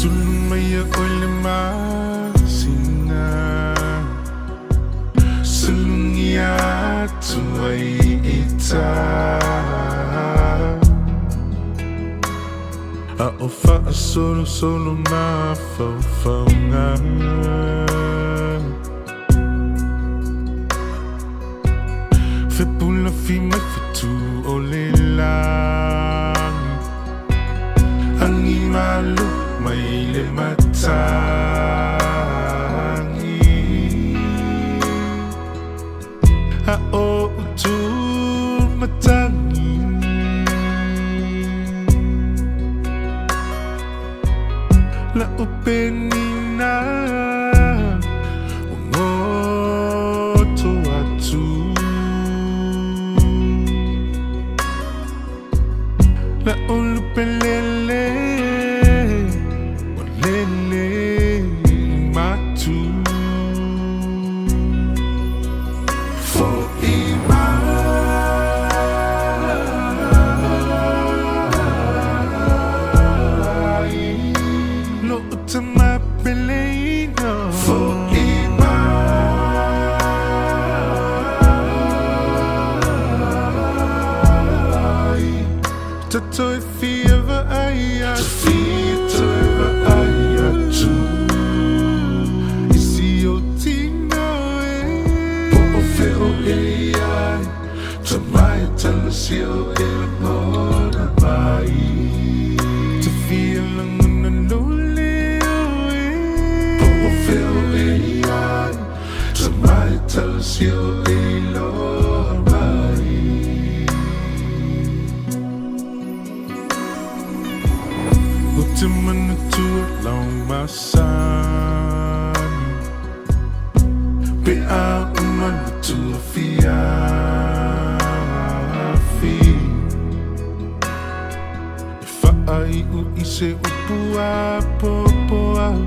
Sulu mai ia oe le masina, Sulugia atu ai i tā. A o faasolosolo mafaufauga, Fepulafi mai fetu o le lagi, Agi malu mai le matagi, A o utu matagi, La upenina ua goto atu, La ulupe lele ua lele i matu. Fo'i mai lo'u tama peleina. Fo'i mai ta toe fia vaai atu. Toe vaai atu i si ou tino e. Po o fea o e i ai, Tama e talasi o e lagona mai. Ta fia lagona lou leo e. Po o fea o e i ai, Tama e talasi o e iloa mai. Ou te manatua lau masani, Pe a uma le tua fiafi, E faaiu i se upu apoapoai.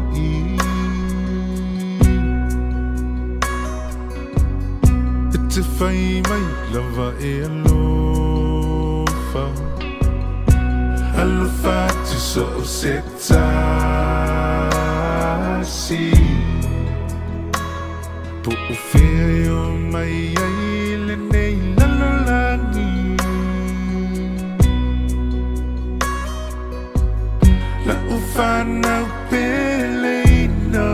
E te fai mai lava e alofa, Alofa atu so o se tasi. Po o fea e o mai ai lenei lalolagi, Lau fanau peleina,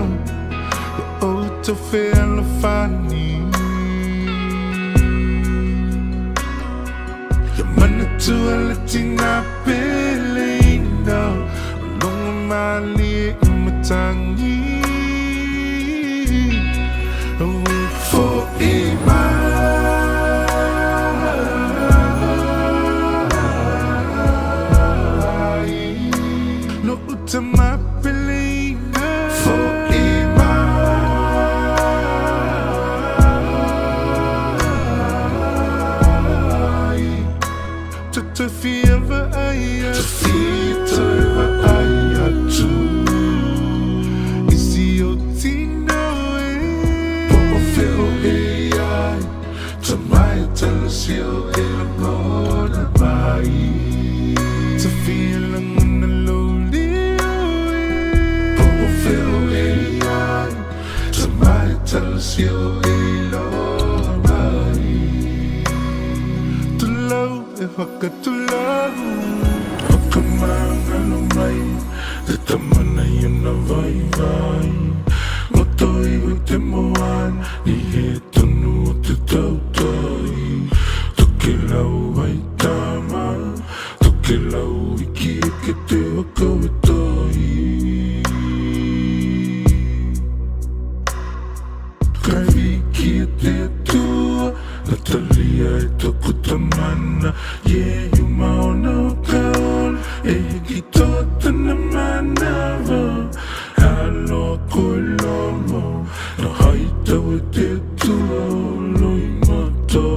Ia outou fealofani. Ia manatua le tina peleina, O logo malie i matagi. Fo'i mai lo'u tama peleina. Fo'i mai ta toe fia vaai atu. Toe vaai atu i si ou tino e. Po o fea o e i ai, Tama e talasi o e lagona mai. Ta fia lagona lou leo e. Po o fea o e i ai, Tama e talasi o e iloa mai. Tulou e whakatulou. Whakamangalo mai te tama nei ona vaivai. Ngoto iho i te moana, ni he tonu o te tautai. Tokelau ai tama, tokelau iki eke te waka o tai. Kai wiki e te Atua, Natalia e toku tamana, Iehu maona o ka ola, E hiki toa tana manawa. Aloha koe Lomo, Na hai tau e te Atua o Loimata.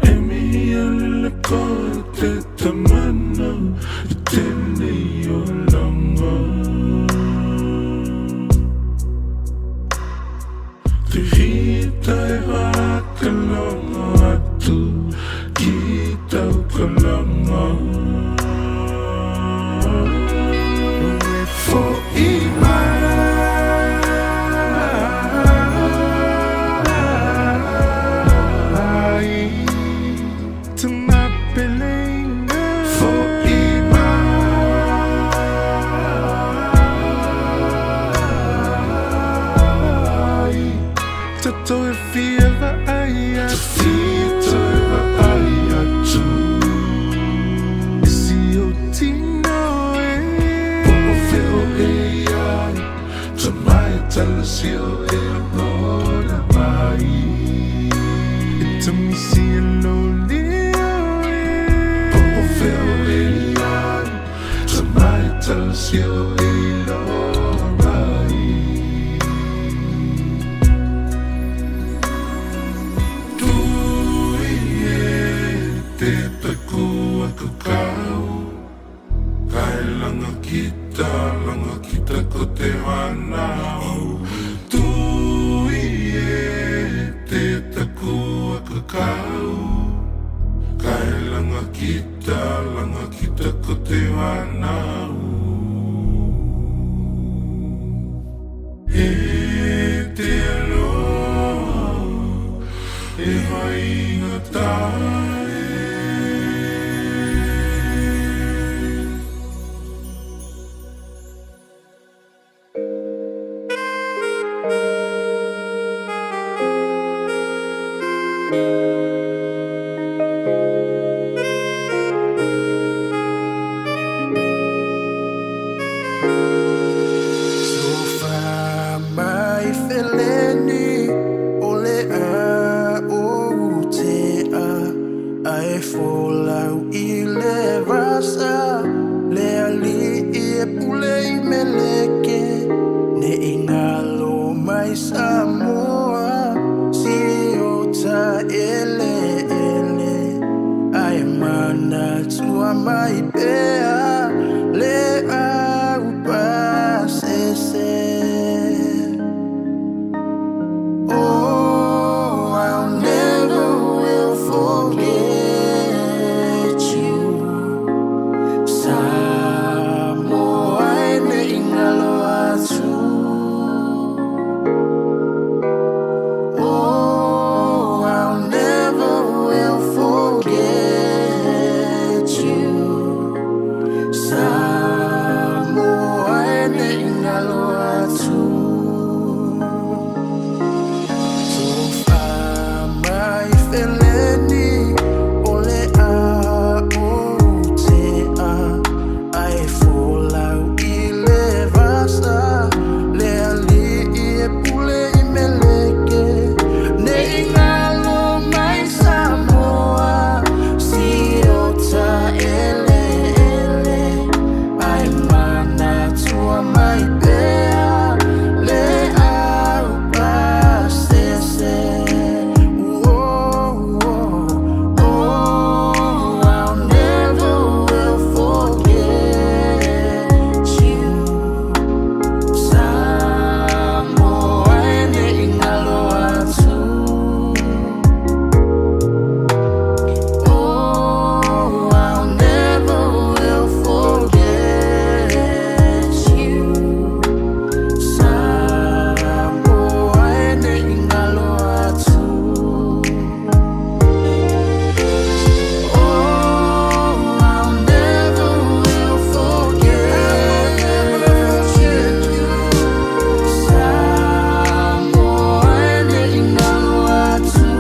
E mihi alele koe te tamana i tenei olanga. Te hita e whakalongo atu ki tau. Kalanga Fo'i mai Tumapeleinga Fo'i mai Tatou e fia vaai atu Tatou e vaai atu I si ou tino e Po o fea o e i ai Tamai tala si o e agona mai E tamisi e lo leo e Po o fea o e i ai Tamai tala si o e iloa mai Tui e te paku aku kau Kai langa kita, langa kita ko te whanau Tui e te taku aku kau Kai langa kita, langa kita ko te whanau E te aloha e haingata e. Sofa mai feleni o le a o te a Ae folau i le vasa le ali i e pule i meleke Ne i ngalo mai Samoa si o ta ele ele Ae manatua mai pea le au pasese. Oh, I'll never will forget you. Samoa e ne i ngalo atu. Oh, I'll never will forget you. Samoa e ne i ngalo atu. Tofa mai feleni o le a o te a Ae folau i le vasa le ali i e pule i meleke Ne i ngalo mai Samoa si o ta ele ele Ae manatua mai pea le au pasese. Oh, oh, oh, I'll never will forget you. Samoa e ne i ngalo atu. Oh, I'll never will forget you. Samoa e ne i ngalo atu. Oh, I'll never will forget you. Samoa e ne i ngalo atu.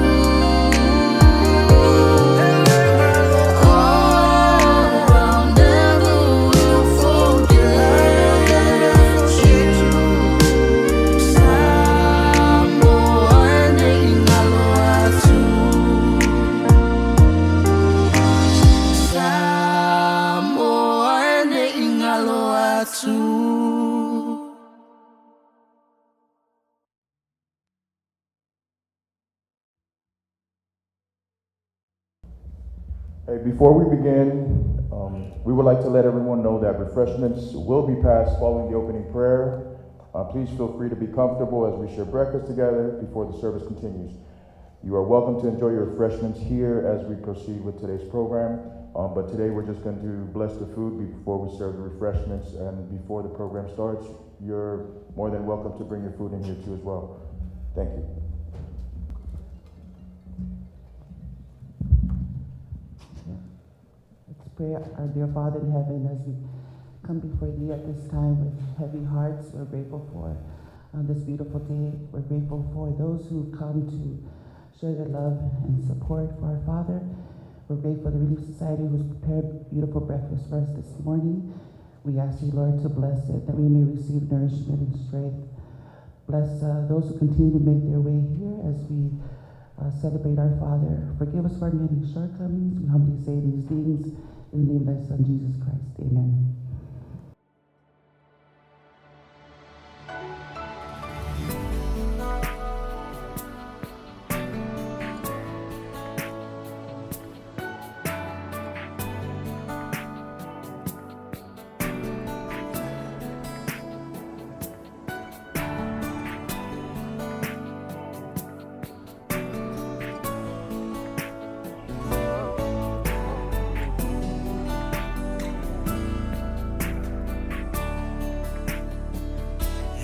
Oh, I'll never will forget you. Samoa e ne i ngalo atu. Samoa e ne i ngalo atu. Hey, before we begin, we would like to let everyone know that refreshments will be passed following the opening prayer. Please feel free to be comfortable as we share breakfast together before the service continues. You are welcome to enjoy your refreshments here as we proceed with today's program. But today we're just going to bless the food before we serve the refreshments, and before the program starts, you're more than welcome to bring your food in here too as well. Thank you. Let's pray. Our dear Father in heaven, as we come before thee at this time with heavy hearts, we're grateful for this beautiful day. We're grateful for those who come to share their love and support for our Father. We're grateful for the Relief Society who's prepared beautiful breakfast for us this morning. We ask you, Lord, to bless it, that we may receive nourishment and strength. Bless those who continue to make their way here as we celebrate our Father. Forgive us for our many shortcomings. We humbly say these things in the name of thy Son, Jesus Christ. Amen.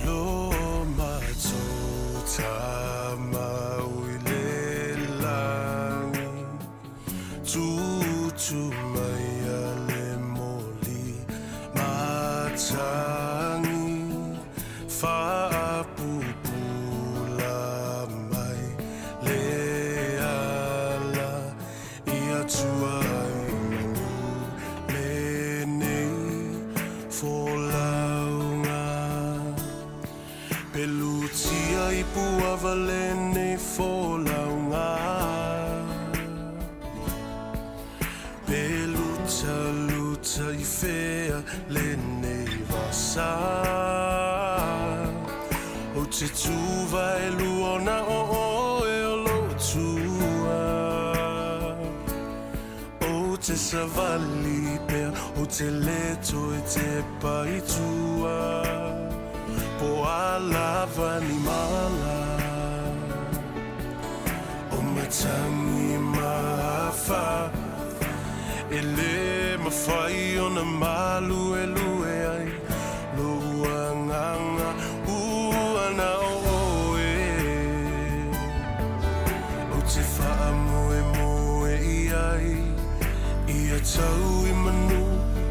Lo matuta mauilelangi Tutu mai a le moli matangi Faapupula mai le ala Ia tua i manu lenei folauga. Pelutia i puava lenei folauga. Peluta luta i fea lenei vasa. O te tuva e luona o oe o lo tua. O te savali pea, o te leto e te paitua. Po a lava ni mala. O matangi mahafa. E le mawhai o na malu e lue ai. Lo uanganga uana o oe. O te whaa moe moe i ai. Ia tau i manu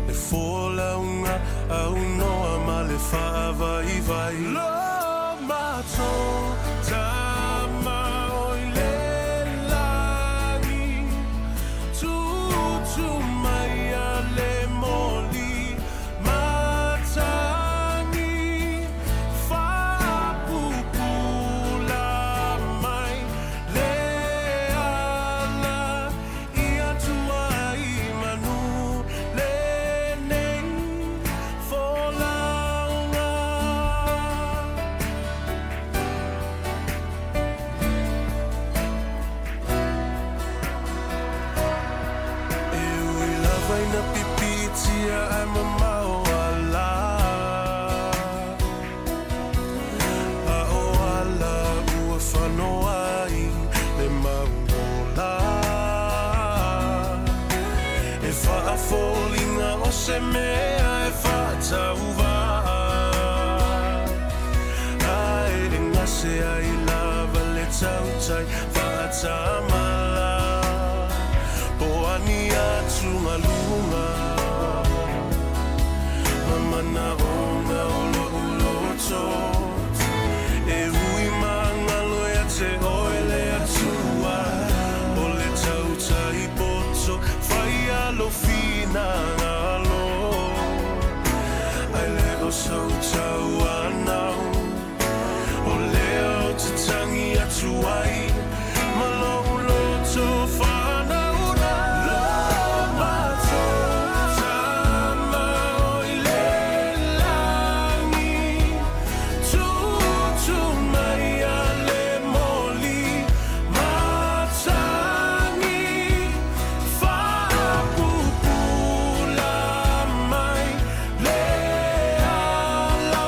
e fōlaunga au noa ma le whaavai vai. Lo mato tama o i le langi. Tutu mai a le moli matangi. Faapupula mai le ala ia tua i manu lenei folauga. E ui lava ina pipitia ai mamao ala. A o ala ua whanoa ai le mauola. E whaafolinga o se mea e whaatauva. Ai e ngase ai lava le tautai whaatamala. Po ani atu ngalunga. Mamana onga o lo uloto. E ui mangalo ia te oe le atua. O le tautai poto whai alo whina ngalo. Ai le o sautau anau. O leo te tangi atu ai. Ma lo uloto whanau rā. Lo mato tama o i le langi. Tutu mai a le moli matangi. Faapupula mai le ala.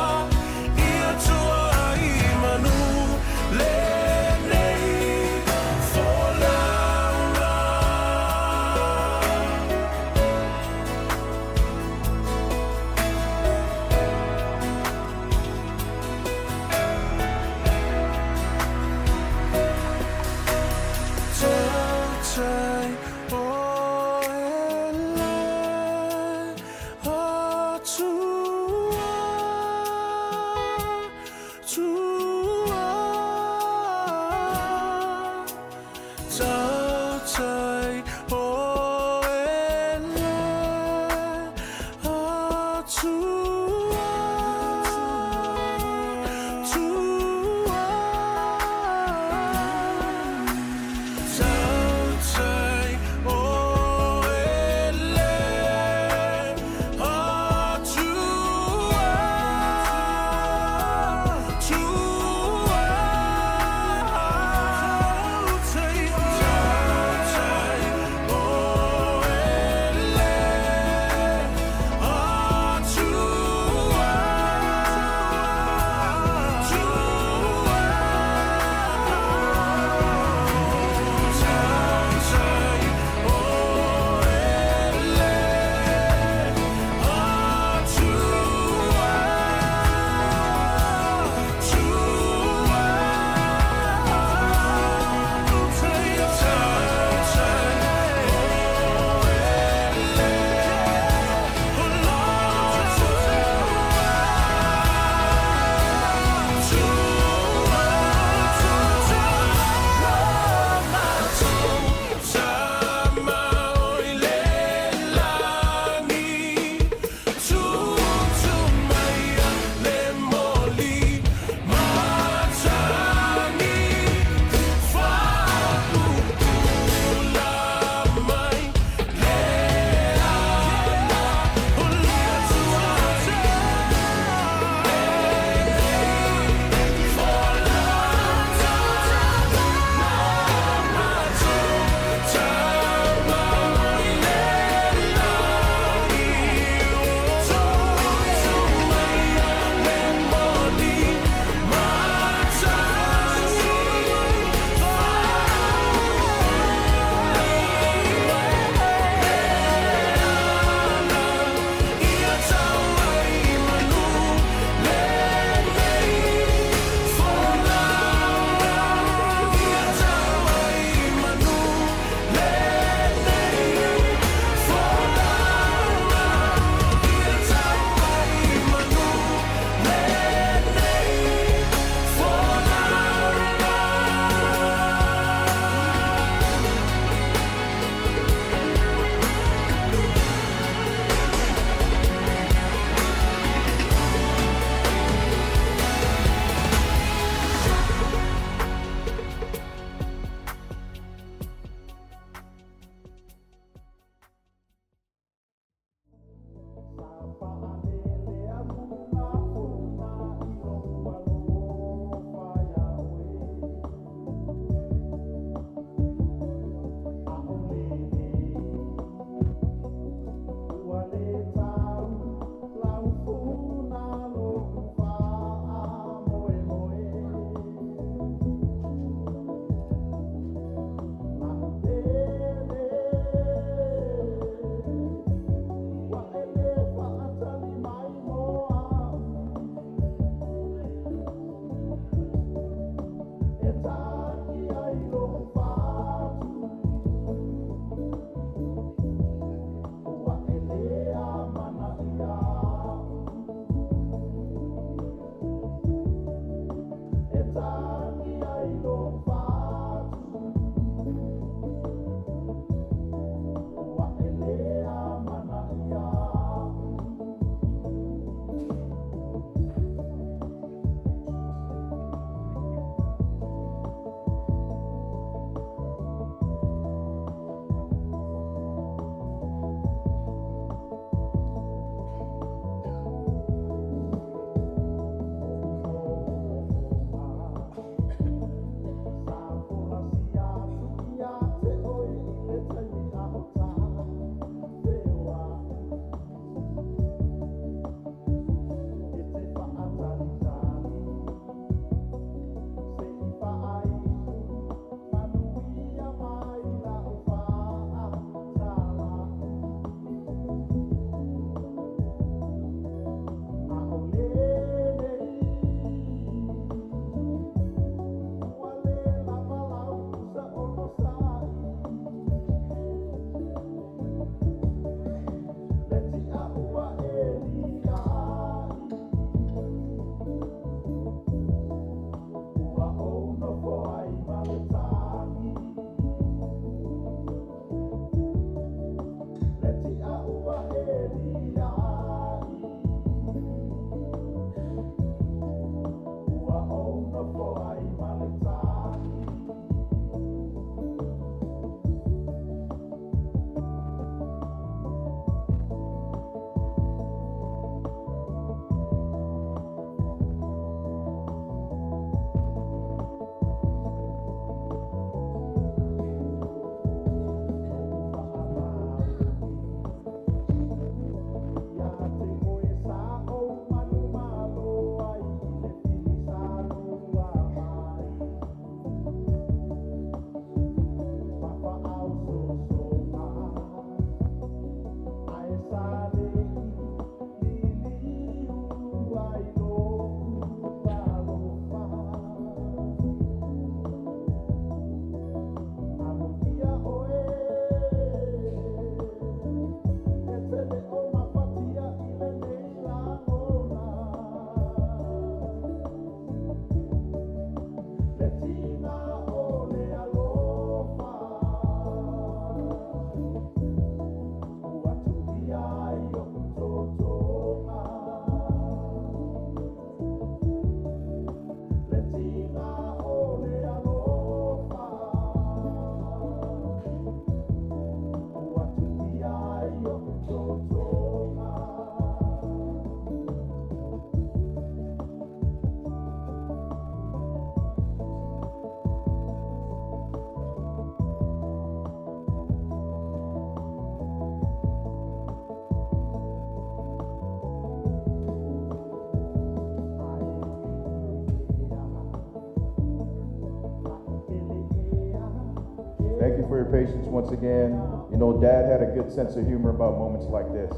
for your patience once again. You know, Dad had a good sense of humor about moments like this.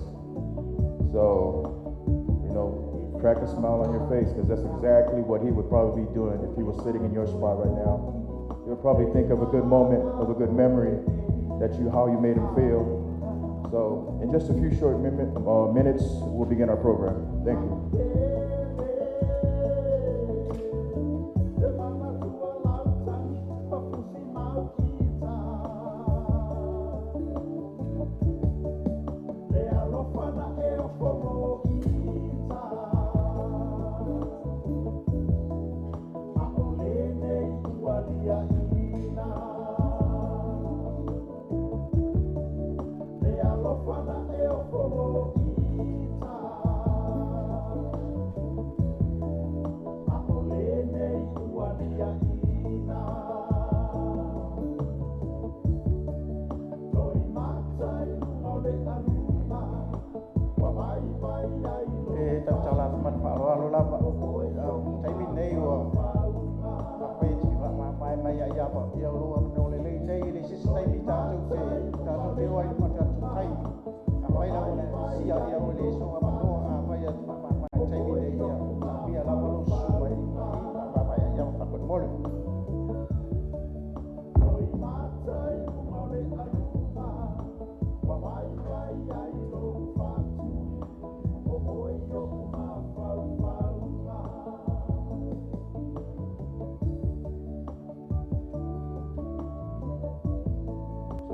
So, you know, crack a smile on your face because that's exactly what he would probably be doing if he was sitting in your spot right now. He would probably think of a good moment, of a good memory that you how you made him feel. So, in just a few short minutes, we'll begin our program. Thank you.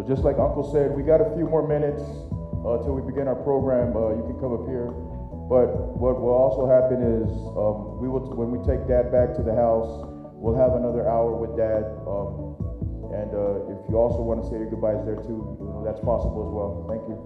Just like Uncle said, we got a few more minutes till we begin our program. You can come up here. But what will also happen is we will, when we take Dad back to the house, we'll have another hour with Dad. And if you also want to say your goodbyes there too, you know, that's possible as well. Thank you.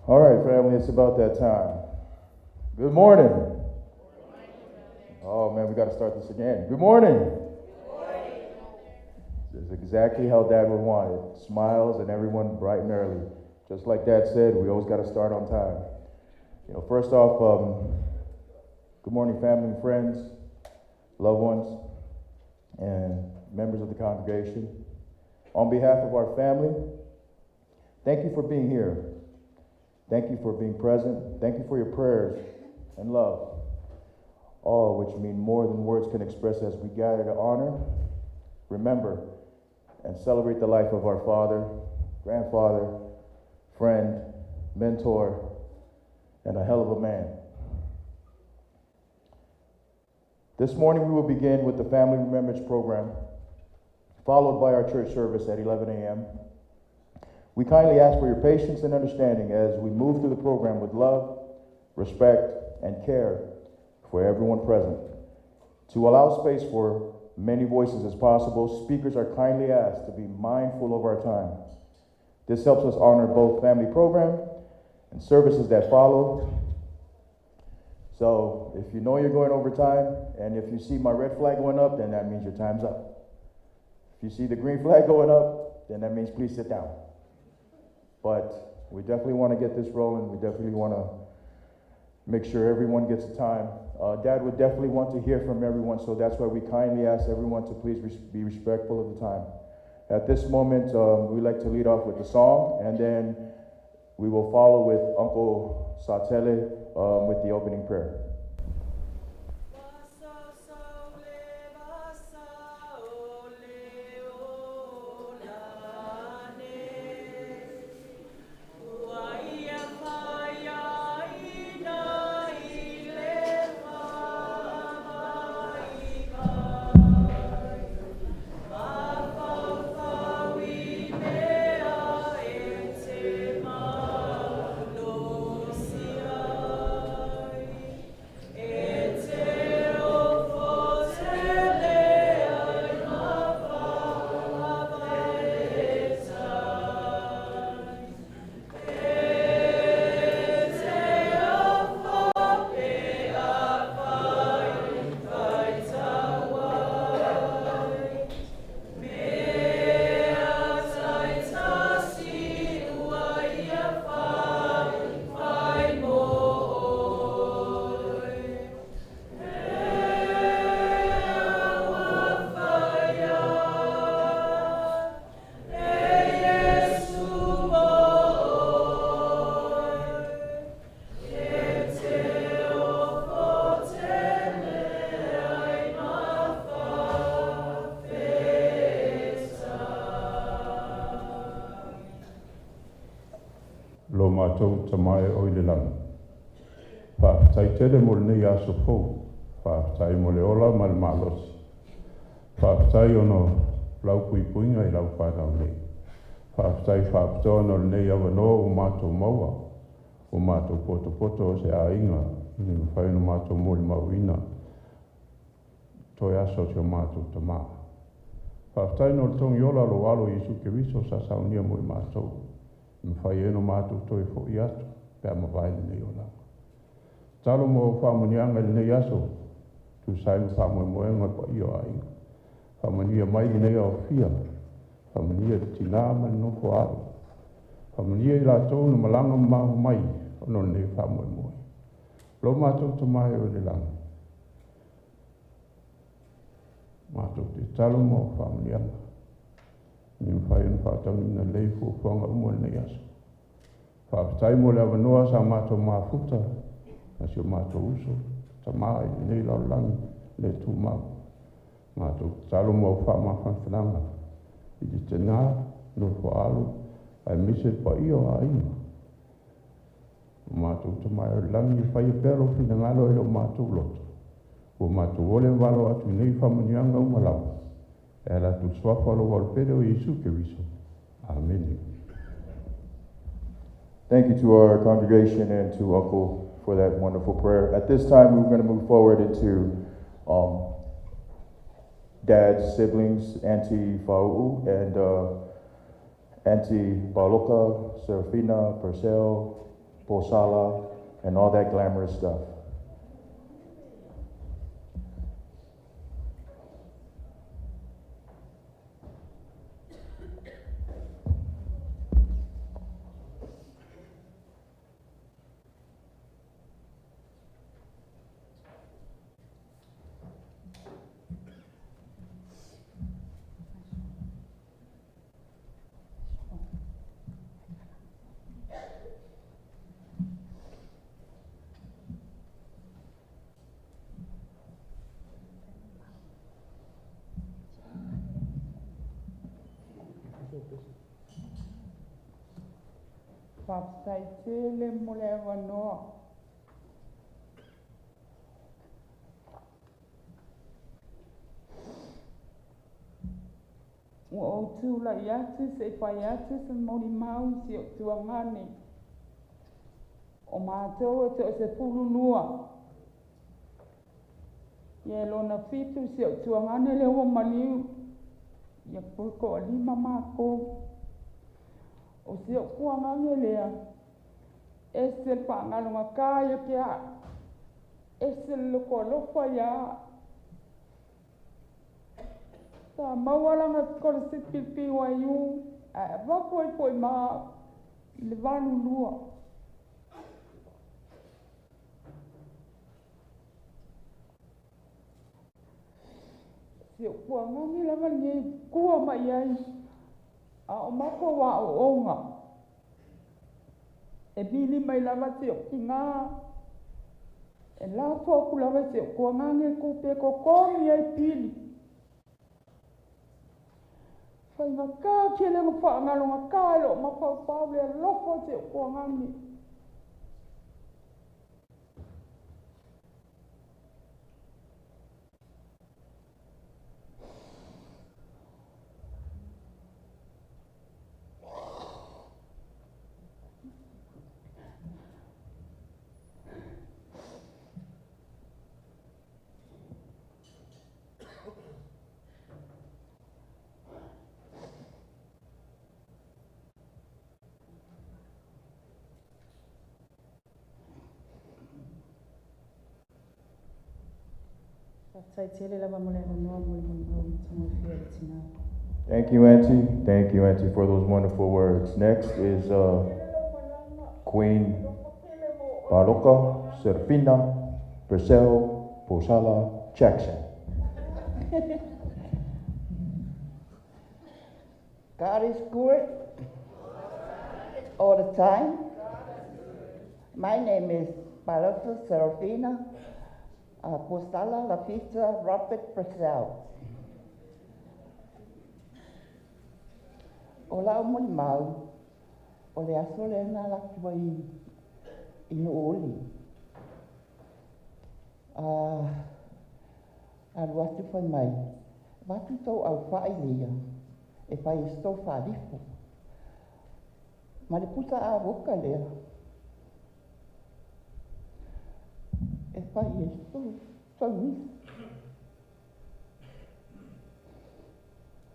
All right, family, it's about that time. Good morning. Oh, man, we got to start this again. Good morning. Good morning. This is exactly how Dad would want it. Smiles and everyone bright and early. Just like Dad said, we always got to start on time. You know, first off, good morning, family and friends, loved ones, and members of the congregation. On behalf of our family, thank you for being here. Thank you for being present. Thank you for your prayers and love, all which mean more than words can express as we gather to honor, remember, and celebrate the life of our father, grandfather, friend, mentor, and a hell of a man. This morning we will begin with the Family Remembrance Program, followed by our church service at 11 a.m. We kindly ask for your patience and understanding as we move through the program with love, respect, and care for everyone present. To allow space for many voices as possible, speakers are kindly asked to be mindful of our time. This helps us honor both family program and services that follow. So if you know you're going over time, and if you see my red flag going up, then that means your time's up. If you see the green flag going up, then that means please sit down. But we definitely want to get this rolling. We definitely want to make sure everyone gets a time. Dad would definitely want to hear from everyone, so that's why we kindly ask everyone to please be respectful of the time. At this moment, we'd like to lead off with the song, and then we will follow with Uncle Satele with the opening prayer. Mātou tamae o i le langa. Whaaftai tele mo le nei aso fou. Whaaftai mo le ola ma le malosi. Whaaftai ono lau puipuinga i lau whanau nei. Whaaftai whaaftoa no le nei awanoa o mātou maua. O mātou poto poto o se ainga. Ni mwhai no mātou mo le mauina. Toi aso te o mātou tamaa. Whaaftai no le tongi ola lo alo Isu Keriso sa saunia mo i mātou. Mwhai eno mātou toi fo i atu, pea mawai le nei o langa. Talo mo whamunianga le nei aso, tu sai mo whamoemoenga pa i o ainga. Whamunia mai le nei au fia, whamunia te tina ma le nofo aro. Whamunia i lātou no malanga mahu mai, ono le nei whamoemoe. Lo mātou te mai o le langa. Mātou te talo mo whamunianga. Ni mwhai ono whaataunina lei fuafuanga umo le nei aso. Whaaftai mo le awanoa sa mātou mafuta, na si o mātou uso, tamaa i nei lau langi, le tūmau. Mātou talo mo au whaamawhanwhananga. I te tēnā, no whaalo, ai mise pa iyo a inga. O mātou te mai o langi i whai pero whinangalo e lo mātou loto. O mātou ole walo atu nei whamunianga umalawa. E la tu swafa lo walpere o Isu Keriso. Amen. Thank you to our congregation and to Uncle for that wonderful prayer. At this time, we're going to move forward into Dad's siblings, Auntie Fa'u and Auntie Baloka, Serafina, Purcell, Posala, and all that glamorous stuff. Faafetai tele mo le avanoa. Ua ou tulai atu se i fai atu se molimau i si ou tuagane. O matou e toa-12. Ia e lona 7 si ou tuagane lea ua maliu. Ia toe toa-5 matou. O si ou tuagane lea, ese le faagalogata ia te au. Ese le loto alofa ia au. Sa maua lana sikolasipi i le BYU, ae avatu ai foi ma au i le 82. Si ou tuagane lava lenei tua mai ai, a o matou aoaoga, e vili mai lava si ou tigā, e lafo atu lava i si ou tuagane tupe e totogi ai pili. Faigata tele ona faagalogata i lou mafaufau le alofa o si ou tuagane. Faafetai tele lava mo le avanoa mo le molimau matagofie a le tinā. Thank you, Auntie. Thank you, Auntie, for those wonderful words. Next is Queen Baroka Serafina Purcell Posala Jackson. God is good all the time. My name is Baroka Serafina Posala Lafita Robert Purcell. O lau molimau, o le aso lea na alu atu ai i Nuuuli. Alu atu fai mai, avatu tou aufai leia, e fai ai se tou faalifo. Ma le pusa avoka lea, e fai ai se tou taugisa.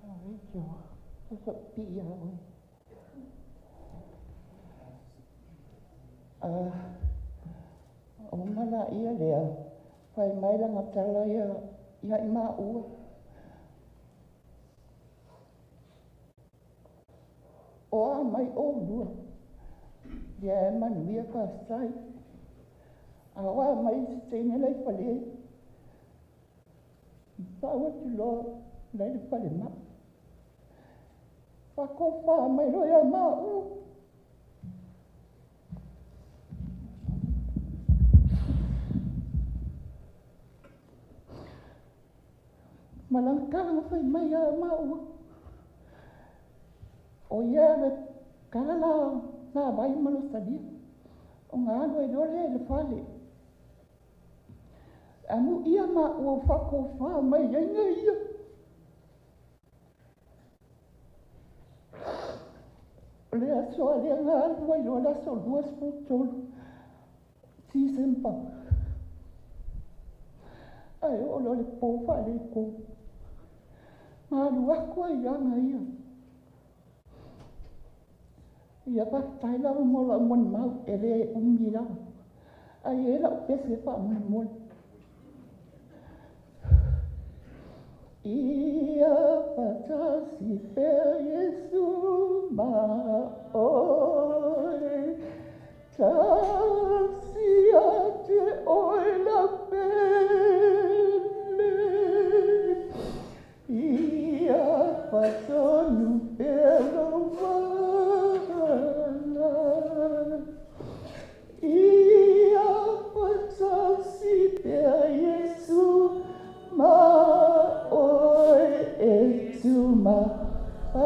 Ai, Joa, sa pia oe. O mana ia lea, fai mai langa tala ia, ia i maua. O a mai o lua, ia e manuia faafetai. A o a mai se teine lai fale, pau atu loa lai le fale mai. Whakofa mai roa ia maua. Malangkanga fai mai a maua. O ia le kala la nā vai malo salia. O ngā alo e lole e le fale. Amu ia maua whakofa mai ai ngā ia. O le aso a lea ngā alu ai loa le aso 23. Tisempa. Ai o lo le pō whale ko. Malu aku ai anga ia. Ia whakatai lava mo lau molimau e le umi lava. Ai e lau pese wha molimoli. Ia whatasi pea Yesu ma oe. Tasi ate oe la pele. Ia whatonu pea lo wala. Ia whatasi pea Yesu ma oe e tu ma au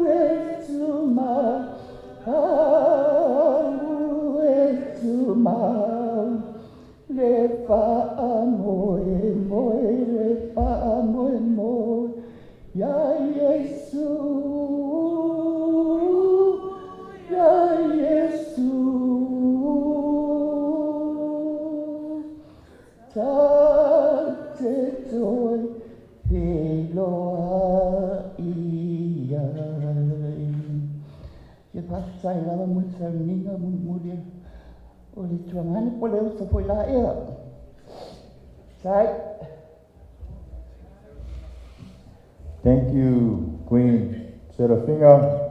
e tu ma Whaamoe moe le whaamoe moe ia Iesu, ia Iesu. Ta te toi whiloa i ai. Ia whaatai lava mo le sauniga mulimuli o le tuagane po le uso foi la ea. Sai. Thank you, Queen Serafina.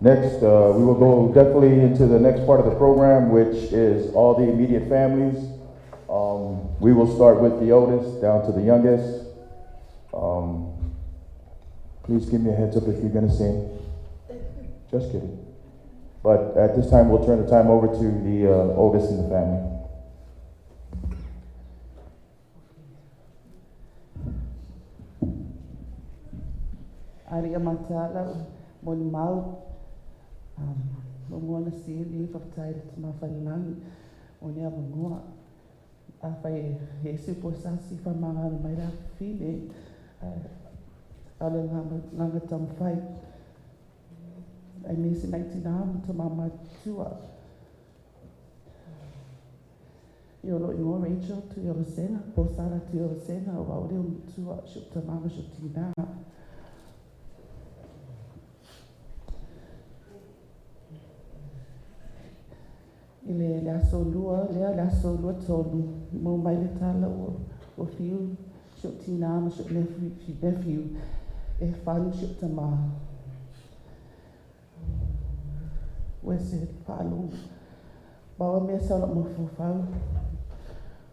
Next, we will go definitely into the next part of the program, which is all the immediate families. We will start with the oldest down to the youngest. Please give me a heads up if you're going to sing. Just kidding. But at this time, we'll turn the time over to the oldest in the family. Ari matala mo le mau mo ngona sili whakatai le tama whailangi o nea mangua a whai Yesu po sasi wha mangaro mai rā whine a le nganga tamwhai ai me se nei tina mo ta mama tua i o lo ingoa Rachel tu i o Sena po Sara tu i o Sena o wau leo tua shuk ta mama shuk tina. I le aso lua, lea le aso lua tolu, mo mai le tala o fiu, shuk tina ma shuk nephew, e whalu shuk tama. Ua se whaalunga. Bawa mea sau la mo fofau,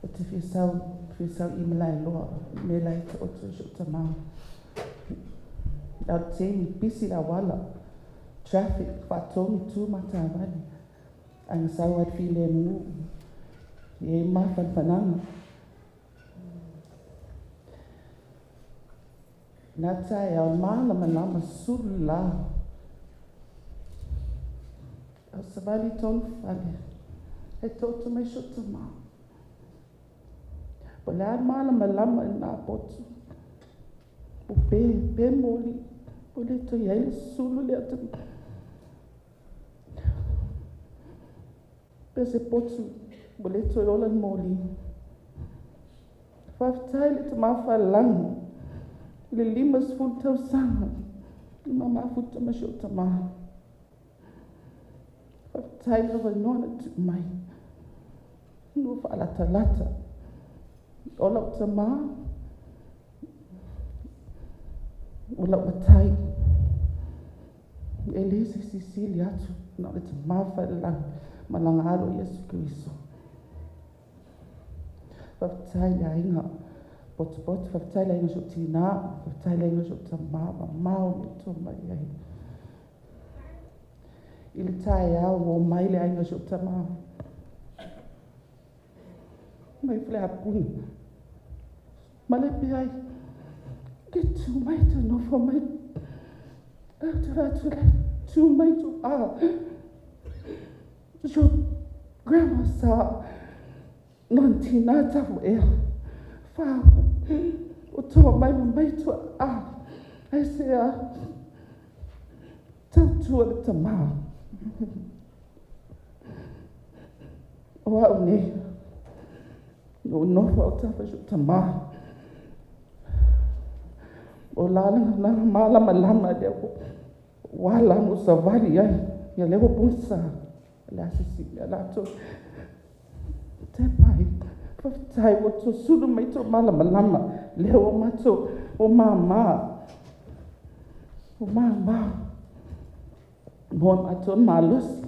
o te fia sau i malai loa, me lai te oto shuk tama. Au tēni, bisi la wala, traffic, whātongi tū matawali. Anga sau at file mu ye ma fan fananga na tai au malama lama sulu la au savali tonu fale e toto mai shoto ma po le malama lama na potu po pe pe moli po le to ia le sulu le atu pe se potu mo le toe ola le moli. Faafetai le tamafalangi le 50 tausaga i mamafuta ma si o tamā. Faafetai le avanoa na tuu mai no faalatalata o lau tamā o lau matai e le se sisili atu na o le tamafalangi malanga alo Iesu Kriso. Faafetai le aiga potopoto, faafetai le aiga so tina, faafetai le aiga so tamā, mamao me tua mai ai. I le taeao o mai le aiga so tamā. Mai fle apuna. Ma le pe ai. Ke tu mai te nofo mai. Atu atu le tu mai tu a. Your grandma sa non tina tafu ea. Whāpu. O toa mai ma mai tua a. Ai se a. Tau tua le tamā. O au nei. No nofo au tafa so tamā. O lala na malama lama lea ko. Wala mo savali ai. Ia leo punsa. Le asisi le lato. Te pai. Faafetai ua tosulu mai to malamalama lea ua matou o māmā. O māmā. Mo matou malosi.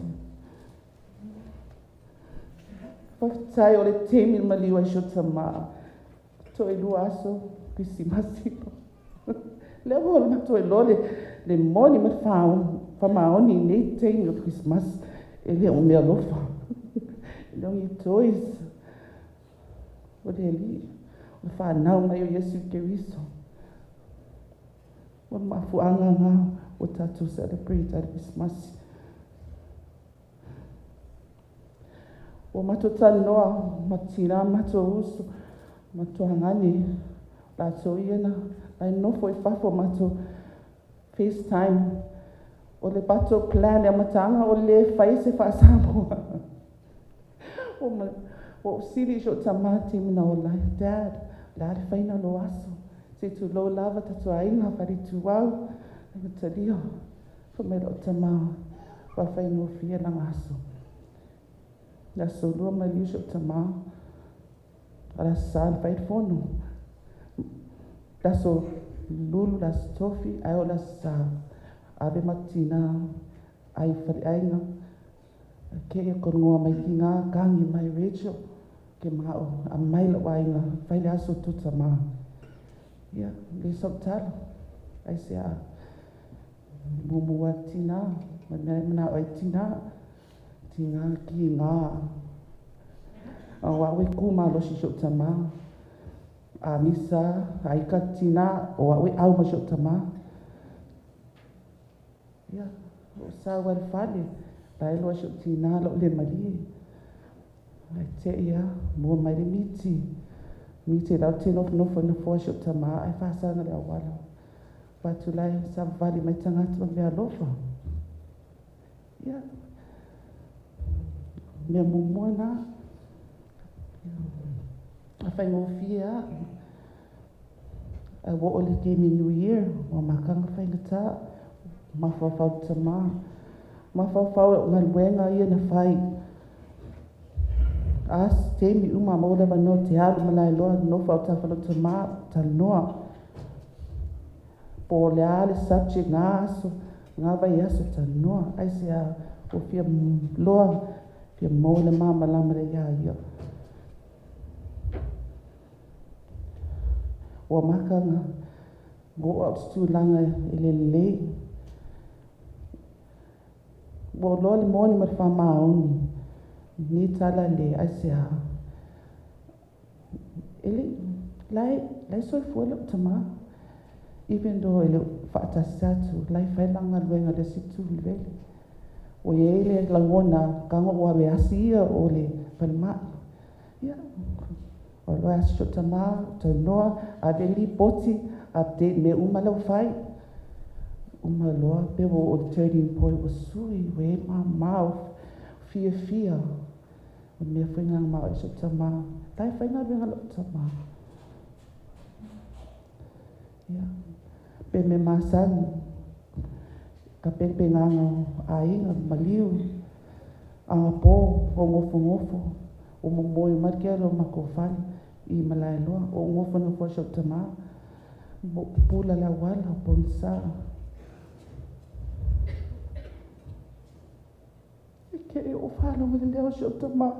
Faafetai o le taimi le maliu ai si o tamā. To e lua aso Krisimasi. Lea ua o le matou e loa le moni ma le whamaoni nei taimi o Krisimasi. E le o mea alofa. E le o i toys. O le ali. O le whanau mai o Iesu Keriso. O le mafuanga ngā o tātou celebrate ai le Krisimasi. Ua matou talanoa ma tinā ma matou uso ma tuagane, latou ia na lae nofo i fafo, matou FaceTime. O le matou plan i le amataga o le le faia se faa-Samoa. Ua ou fesili i si ou tamā i le taimi na ola ai, Dad, o le a le faiga o lou aso? Se i tulou lava tatou aiga, faleituau. Ai na talia, fai mai la'u tamā, ua faigofie lana aso. Le aso lua maliu si ou tamā, a o le aso Sa na fai ai le fono. Le aso Lulu, le aso Tofi, ae oo i le aso Sa, ave matou tinā ai i faleaiga. Te i e konoa mai tiga kagi mai, Rachel, ke mana'o aumai la'u aiga fai le aso o tou tamā. Ia, leai sau tala. Aisea? Muamua atu tinā, ma le mea la e mana'o ai tinā, tiga kiga. A o a'u e kū malosi i si o'u tamā. A misa, ai ka tinā, o a'u e 'au ma si o'u tamā. Ia, ou sau lava i le fale, la e iloa e si ou tinā lou le malie. Ae te i lava, mua mai le miti. Miti o la ou te nofonofo i le nofoa o si ou tamā ae fasaga i le auala. Fai atu la e savavali mai tagata ma meaalofa. Ia, mea muamua lena. A faigofie lava. Ae ua oo i le taimi New Year, ua makaga faigata. Mafaufau i le tamā, mafaufau i au galuega ia na fai. A se taimi uma a maua le avanoa ou te alu i Malaeloa nofo autafa i lou tamā, talanoa. Po o le a le subject na aso, na vaiaso, talanoa. Aisea? Ua fia loa, fia maua le malamalama lea iā ia. Ua makaga, ua oo au i se tulaga e le lelei. Ua ou iloa le moni ma le faamaoni i lenei tala le aisea? E le i, la e, la e soifua lou tamā. Even though e le o faatasi atu, la e fai lana galuega i le isi itu o le vele. Ua i ai le lagona, tago ua alu e asi ia o le falemai. Ia, ua alu e asi si ou tamā, talanoa, ave le lipoti, update mea uma la ua fai. Uma loa, pe ua oo i le turning point ua sui, ua i ai le mama, ua fiafia. O le mea foi lena na manao ai si ou tamā. La e faigaluega lou tamā. Ia, pe mea masani, ka pepegaga o aiga, maliu, agapo, o nofonofo, ua momoe mai le kele o matou fale i Malaeloa, o ou nofo i le nofoa o si ou tamā, ua ou pupula le auala, pogisa. E ke ou faalogo i le leo o si ou tamā,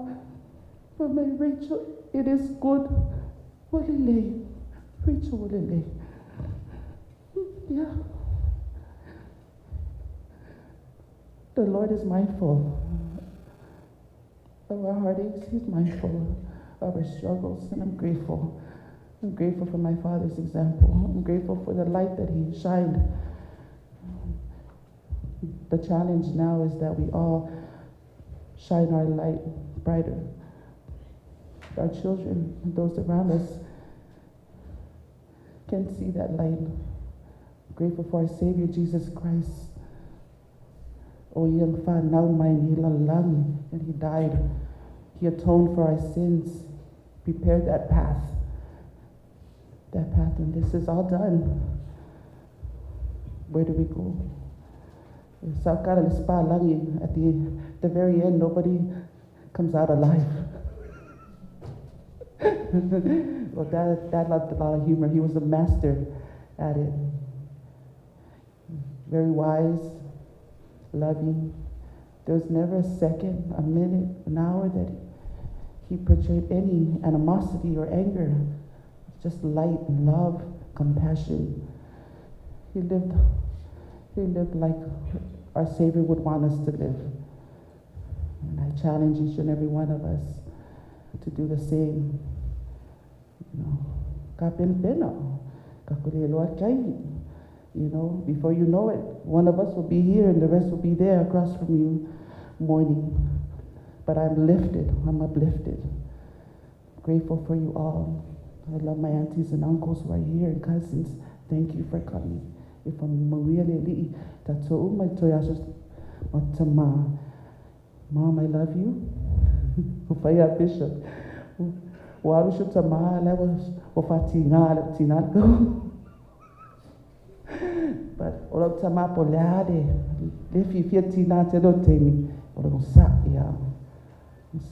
fai mai, Rachel, it is good. Ua lelei, Rachel, ua lelei. Yeah. The Lord is mindful of our heartaches. He's mindful of our struggles, and I'm grateful. I'm grateful for my father's example. I'm grateful for the light that he shined. The challenge now is that we all shine our light brighter. Our children and those around us can see that light. I'm grateful for our Savior, Jesus Christ. O ia na fanau mai nei lalolagi, and he died. He atoned for our sins, prepared that path. That path, and this is all done. Where do we go? At the very end, nobody comes out alive. Well, Dad loved a lot of humor. He was a master at it. Very wise, loving. There was never a second, a minute, an hour that he portrayed any animosity or anger. Just light and love, compassion. He lived like our Savior would want us to live. And I challenge each and every one of us to do the same. You know, ka penapena, ka kore loa kai. You know, before you know it, one of us will be here and the rest will be there across from you mourning. But I'm lifted. I'm uplifted. Grateful for you all. I love my aunties and uncles who are here and cousins. Thank you for coming. If I'm Maria Lili, Mom, I love you. Ufaya Bishop. But ora tama po le ale, le fiafia tina te lo taimi, o le sa ia,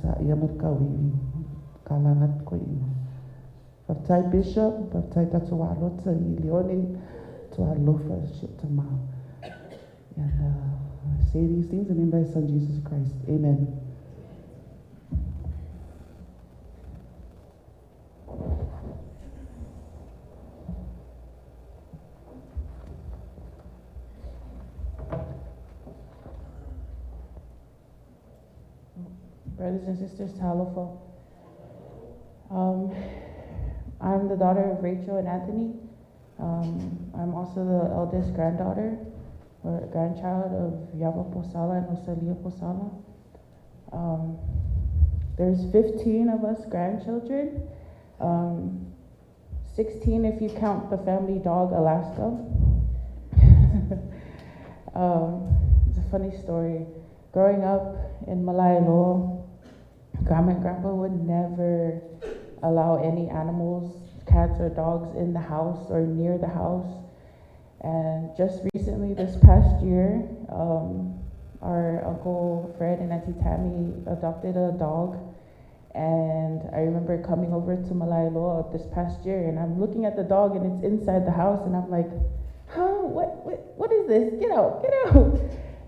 sa ia me kauiwi, ka langa koe ina. Faafetai Bishop, faafetai tatou alota i Leone, to alofa si o tama. And I say these things in the name of thy Son, Jesus Christ. Amen. Brothers and sisters, talofa. I'm the daughter of Rachel and Anthony. I'm also the eldest granddaughter or grandchild of Yava Posala and Osalia Posala. There's 15 of us grandchildren, 16 if you count the family dog, Alaska. It's a funny story. Growing up in Malaeloa, Grandma and Grandpa would never allow any animals, cats or dogs, in the house or near the house. And just recently, this past year, our Uncle Fred and Auntie Tammy adopted a dog. And I remember coming over to Malaeloa this past year, and I'm looking at the dog, and it's inside the house, and I'm like, huh, what is this? Get out, get out.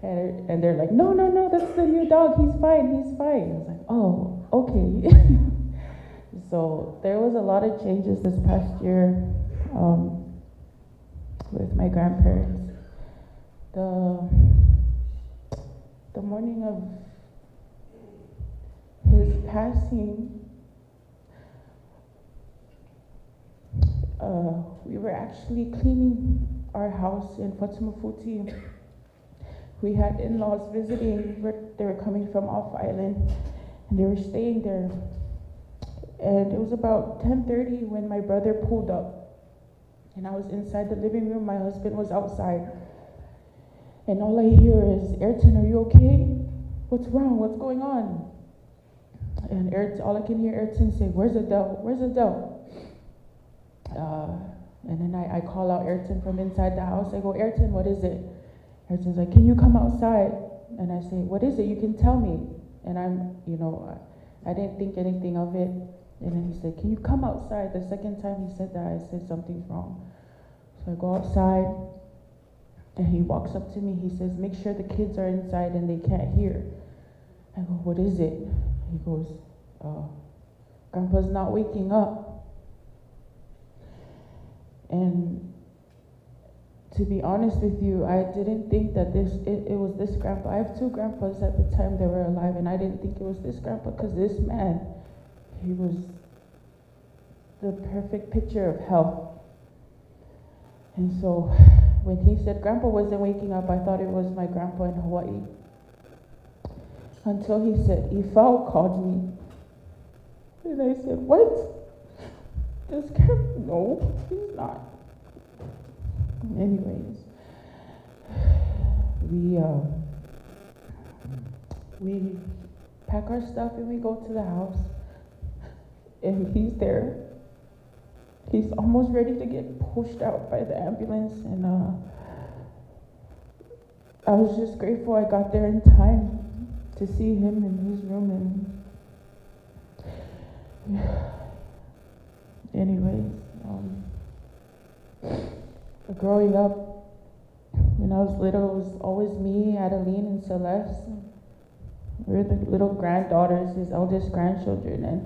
And they're like, no, no, no, that's the new dog. He's fine, he's fine. I was like, oh, okay. So there was a lot of changes this past year with my grandparents. The morning of his passing, we were actually cleaning our house in Whatumafuti. We had in-laws visiting. They were coming from off island, and they were staying there. And it was about 10:30 when my brother pulled up. And I was inside the living room. My husband was outside. And all I hear is, Ayrton, are you okay? What's wrong? What's going on? And Ayrton, all I can hear Ayrton say, where's Adele? Where's Adele? And then I call out Ayrton from inside the house. I go, Ayrton, what is it? Ayrton's like, can you come outside? And I say, what is it? You can tell me. And I'm, you know, I didn't think anything of it. And then he said, can you come outside? The second time he said that, I said, something's wrong. So I go outside, and he walks up to me. He says, make sure the kids are inside and they can't hear. I go, what is it? He goes, Grandpa's not waking up. And to be honest with you, I didn't think that it was this grandpa. I have two grandpas at the time that were alive, and I didn't think it was this grandpa, because this man, he was the perfect picture of health. And so when he said grandpa wasn't waking up, I thought it was my grandpa in Hawaii. Until he said, Ifao called me. And I said, what? This grandpa? No, he's not. Anyways, we pack our stuff and we go to the house, and he's there. He's almost ready to get pushed out by the ambulance, and I was just grateful I got there in time to see him in his room. And anyways, growing up, when I was little, it was always me, Adeline, and Celeste. We were the little granddaughters, his eldest grandchildren. And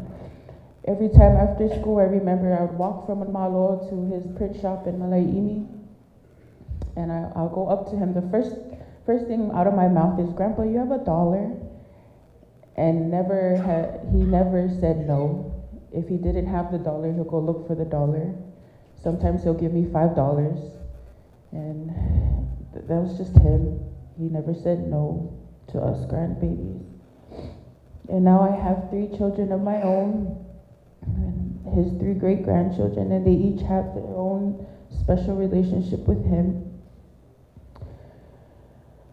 every time after school, I remember I would walk from Malo to his print shop in Malaeimi, and I'll go up to him. The first thing out of my mouth is, Grandpa, you have $1? And he never said no. If he didn't have the dollar, he'll go look for the dollar. Sometimes he'll give me $5, and that was just him. He never said no to us grandbabies. And now I have 3 children of my own, and his 3 great-grandchildren, and they each have their own special relationship with him.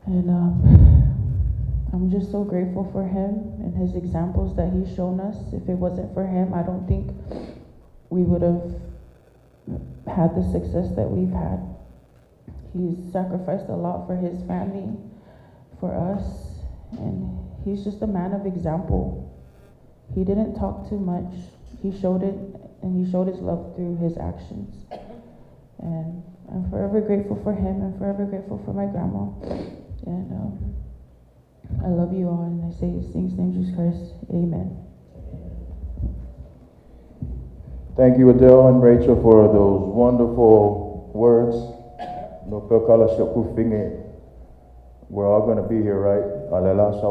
And I'm just so grateful for him and his examples that he's shown us. If it wasn't for him, I don't think we would have had the success that we've had. He's sacrificed a lot for his family, for us, and he's just a man of example. He didn't talk too much. He showed it, and he showed his love through his actions. And I'm forever grateful for him. I'm forever grateful for my grandma. And I love you all, and I say these things in the name of Jesus Christ. Amen. Thank you, Adele and Rachel, for those wonderful words. We're all going to be here, right? So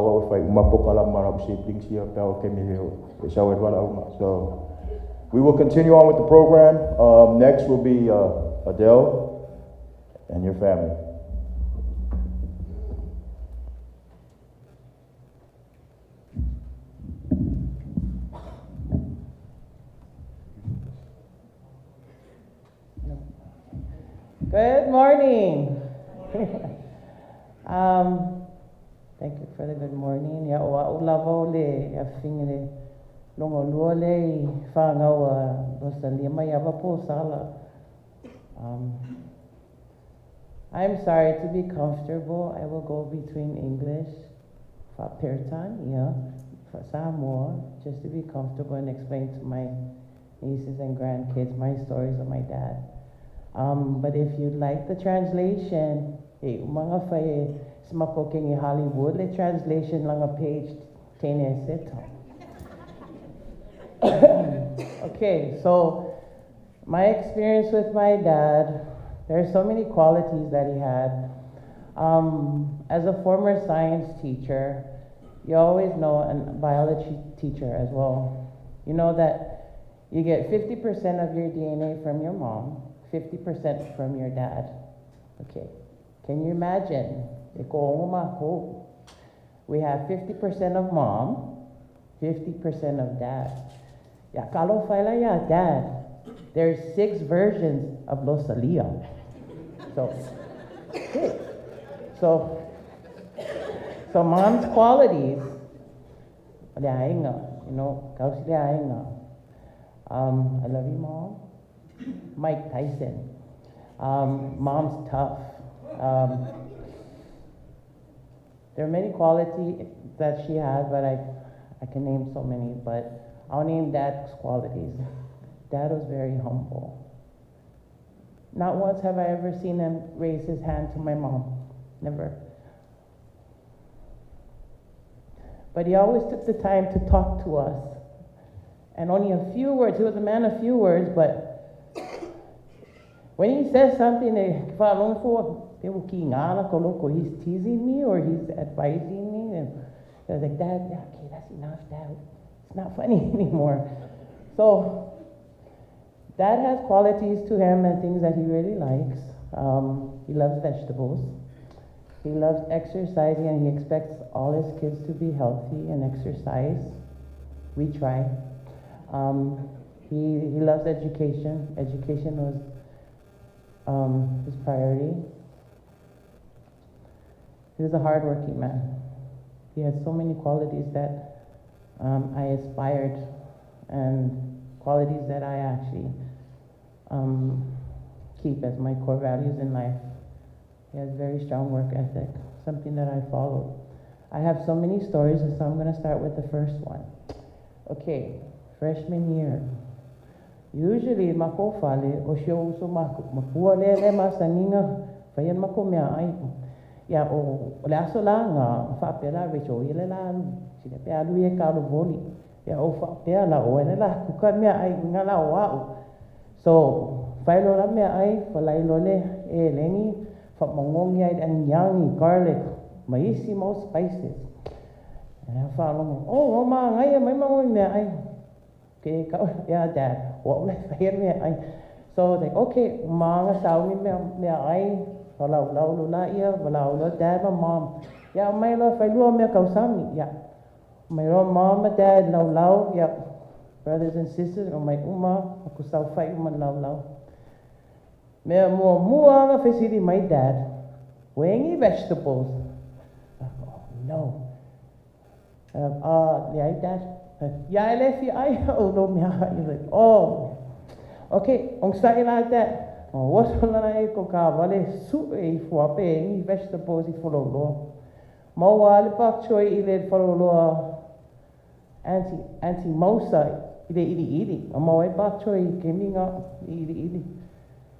we will continue on with the program. Next will be Adele and your family. Good morning. Thank you for the good morning. Ya o au lava o le afinga le longa lua le i whangau a Rosalia mai ava po sala. I'm sorry to be comfortable. I will go between English, Fa-Pertan, yeah, Samoa, just to be comfortable and explain to my nieces and grandkids my stories of my dad. But if you'd like the translation, umanga fai smakoking Hollywood, the translation langa page tene seta. Okay, so my experience with my dad, there are so many qualities that he had. As a former science teacher, you always know, and biology teacher as well, you know that you get 50% of your DNA from your mom, 50% from your dad. Okay, can you imagine? We have 50% of mom, 50% of dad. Ya kalo faila ya dad. There's 6 versions of Losalia. So, 6. So mom's qualities, you know, I love you, Mom. Mike Tyson. Mom's tough. There are many qualities that she had, but I can name so many, but I'll name Dad's qualities. Dad was very humble. Not once have I ever seen him raise his hand to my mom. Never. But he always took the time to talk to us. And only a few words. He was a man of few words, but when he says something, he's teasing me or he's advising me. And I was like, Dad, yeah, okay, that's enough, Dad. It's not funny anymore. So Dad has qualities to him and things that he really likes. He loves vegetables. He loves exercising, and he expects all his kids to be healthy and exercise. We try. He loves education. Education was his priority. He was a hardworking man. He had so many qualities that I aspired, and qualities that I actually keep as my core values in life. He has very strong work ethic, something that I follow. I have so many stories, and so I'm going to start with the first one. Okay, freshman year. Usually, mako fale, o shio uso makua le le masaninga, fayan mako mea ai. Ya o le aso la nga, whaapea Rachel, i le la alu, sile pe alu e kalu voli. Ya o whaapea la o ele la kuka mea ai, nga la o au. So, whailo la mea ai, whalailo le e lengi, whamongongi ai angiangi, garlic, maisi mo spices. And I whaalongo, oh, o maa ngai e mai mangongi mea ai. Okay, yeah, Dad, what will I say mea ai? So, like, okay, maanga saumi mea ai, walau lau la ia, walau lo dad ma mom. Ya mai lo whailua mea kausami, ya. Mai loa mom ma dad laulau, ia, brothers and sisters, omai uma ma ku saofai uma laulau. Mea muamua na fesili mai dad, ua egi vegetables? Oh no. Leai dad. Ia e le fia ai au lo mea ai. Like, oh. Okay, onosa'i la dad. Oso lana e ko ka wale su e i fua pe egi vegetables i Fololoa. Maua le pak choi i le Fololoa Auntie, Auntie Mosa i le ili ili. A mau e pak choi i keminga i ili ili.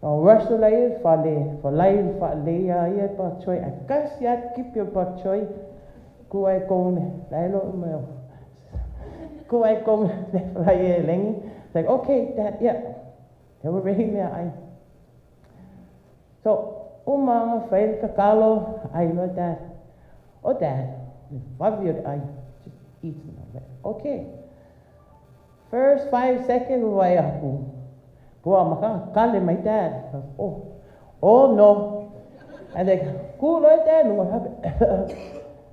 No rush la e fale, falai fa le ia ia pak choi. A kasi a kipi o pak choi. Ku ai kong lai lo me. Ku ai kong le falai e lengi. It's like, okay, dad, yeah. They were ready me ai. So, umanga fail kakalo, ai lo dad. Oh dad, vavi ai. Just eat. Like, okay. First 5 seconds, vai aku. Pua maka kale my dad. Oh, oh no. And like, cool right dad.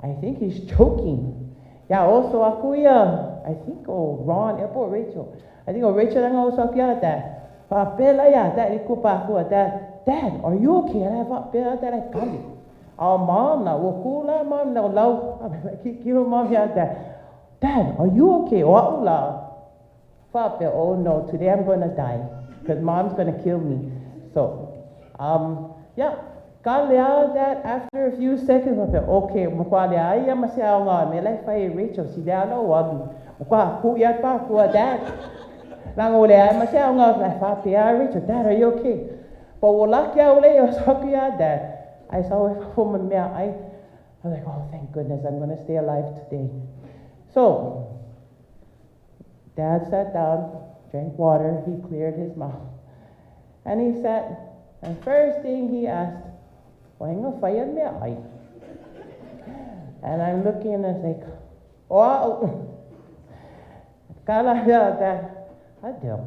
I think he's choking. Yeah, also aku ya. I think oh Ron, Airport Rachel. I think oh Rachel ang also aku ya dad. Papela ya dad iku pa aku dad. Dad, are you okay? And I have dad I kale. Our mom na wo la mom na lau. Kilo mom ya dad. Dad, are you okay? Oh la. Fape, oh no, today I'm gonna die because mom's gonna kill me. So, yeah. Kalea that after a few seconds, fape, okay, mukwa lea ia masia nga me lai fai Rachel si lea lo walu. Mukwa ku ia pa ku dad. Lango lea masia nga lai fape ia Rachel, dad, are you okay? But wala kia ole o saku ia dad. I saw for me I was like, oh thank goodness, I'm gonna stay alive today. So, Dad sat down, drank water, he cleared his mouth. And he sat, and first thing he asked, and I'm looking and I was like, oh, kala ya dad, adel,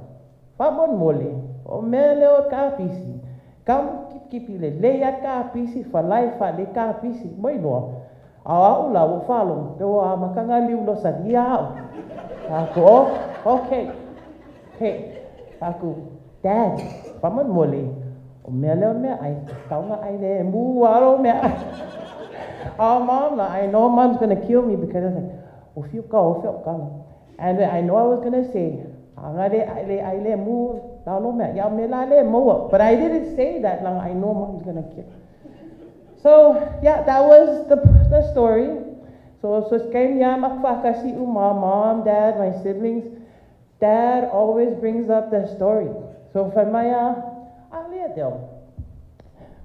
fabon mole, o mele o ka pisi, kam kipi le le ka pisi, falai fa le ka pisi, moi loa. Au la o falo, pe o makanga liu lo sa dia au. Aku, oh, okay. Okay. Aku, dad, pamon mole. O mea leo mea ai, taunga ai le mu aro mea ai. Oh, mom, I know mom's gonna kill me because I was like, o fiu ka, o fiu ka. And I know I was gonna say, anga le ai le ai le mu, lalo mea, ia me la le moa. But I didn't say that, lang, I know mom's gonna kill. So, yeah, that was the story. So, mom, dad, my siblings. Dad always brings up the story. So, whamaya, alia deo.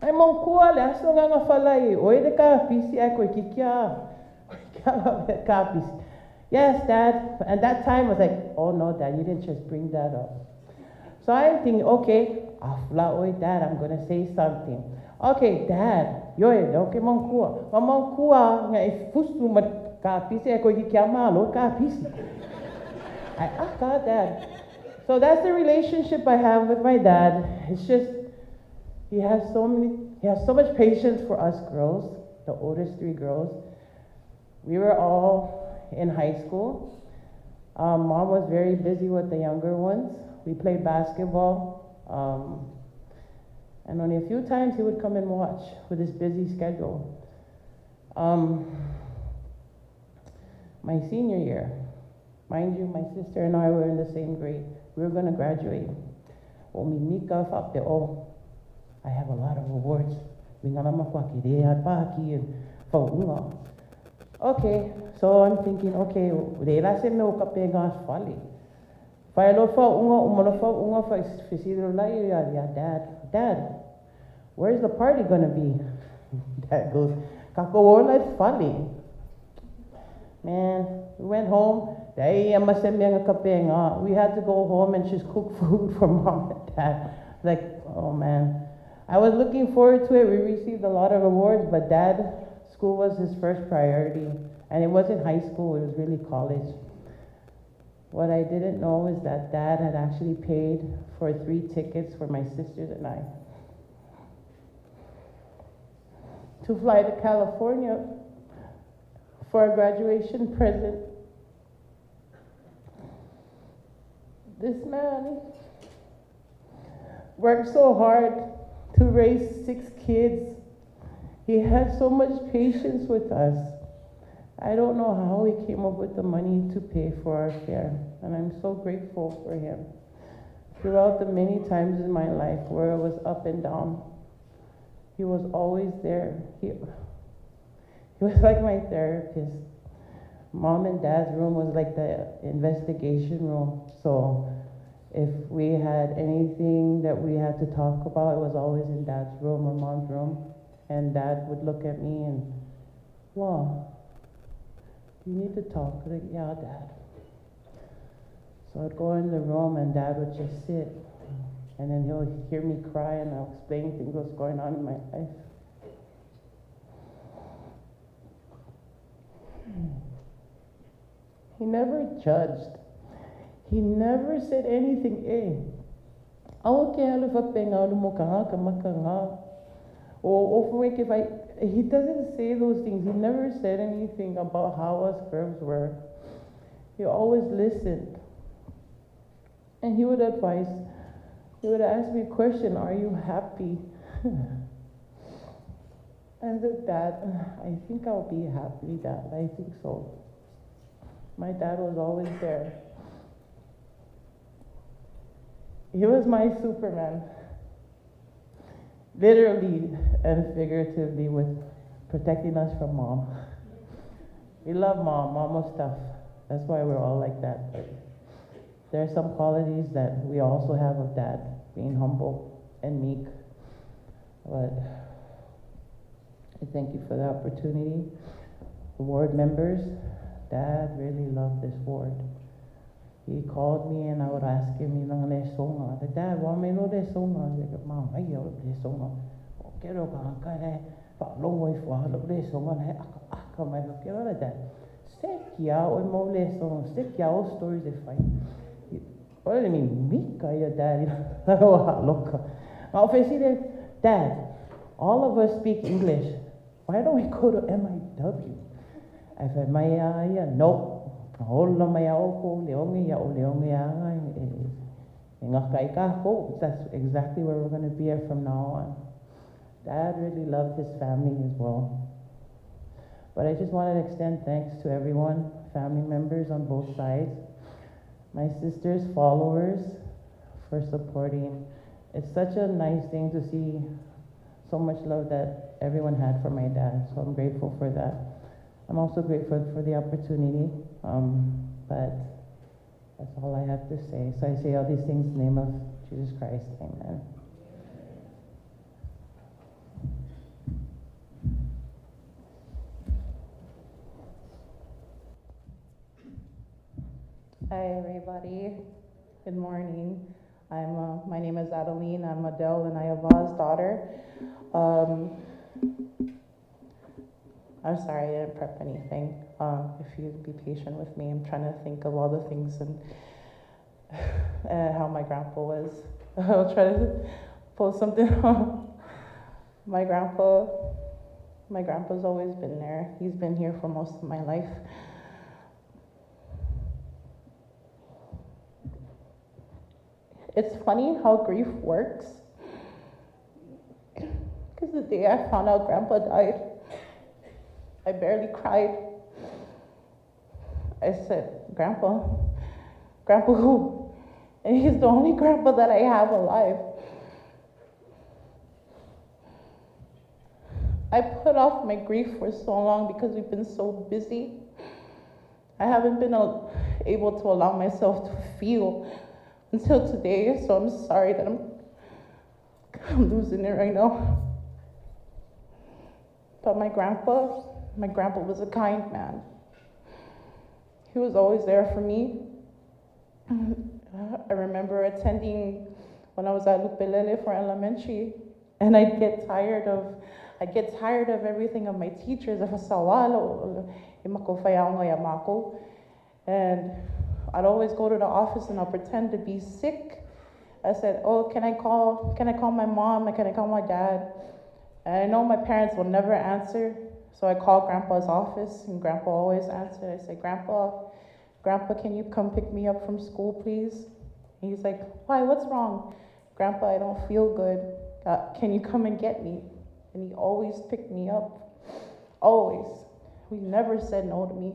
Ai mongkua le aso nganga whalai, oe de ka pisi ai koe kikia. Koe ka pisi. Yes, Dad. And that time I was like, oh no, Dad, you didn't just bring that up. So I'm thinking, okay, afla oe, Dad, I'm going to say something. Okay, Dad, yo e leo ke mongkua. Ma mongkua nga e fusu ma ka pisi ai koe kikia malo ka pisi. I got Dad. So that's the relationship I have with my dad. It's just, he has so much patience for us girls, the oldest three girls. We were all in high school. Mom was very busy with the younger ones. We played basketball. And only a few times he would come and watch with his busy schedule. My senior year, mind you, my sister and I were in the same grade. We were gonna graduate. Oh, I have a lot of awards. Okay, so I'm thinking, okay, Dad, where's the party gonna be? Dad goes, Kako. Man, we went home. We had to go home and just cook food for mom and dad. Like, oh man. I was looking forward to it. We received a lot of awards, but dad, school was his first priority. And it wasn't high school, it was really college. What I didn't know is that dad had actually paid for 3 tickets for my sisters and I to fly to California for a graduation present. This man worked so hard to raise 6 kids. He had so much patience with us. I don't know how he came up with the money to pay for our fare, and I'm so grateful for him. Throughout the many times in my life where it was up and down, he was always there. He was like my therapist. Mom and Dad's room was like the investigation room. So if we had anything that we had to talk about, it was always in Dad's room or Mom's room. And Dad would look at me and, well, you need to talk. Like, yeah, Dad. So I'd go in the room and Dad would just sit. And then he'll hear me cry and I'll explain things what's going on in my life. He never judged. He never said anything. He doesn't say those things. He never said anything about how us girls were. He always listened. And he would advise, he would ask me a question, are you happy? I said, Dad, I think I'll be happy, Dad. I think so. My dad was always there. He was my Superman. Literally and figuratively, with protecting us from Mom. We love Mom. Mom was tough. That's why we're all like that. But there are some qualities that we also have of Dad, being humble and meek. But I thank you for the opportunity. The ward members, Dad really loved this ward. He called me and I would ask him, like, Dad, why me lo le songa? He's like, Mom, I le songa. Stories they find. What do you mean, Mika, your dad? Dad, all of us speak English. Why don't we go to MIW? I said, nope. That's exactly where we're going to be at from now on. Dad really loved his family as well. But I just wanted to extend thanks to everyone, family members on both sides, my sister's followers for supporting. It's such a nice thing to see so much love that everyone had for my dad, so I'm grateful for that. I'm also grateful for the opportunity, but that's all I have to say. So I say all these things in the name of Jesus Christ, amen. Hi everybody, good morning. My name is Adeline. I'm Adele and Ayava's daughter. I'm sorry, I didn't prep anything. If you'd be patient with me, I'm trying to think of all the things and how my grandpa was. I'll try to pull something off. My grandpa's always been there. He's been here for most of my life. It's funny how grief works. Because the day I found out Grandpa died, I barely cried. I said, Grandpa, Grandpa who? And he's the only grandpa that I have alive. I put off my grief for so long because we've been so busy. I haven't been able to allow myself to feel until today, so I'm sorry that I'm losing it right now. But my grandpa was a kind man. He was always there for me. I remember attending when I was at Lupelele for elementary, and I'd get tired of everything of my teachers, and I'd always go to the office and I'll pretend to be sick. I said, oh, can I call my mom? Can I call my dad? And I know my parents will never answer, so I called Grandpa's office, and Grandpa always answered. I said, Grandpa, can you come pick me up from school, please? And he's like, why, what's wrong? Grandpa, I don't feel good. Can you come and get me? And he always picked me up. Always. He never said no to me.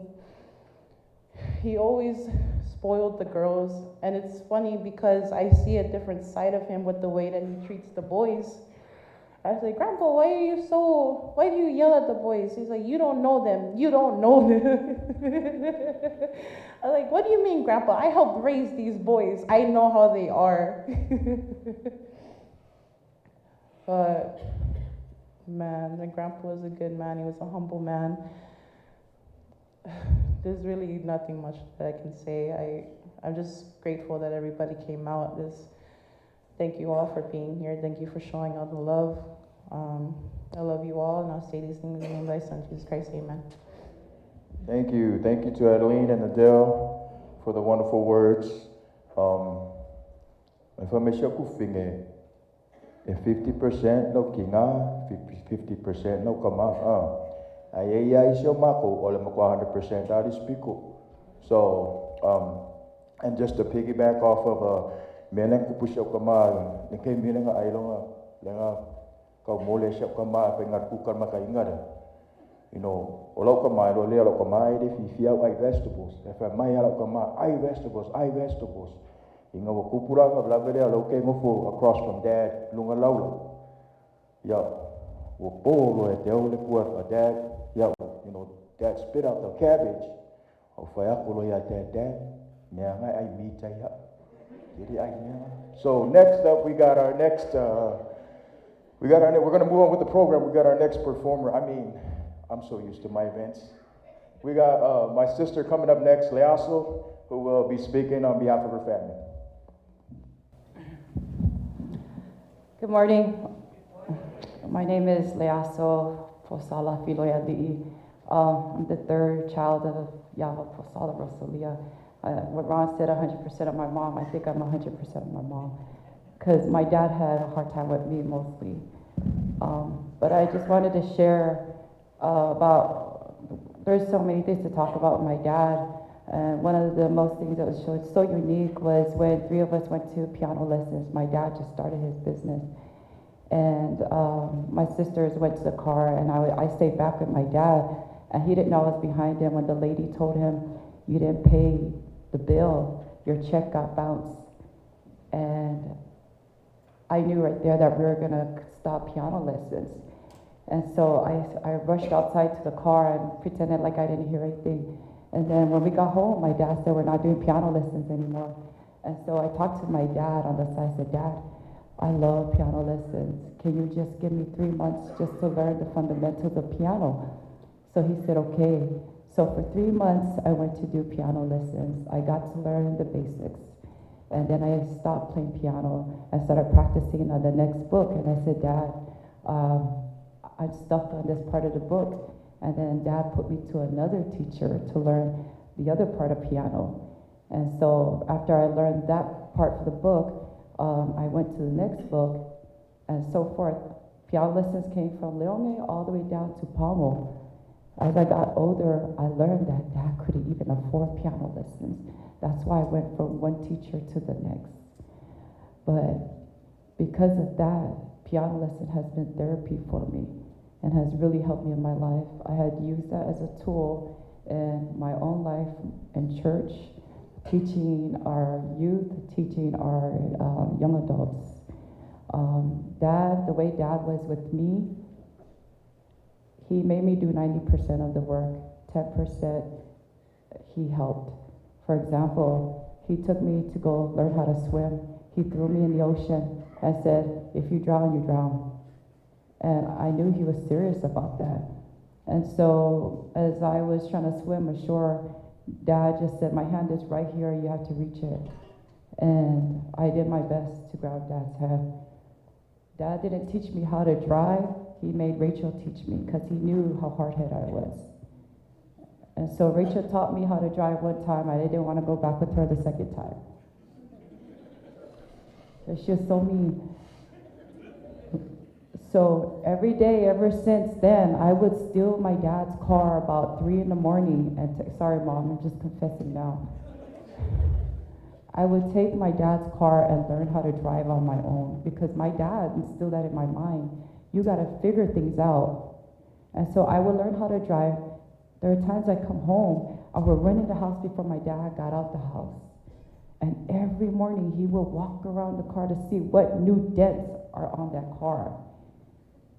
He always spoiled the girls. And it's funny because I see a different side of him with the way that he treats the boys. I was like, Grandpa, why do you yell at the boys? He's like, you don't know them. You don't know them. I'm like, what do you mean, Grandpa? I helped raise these boys. I know how they are. But, man, the grandpa was a good man. He was a humble man. There's really nothing much that I can say. I'm just grateful that everybody came out. Thank you all for being here. Thank you for showing all the love. I love you all, and I'll say these things in the name of thy Son, Jesus Christ. Amen. Thank you. Thank you to Adeline and Adele for the wonderful words. If I may share 50% no kinga, 50% no kama. Ay ay siya mako, ole mako 100% ari spiko. So, and just to piggyback off of meleng kupusyo kama, nike meleng ailonga, lenga kau mole siya kama, pengar kukar makaingar. You know, olau kama, lo le olau kama, de fi fi ai vegetables. If I mai olau kama, ai vegetables, ai vegetables. Inga wa kupuranga bla bla lo ke ngofo across from dad lunga laula. Ya, wo polo e te ole kua dad. Ya, you know, dad spit out the cabbage. O whai ako lo ya dad, dad. Mea ngai ai mi tai ya. So next up, we got our next, we're gonna move on with the program. We got our next performer. I mean, I'm so used to my events. We got my sister coming up next, Leaso, who will be speaking on behalf of her family. Good morning. My name is Leaso Posala Filoyali'i. I'm the third child of Yava Posala Rosalia. What Ron said, 100% of my mom, I think I'm 100% of my mom, because my dad had a hard time with me mostly. But I just wanted to share about, there's so many things to talk about with my dad. And one of the most things that was so unique was when three of us went to piano lessons. My dad just started his business. And my sisters went to the car, and I stayed back with my dad, and he didn't know I was behind him when the lady told him, you didn't pay the bill, your check got bounced. And I knew right there that we were gonna stop piano lessons. And so I rushed outside to the car and pretended like I didn't hear anything. And then when we got home, my dad said, we're not doing piano lessons anymore. And so I talked to my dad on the side. I said, Dad, I love piano lessons. Can you just give me 3 months just to learn the fundamentals of piano? So he said, okay. So for 3 months, I went to do piano lessons. I got to learn the basics. And then I stopped playing piano and started practicing on the next book. And I said, Dad, I'm stuck on this part of the book. And then Dad put me to another teacher to learn the other part of piano. And so after I learned that part for the book, I went to the next book and so forth. Piano lessons came from Leone all the way down to Pomo. As I got older, I learned that Dad couldn't even afford piano lessons. That's why I went from one teacher to the next. But because of that, piano lesson has been therapy for me and has really helped me in my life. I had used that as a tool in my own life in church, teaching our youth, teaching our young adults. Dad, the way Dad was with me, he made me do 90% of the work, 10% he helped. For example, he took me to go learn how to swim. He threw me in the ocean and said, if you drown, you drown. And I knew he was serious about that. And so as I was trying to swim ashore, Dad just said, my hand is right here, you have to reach it. And I did my best to grab Dad's hand. Dad didn't teach me how to drive. He made Rachel teach me because he knew how hard-headed I was. And so Rachel taught me how to drive one time. I didn't want to go back with her the second time. She was so mean. So every day, ever since then, I would steal my dad's car about 3 in the morning. And sorry, Mom, I'm just confessing now. I would take my dad's car and learn how to drive on my own because my dad instilled that in my mind. You got to figure things out. And so I would learn how to drive. There are times I come home, I would run in the house before my dad got out the house. And every morning he would walk around the car to see what new dents are on that car.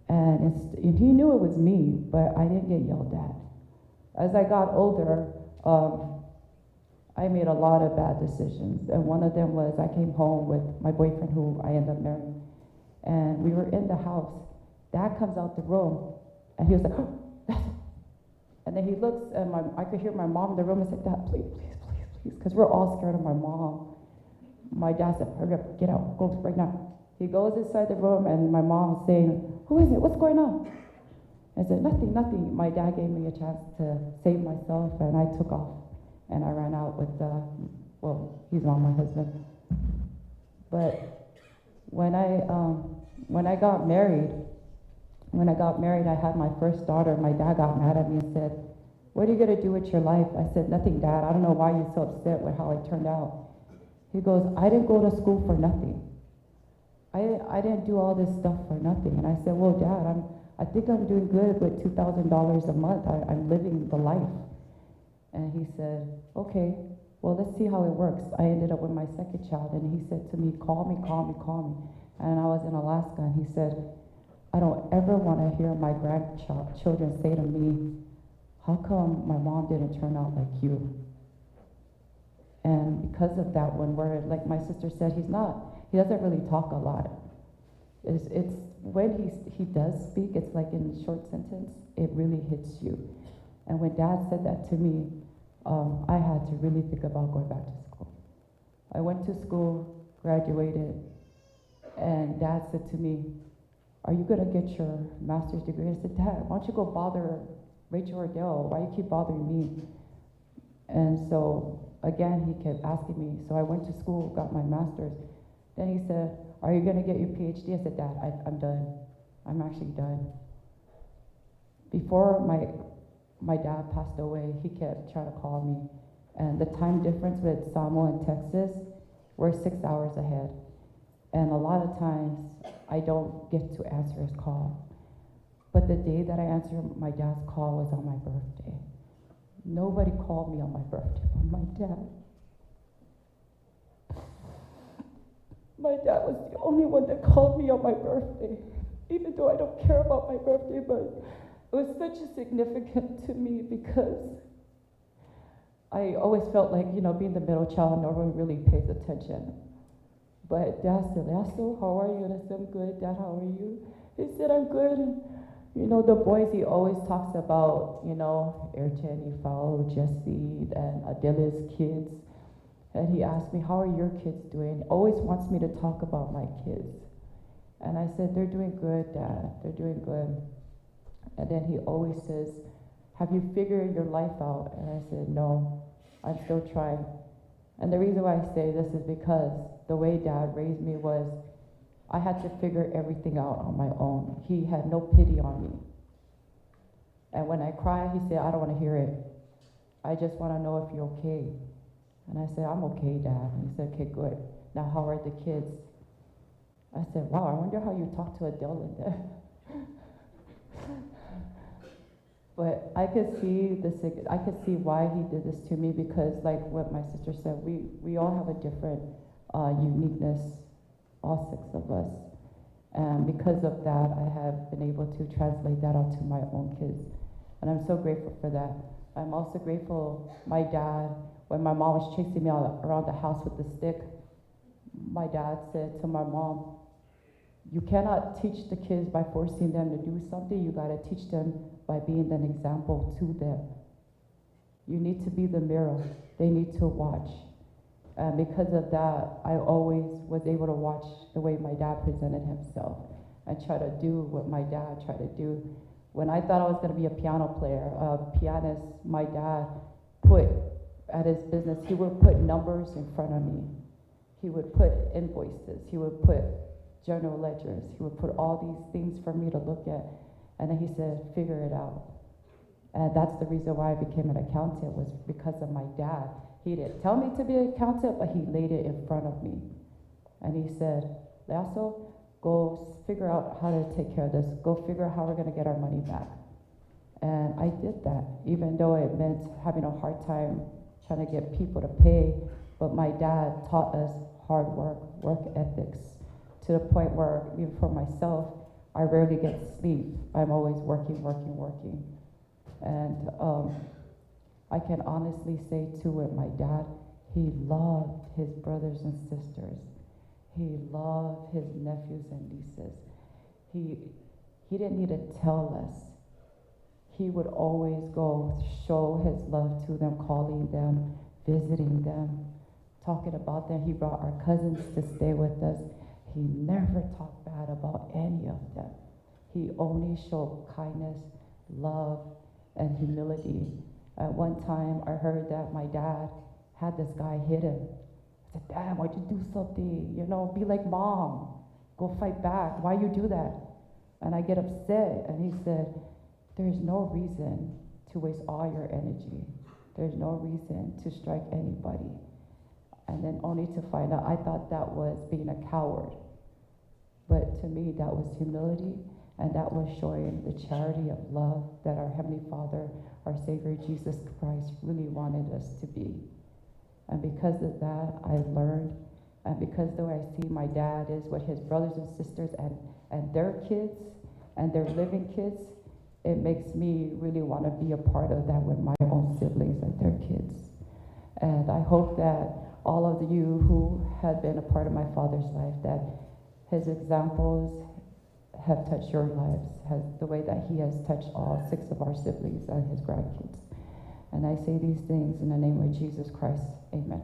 And, and he knew it was me, but I didn't get yelled at. As I got older, I made a lot of bad decisions. And one of them was I came home with my boyfriend who I ended up marrying. And we were in the house. Dad comes out the room, and he was like, oh, and then he looks, and I could hear my mom in the room and said, Dad, please, please, please, please, because we're all scared of my mom. My dad said, hurry up, get out, go right now. He goes inside the room, and my mom's saying, who is it? What's going on? I said, nothing, nothing. My dad gave me a chance to save myself, and I took off. And I ran out with well, he's not my husband. But when I got married, I had my first daughter. My dad got mad at me and said, what are you gonna do with your life? I said, nothing, Dad. I don't know why you're so upset with how I turned out. He goes, I didn't go to school for nothing. I didn't do all this stuff for nothing. And I said, well, Dad, I think I'm doing good with $2,000 a month. I'm living the life. And he said, okay, well, let's see how it works. I ended up with my second child, and he said to me, call me, call me, call me. And I was in Alaska, and he said, I don't ever want to hear my grandchildren say to me, how come my mom didn't turn out like you? And because of that one word, like my sister said, he doesn't really talk a lot. It's when he does speak, it's like in a short sentence, it really hits you. And when Dad said that to me, I had to really think about going back to school. I went to school, graduated, and Dad said to me, are you gonna get your master's degree? I said, Dad, why don't you go bother Rachel Ordell? Why you keep bothering me? And so, again, he kept asking me. So I went to school, got my master's. Then he said, are you gonna get your PhD? I said, Dad, I'm done. I'm actually done. Before my dad passed away, he kept trying to call me. And the time difference with Samoa and Texas, we're 6 hours ahead. And a lot of times, I don't get to answer his call. But the day that I answered my dad's call was on my birthday. Nobody called me on my birthday but my dad. My dad was the only one that called me on my birthday, even though I don't care about my birthday, but it was such a significant to me because I always felt like, you know, being the middle child, no one really pays attention. But Dad said, Leaso, how are you? And I said, I'm good. Dad, how are you? He said, I'm good. You know, the boys, he always talks about, you know, Ayrton, Ifao, Jesse, and Adela's kids. And he asked me, how are your kids doing? Always wants me to talk about my kids. And I said, they're doing good, Dad. They're doing good. And then he always says, have you figured your life out? And I said, no, I'm still trying. And the reason why I say this is because the way Dad raised me was I had to figure everything out on my own. He had no pity on me. And when I cry, he said, I don't want to hear it. I just want to know if you're okay. And I said, I'm okay, Dad. And he said, okay, good. Now, how are the kids? I said, wow, I wonder how you talk to Adele in there. But I could see I could see why he did this to me, because like what my sister said, we all have a different uniqueness, all six of us. And because of that, I have been able to translate that onto my own kids. And I'm so grateful for that. I'm also grateful my dad, when my mom was chasing me all around the house with the stick, my dad said to my mom, you cannot teach the kids by forcing them to do something. You got to teach them by being an example to them. You need to be the mirror. They need to watch. And because of that, I always was able to watch the way my dad presented himself and try to do what my dad tried to do. When I thought I was going to be a piano player, a pianist, my dad put at his business, he would put numbers in front of me. He would put invoices. He would put general ledgers. He would put all these things for me to look at. And then he said, figure it out. And that's the reason why I became an accountant, was because of my dad. He didn't tell me to be an accountant, but he laid it in front of me. And he said, Leaso, go figure out how to take care of this. Go figure out how we're gonna get our money back. And I did that, even though it meant having a hard time trying to get people to pay. But my dad taught us hard work, work ethics, to the point where, even for myself, I rarely get sleep. I'm always working, working, working. And I can honestly say, too, with my dad, he loved his brothers and sisters. He loved his nephews and nieces. He didn't need to tell us. He would always go show his love to them, calling them, visiting them, talking about them. He brought our cousins to stay with us. He never talked bad about any of them. He only showed kindness, love, and humility. At one time, I heard that my dad had this guy hit him. I said, Dad, why'd you do something? Be like mom. Go fight back. Why you do that? And I get upset. And he said, there's no reason to waste all your energy. There's no reason to strike anybody. And then only to find out, I thought that was being a coward. But to me, that was humility, and that was showing the charity of love that our Heavenly Father, our Savior Jesus Christ, really wanted us to be. And because of that, I learned, and because the way I see my dad is with his brothers and sisters and their kids and their living kids, it makes me really want to be a part of that with my own siblings and their kids. And I hope that all of you who have been a part of my father's life, that his examples have touched your lives, has the way that he has touched all 6 of our siblings and his grandkids. And I say these things in the name of Jesus Christ. Amen.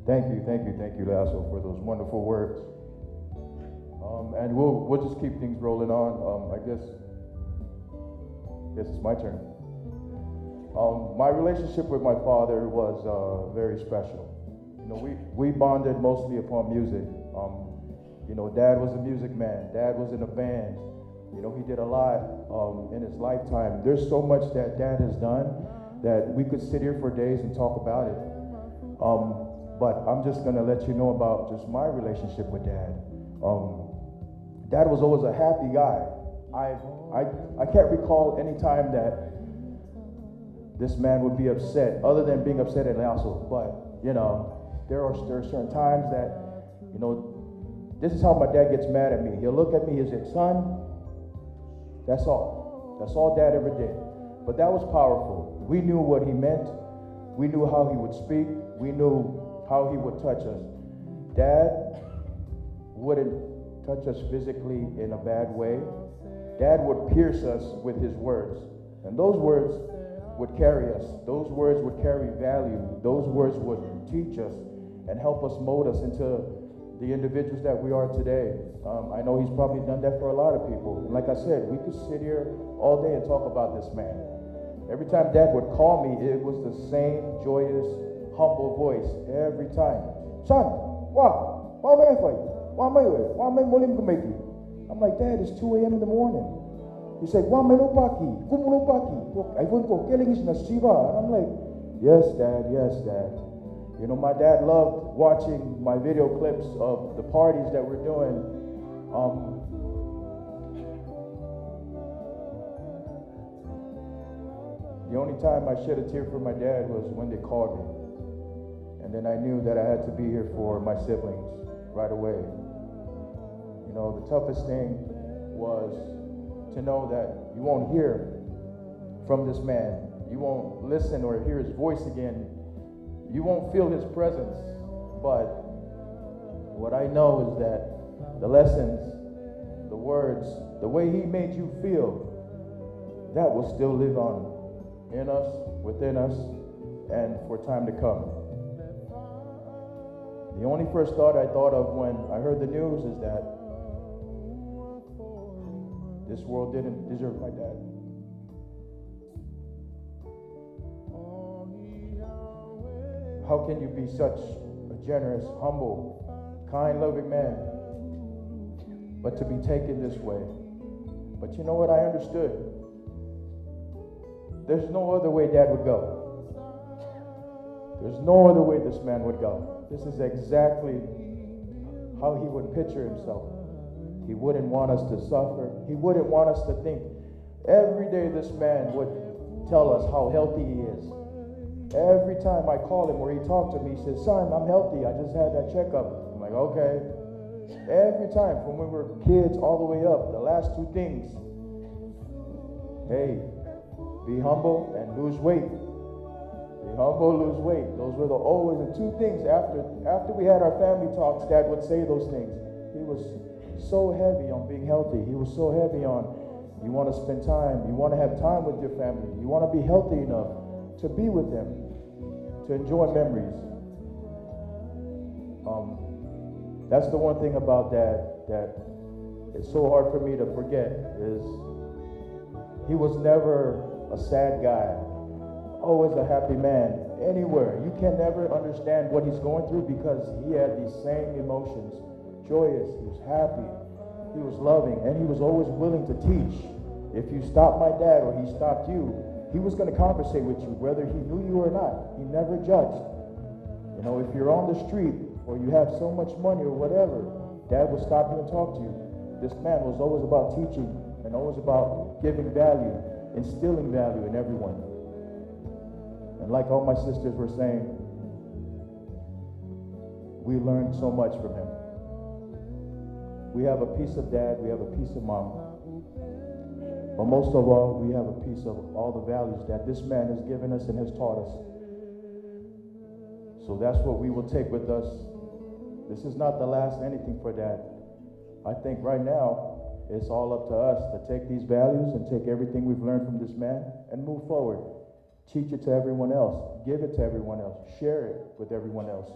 Thank you, thank you, thank you, Leaso, for those wonderful words. And we'll just keep things rolling on. I guess it's my turn. My relationship with my father was very special. We bonded mostly upon music. Dad was a music man. Dad was in a band. He did a lot in his lifetime. There's so much that Dad has done that we could sit here for days and talk about it. But I'm just going to let you know about just my relationship with Dad. Dad was always a happy guy. I can't recall any time that this man would be upset, other than being upset at Leaso. But there are certain times that, this is how my dad gets mad at me. He'll look at me, he'll say, son, that's all. That's all Dad ever did. But that was powerful. We knew what he meant. We knew how he would speak. We knew how he would touch us. Dad wouldn't touch us physically in a bad way. Dad would pierce us with his words. And those words would carry us. Those words would carry value. Those words would teach us and help us mold us into the individuals that we are today. I know he's probably done that for a lot of people. And like I said, we could sit here all day and talk about this man. Every time Dad would call me, it was the same joyous, humble voice every time. Son, why? Why am I fighting? Why am I here? Why am I molim kumeki? I'm like, Dad, it's 2 a.m. in the morning. He said, Why am I no paki? Kumu no paki? I won't go killing his nasiba. And I'm like, yes, Dad, yes, Dad. My dad loved watching my video clips of the parties that we're doing. The only time I shed a tear for my dad was when they called me. And then I knew that I had to be here for my siblings right away. The toughest thing was to know that you won't hear from this man. You won't listen or hear his voice again. You won't feel his presence. But what I know is that the lessons, the words, the way he made you feel, that will still live on in us, within us, and for time to come. The only first thought I thought of when I heard the news is that this world didn't deserve my dad. How can you be such a generous, humble, kind, loving man, but to be taken this way? But you know what? I understood. There's no other way Dad would go. There's no other way this man would go. This is exactly how he would picture himself. He wouldn't want us to suffer. He wouldn't want us to think. Every day this man would tell us how healthy he is. Every time I call him or he talked to me, he says, "Son, I'm healthy. I just had that checkup." I'm like, okay. Every time, from when we were kids all the way up, the last two things. Hey, be humble and lose weight. Be humble, lose weight. Those were the always the two things. After we had our family talks, Dad would say those things. He was so heavy on being healthy. He was so heavy on, you want to spend time. You want to have time with your family. You want to be healthy enough to be with them, to enjoy memories. That's the one thing about Dad that it's so hard for me to forget is he was never a sad guy, always a happy man, anywhere. You can never understand what he's going through because he had these same emotions. Joyous, he was happy, he was loving, and he was always willing to teach. If you stopped my dad or he stopped you, he was going to conversate with you, whether he knew you or not. He never judged. You know, if you're on the street or you have so much money or whatever, Dad would stop you and talk to you. This man was always about teaching and always about giving value, instilling value in everyone. And like all my sisters were saying, we learned so much from him. We have a piece of Dad, we have a piece of Mom. But most of all, we have a piece of all the values that this man has given us and has taught us. So that's what we will take with us. This is not the last anything for Dad. I think right now, it's all up to us to take these values and take everything we've learned from this man and move forward. Teach it to everyone else. Give it to everyone else. Share it with everyone else.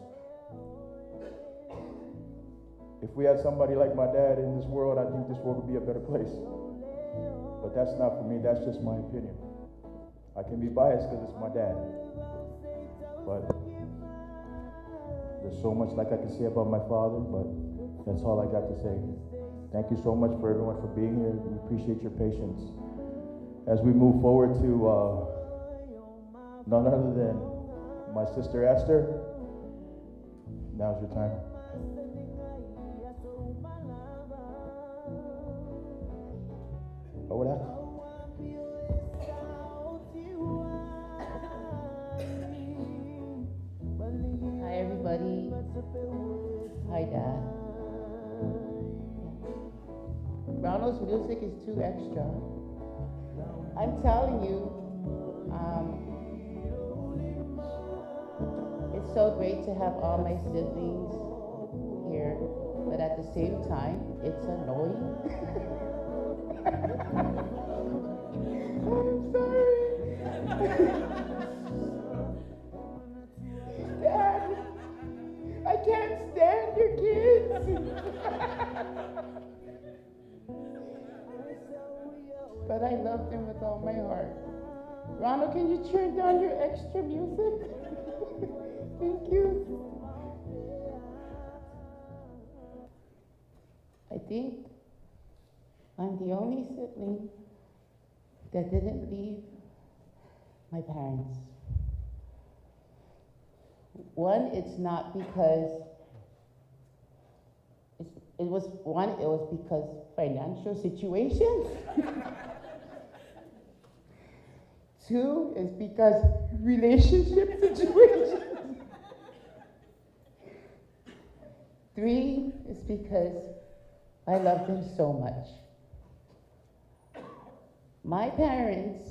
If we had somebody like my dad in this world, I think this world would be a better place. But that's not for me, that's just my opinion. I can be biased because it's my dad. But there's so much like I can say about my father, but that's all I got to say. Thank you so much for everyone for being here. We appreciate your patience. As we move forward to none other than my sister Esther, now's your time. Hola. Hi, everybody. Hi, Dad. Ronald's music is too extra. I'm telling you, it's so great to have all my siblings here, but at the same time, it's annoying. I'm sorry. Dad, I can't stand your kids. But I love them with all my heart. Ronald, can you turn down your extra music? Thank you. I think I'm the only sibling that didn't leave my parents. One, it's not because, it was because financial situations. Two is because relationship situations. Three is because I love them so much. My parents,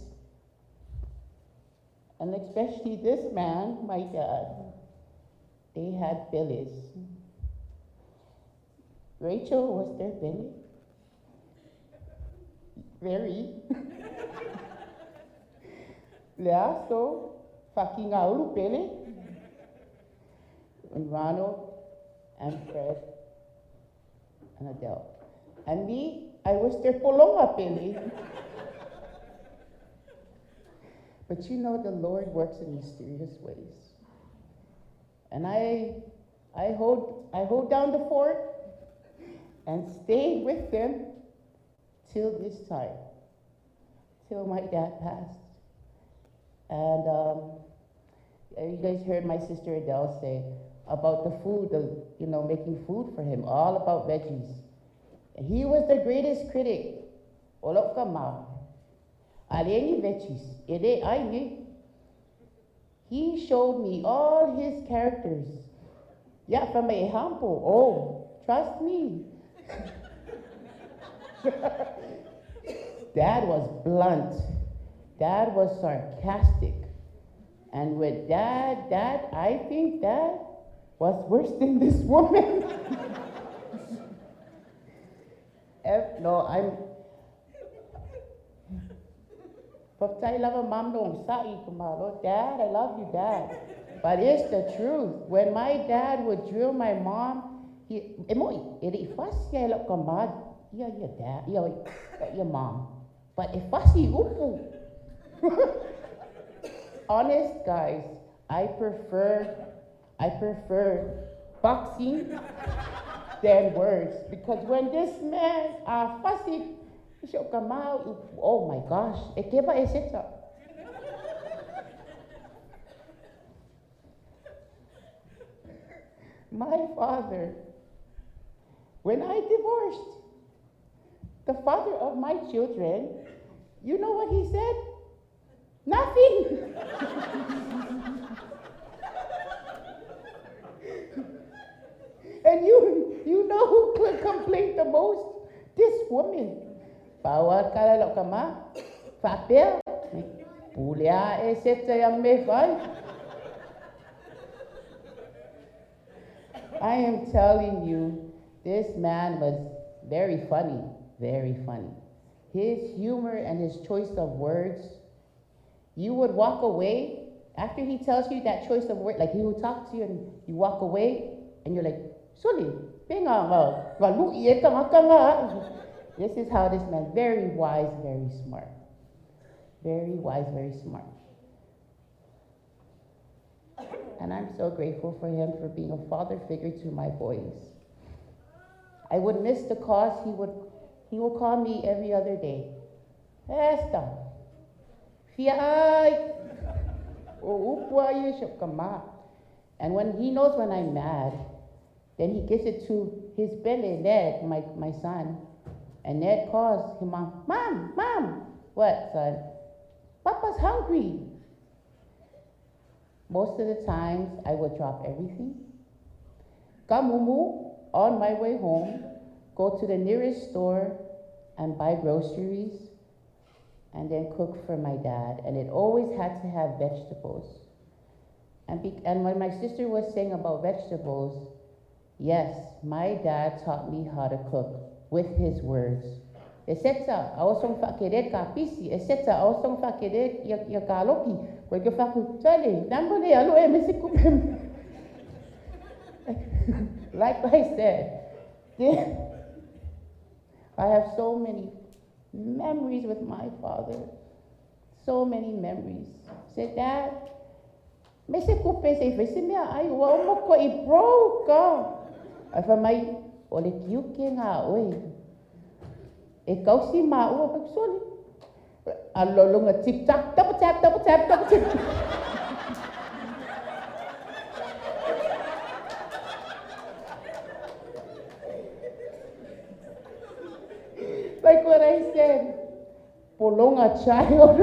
and especially this man, my dad, they had billies. Rachel was their billy. Very. Leaso, fucking aulu pele. And Ronald and Fred and Adele. And me, I was their polonga pele. But you know, the Lord works in mysterious ways. And I hold down the fort and stayed with them till this time, till my dad passed. You guys heard my sister Adele say about the food, making food for him, all about veggies. He was the greatest critic. Oloka ma. Aleni veggies. Ere ai. He showed me all his characters. Yeah, from a humble. Oh, trust me. Dad was blunt. Dad was sarcastic. And with Dad, I think Dad was worse than this woman. No, I'm. Dad, I love you, Dad. But it's the truth. When my dad would drill my mom, he your mom. But if honest guys, I prefer boxing than words, because when this man fussy, oh my gosh, my father, when I divorced the father of my children, you know what he said? Nothing. And you know who complained the most? This woman. I am telling you, this man was very funny, very funny. His humor and his choice of words, you would walk away after he tells you that choice of word, like he would talk to you and you walk away and you're like, Soli, this is how this man, very wise, very smart. Very wise, very smart. And I'm so grateful for him for being a father figure to my boys. I would miss the calls. He would call me every other day. Esther, and when he knows when I'm mad, then he gives it to his belly, Ned, my son. And Ned calls him, Mom, Mom, Mom. What, son? Papa's hungry. Most of the times, I would drop everything. Kamumu, on my way home, go to the nearest store and buy groceries, and then cook for my dad. And it always had to have vegetables. And when my sister was saying about vegetables, yes, my dad taught me how to cook with his words. Esetsa, aosong fakere ka pisi, esetsa, aosong fakere ya kaloki. Like I said, I have so many memories with my father. So many memories. Said, Dad, mese kupe se fese mea ai ua omoko i broke. Ai fa mai, o le kiuke ngā oe. E kausi mā ua pakusoli. Alolonga tick tock, double tap, double tap, double tap. Like what I said, Polonga child.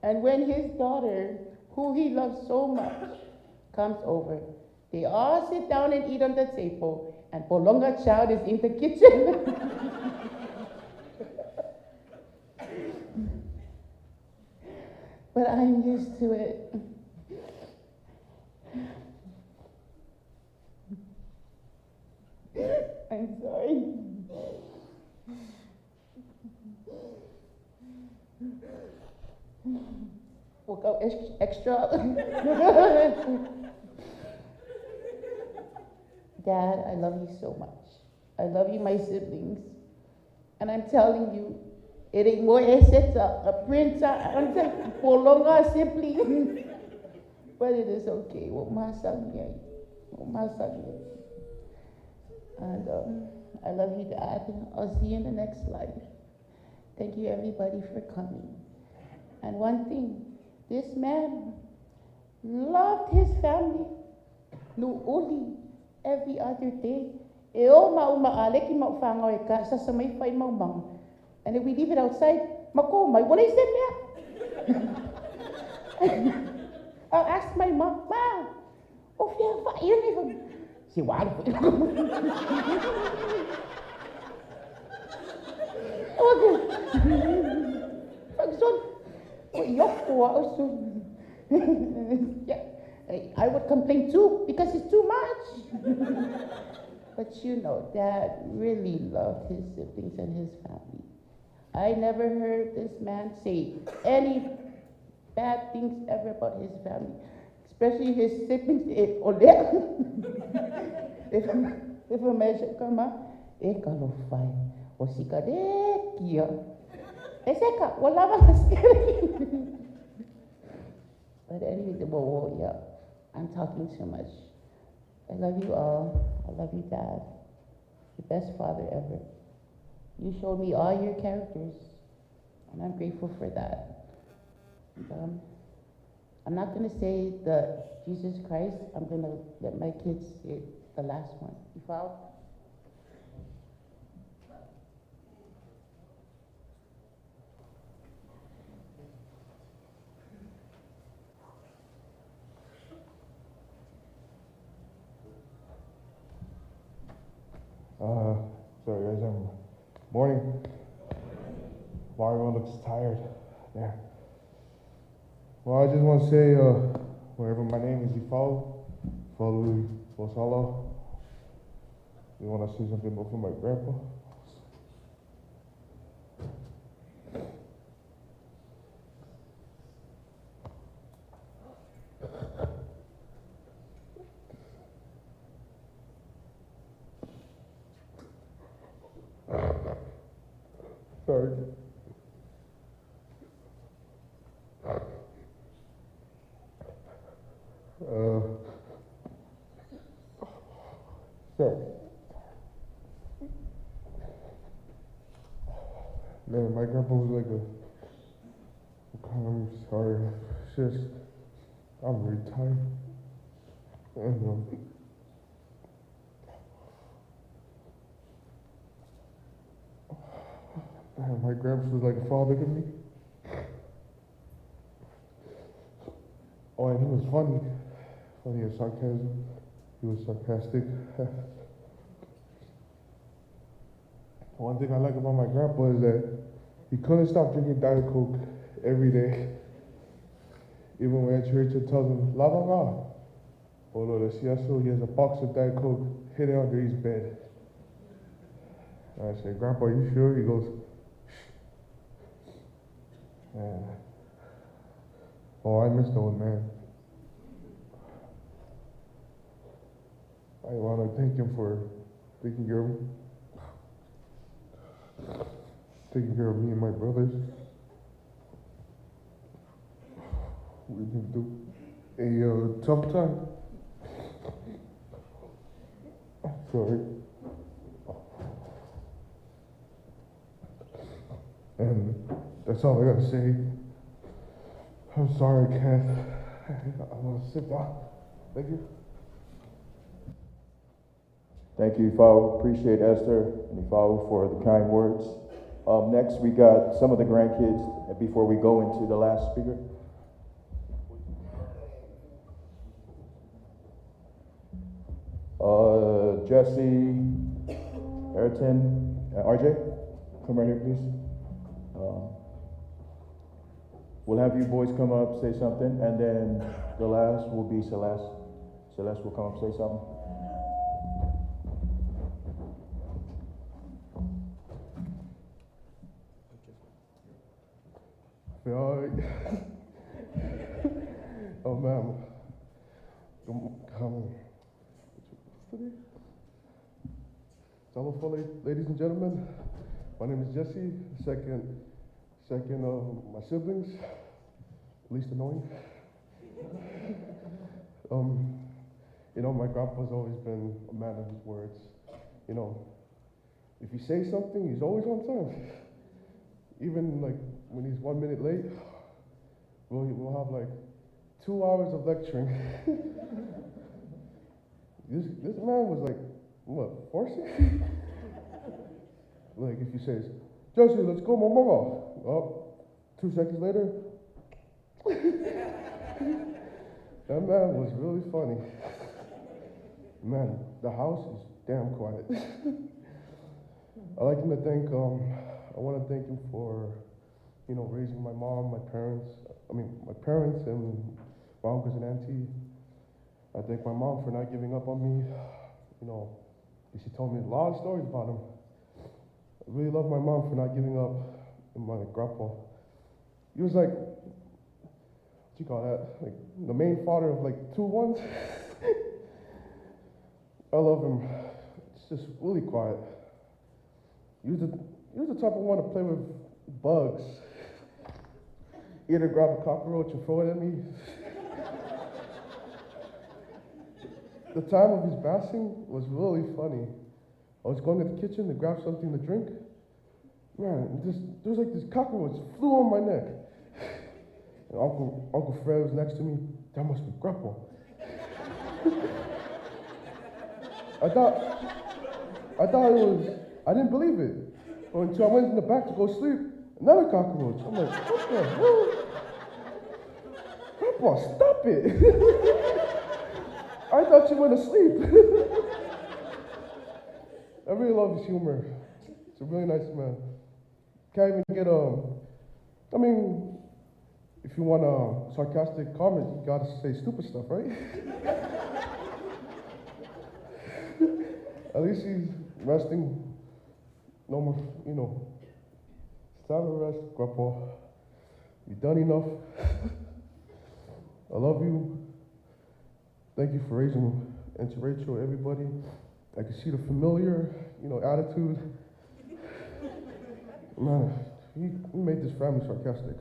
And when his daughter, who he loves so much, comes over, they all sit down and eat on the table, and Polonga child is in the kitchen. But I'm used to it. I'm sorry. We'll go extra. Dad, I love you so much. I love you, my siblings. And I'm telling you, it ain't more a printer, I'm telling Polonga sibling. But it is okay. And I love you, Dad. I'll see you in the next life. Thank you, everybody, for coming. And one thing, this man loved his family. Nu'uli every other day. E o ma uma aleki ma whangau e ka sasa mai whai mau manga. And if we leave it outside, mako mai, what is it mea? I'll ask my mom, Ma, o fia wha ia nei Si walu. Yeah, I would complain too because it's too much. But you know, Dad really loved his siblings and his family. I never heard this man say any bad things ever about his family, especially his siblings. If a measure come e kalofai, o sika kia. E seka, wala ba But anyway, well, yeah, I'm talking too much. I love you all. I love you, Dad. The best father ever. You showed me all your characters, and I'm grateful for that. And, I'm not going to say the Jesus Christ. I'm going to let my kids say the last one. You follow? Sorry guys, I'm morning. Wow, everyone looks tired there. Well, I just want to say, wherever my name is Ifao, Ifao Posala. You want to say something for my grandpa? Sorry. Sorry. Man, my grandpa was like a. I'm sorry. It's just, I'm really tired. And, man, my grandpa was like a father to me. Oh, and he was funny. Funny and sarcasm. He was sarcastic. One thing I like about my grandpa is that he couldn't stop drinking Diet Coke every day. Even when Aunt Rachel tells him, Lava nga. Olo decía so, he has a box of Diet Coke hidden under his bed. And I said, Grandpa, are you sure? He goes, shh. And, oh, I miss the old man. I want to thank him for taking care of me and my brothers. We've been through a tough time. Sorry. And that's all I gotta say. I'm sorry, I can't. I'm gonna sit down. Thank you. Thank you, Ifao. Appreciate Esther and Ifao for the kind words. Next, we got some of the grandkids before we go into the last speaker. Jesse, Ayrton, RJ, come right here, please. We'll have you boys come up, say something, and then the last will be Celeste. Celeste will come up, say something. Oh, ma'am. Ladies and gentlemen, my name is Jesse, second of my siblings, least annoying. You know, my grandpa's always been a man of his words. You know, if you say something, he's always on time. Even like when he's 1 minute late, We'll have like 2 hours of lecturing. This man was like, what, forcing? Like if he says, Jesse, let's go, mama. Oh, 2 seconds later. That man was really funny. Man, the house is damn quiet. I like him to thank, I want to thank him for, you know, raising my mom, my parents, my parents and my uncles and auntie. I thank my mom for not giving up on me. You know, she told me a lot of stories about him. I really love my mom for not giving up, and my grandpa. He was like, what you call that? Like the main father of like 2 ones. I love him. It's just really quiet. He was the type of one to play with bugs. Either grab a cockroach and throw it at me. The time of his passing was really funny. I was going to the kitchen to grab something to drink. Man, there was like this cockroach flew on my neck. And Uncle Fred was next to me. That must be Grandpa. I thought it was, I didn't believe it. But until I went in the back to go sleep, another cockroach. I'm like, what the hell? Grandpa, stop it. I thought you went to sleep. I really love his humor. He's a really nice man. Can't even get I mean, if you want a sarcastic comment, you got to say stupid stuff, right? At least he's resting. No more, you know. It's time to rest, Grandpa. You've done enough. I love you. Thank you for raising me. And to Rachel, everybody. I can see the familiar, you know, attitude. Man, he made this family sarcastic.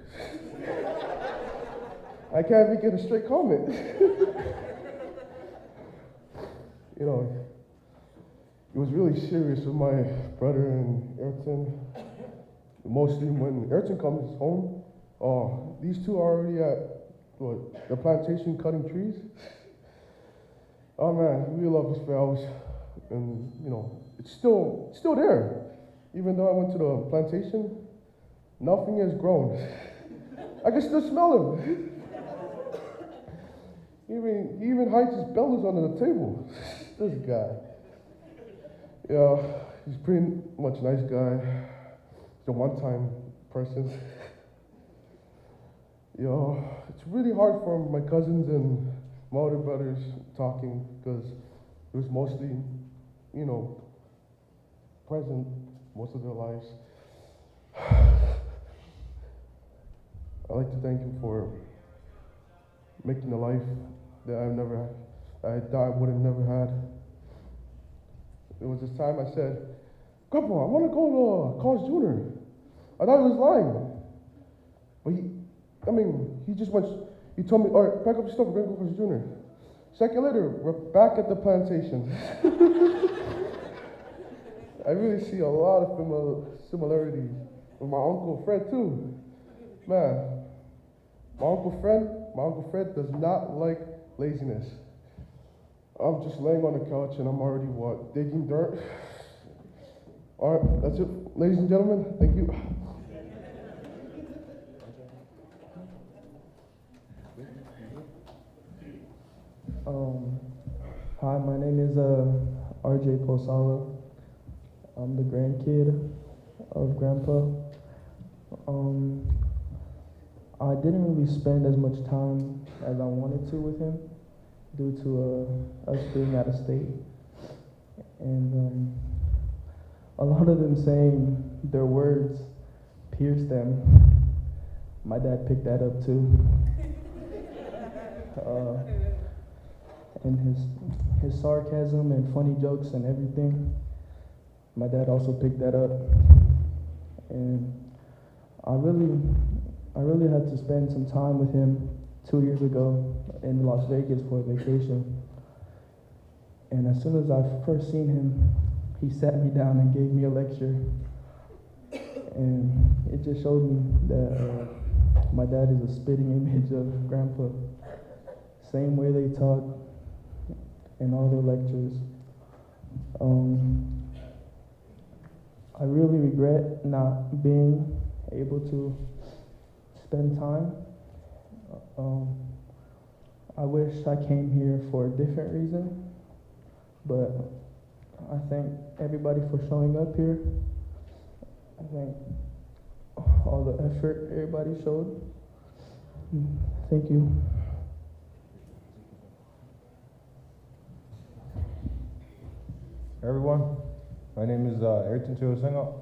I can't even get a straight comment. You know, it was really serious with my brother and Ayrton. Mostly when Ayrton comes home, these two are already at what, the plantation cutting trees. Oh man, we love this house. And you know, it's still there. Even though I went to the plantation, nothing has grown. I can still smell him. He even hides his bellows under the table. This guy. Yeah, he's pretty much a nice guy. He's a one-time person. Yeah, it's really hard for my cousins and my older brothers talking because it was mostly, you know, present most of their lives. I'd like to thank him for making the life that I thought I would have never had. It was this time I said, Grandpa, I want to go to Carl's Jr. I thought he was lying. But he just went, he told me, all right, pack up your stuff, we're going to go to Carl's Jr. Second later, we're back at the plantation. I really see a lot of similarities with my Uncle Fred too. Man, my Uncle Fred does not like laziness. I'm just laying on the couch and I'm already, what, digging dirt? All right, that's it, ladies and gentlemen, thank you. Hi, my name is RJ Posala. I'm the grandkid of Grandpa. I didn't really spend as much time as I wanted to with him due to us being out of state. And a lot of them saying their words pierced them. My dad picked that up too. And his sarcasm and funny jokes and everything, my dad also picked that up. And I really had to spend some time with him 2 years ago in Las Vegas for a vacation. And as soon as I first seen him, he sat me down and gave me a lecture. And it just showed me that My dad is a spitting image of Grandpa. Same way they talk in all their lectures. I really regret not being able to spend time. I wish I came here for a different reason, but I thank everybody for showing up here. I thank all the effort everybody showed. Thank you. Hey everyone, my name is Ayrton Tuasenga.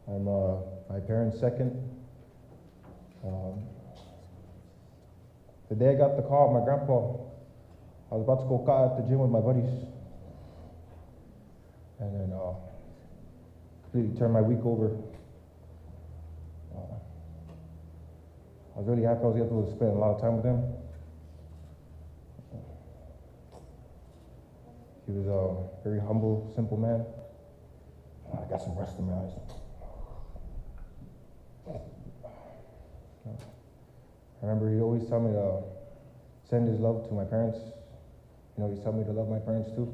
I'm my parents' second. The day I got the call, my grandpa, I was about to go at the gym with my buddies. And then completely turned my week over. I was really happy I was able to spend a lot of time with him. He was a very humble, simple man. I got some rust in my eyes. I remember he always tell me to send his love to my parents. You know, he told me to love my parents too.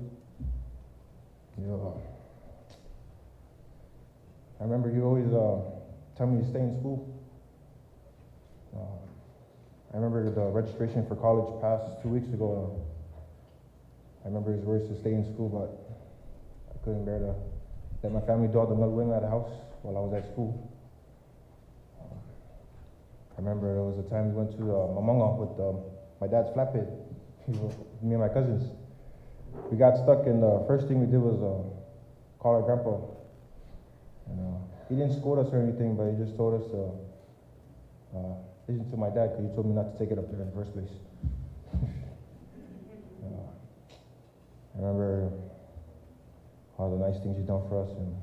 You know, I remember he always tell me to stay in school. I remember the registration for college passed 2 weeks ago. I remember his words to stay in school, but I couldn't bear to let my family do all the wing at the house while I was at school. I remember there was a time we went to Mamonga with my dad's flatbed, me and my cousins. We got stuck, and the first thing we did was call our grandpa. And he didn't scold us or anything, but he just told us to listen to my dad, because he told me not to take it up there in the first place. I remember all the nice things he's done for us, and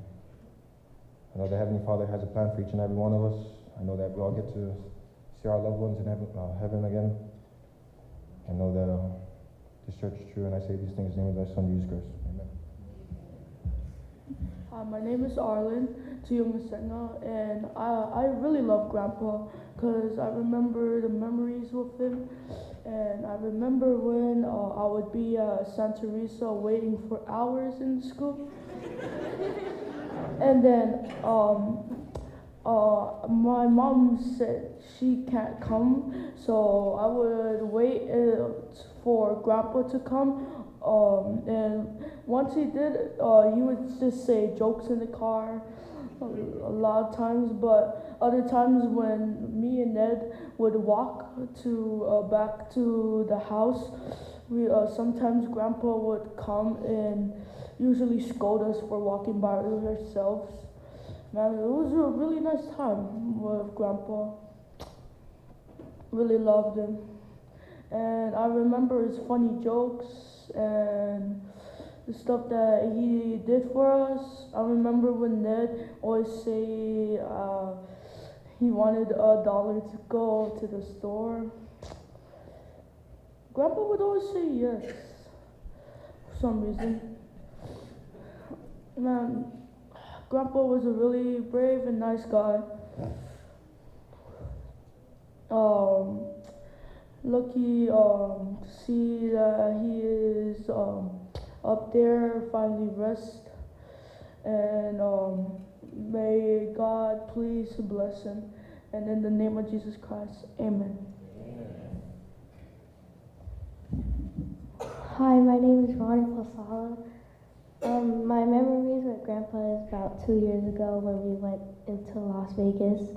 I know the Heavenly Father has a plan for each and every one of us. I know that we all get to see our loved ones in heaven again. I know that this church is true, and I say these things in the name of thy Son, Jesus Christ. Amen. My name is Arlen Tuyungasenga, and I really love Grandpa because I remember the memories with him. And I remember when I would be at Santa Teresa waiting for hours in school. And then my mom said she can't come, so I would wait for Grandpa to come. And once he did, he would just say jokes in the car a lot of times, but other times when me and Ned would walk to back to the house, we sometimes Grandpa would come and usually scold us for walking by ourselves. Man, it was a really nice time with Grandpa. Really loved him. And I remember his funny jokes and the stuff that he did for us. I remember when Ned always say he wanted $1 to go to the store. Grandpa would always say yes for some reason. Man, Grandpa was a really brave and nice guy. Lucky to see that he is up there, finally rest, and may God please bless him. And in the name of Jesus Christ, amen. Hi, my name is Ronnie Posala. My memories with Grandpa is about 2 years ago when we went into Las Vegas,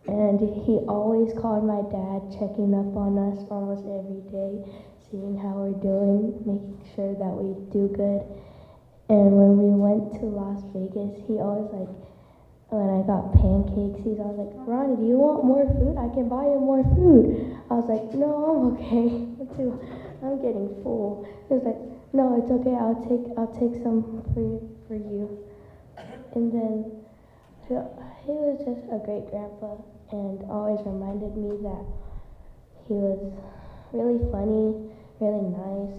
and he always called my dad, checking up on us almost every day, seeing how we're doing, making sure that we do good. And when we went to Las Vegas, he always, like, when I got pancakes, he's always like, Ronnie, do you want more food? I can buy you more food. I was like, no, I'm okay. I'm getting full. He was like, no, it's okay. I'll take some for you. And then he was just a great grandpa and always reminded me that he was really funny, really nice.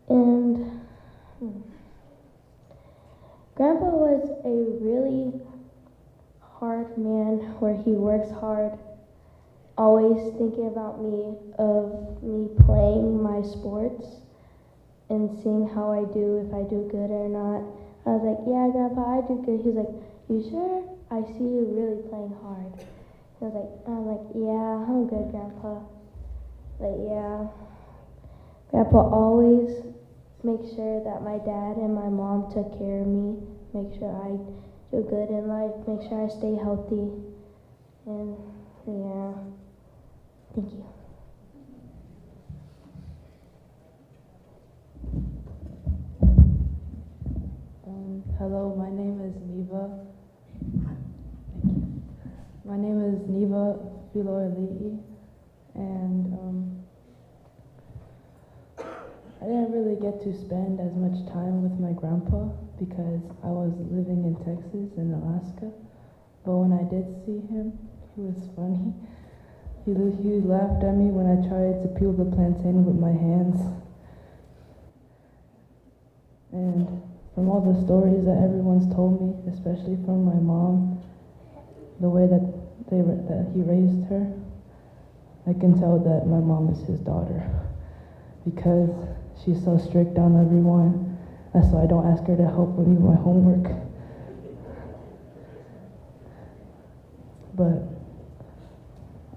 And Grandpa was a really hard work man where he works hard, always thinking about me, of me playing my sports and seeing how I do, if I do good or not. I was like, yeah, Grandpa, I do good. He was like, you sure? I see you really playing hard. He was like, I'm like, yeah, I'm good, Grandpa. But yeah, Grandpa always makes sure that my dad and my mom took care of me, make sure I do good in life, make sure I stay healthy, and yeah, thank you. Hello, my name is Neva. Thank you. My name is Neva Filoali'i, and I didn't really get to spend as much time with my grandpa because I was living in Texas and Alaska. But when I did see him, he was funny. He laughed at me when I tried to peel the plantain with my hands. And from all the stories that everyone's told me, especially from my mom, the way that that he raised her, I can tell that my mom is his daughter because she's so strict on everyone. That's why I don't ask her to help with me with my homework. But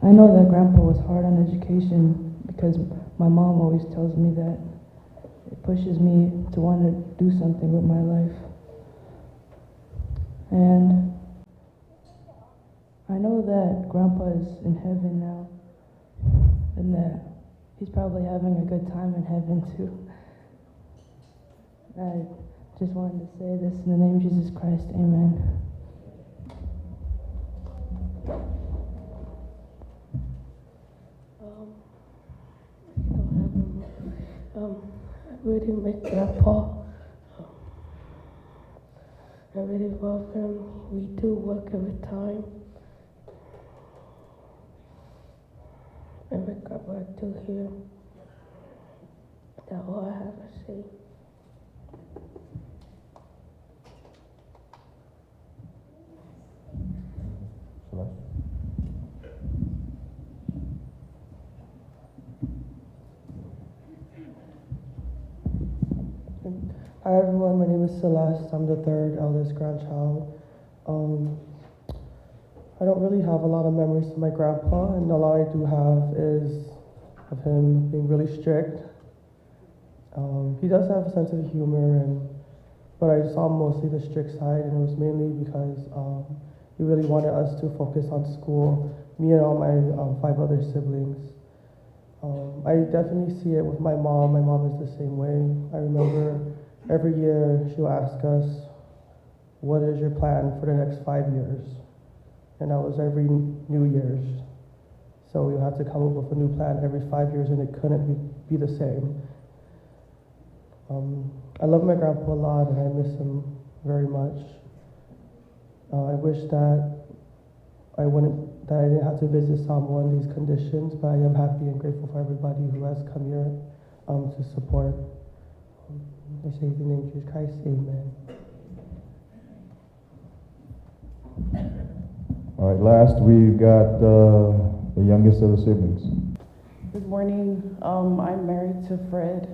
I know that Grandpa was hard on education because my mom always tells me that. It pushes me to want to do something with my life. And I know that Grandpa is in heaven now, and that he's probably having a good time in heaven too. I just wanted to say this in the name of Jesus Christ, amen. I really miss Grandpa. I really love him. We do work every time. I miss Grandpa too here. That's all I have to say. Celeste? Hi everyone, my name is Celeste. I'm the third eldest grandchild. I don't really have a lot of memories of my grandpa, and the lot I do have is of him being really strict. He does have a sense of humor, but I saw mostly the strict side, and it was mainly because he really wanted us to focus on school, me and all my 5 other siblings. I definitely see it with my mom. My mom is the same way. I remember every year she'll ask us, what is your plan for the next 5 years? And that was every New Year's. So we had to come up with a new plan every 5 years, and it couldn't be the same. I love my grandpa a lot, and I miss him very much. I wish that I wouldn't, that I didn't have to visit Samoa in these conditions, but I am happy and grateful for everybody who has come here to support. I say in the name of Jesus Christ, amen. All right, last we've got the youngest of the siblings. Good morning. I'm married to Fred.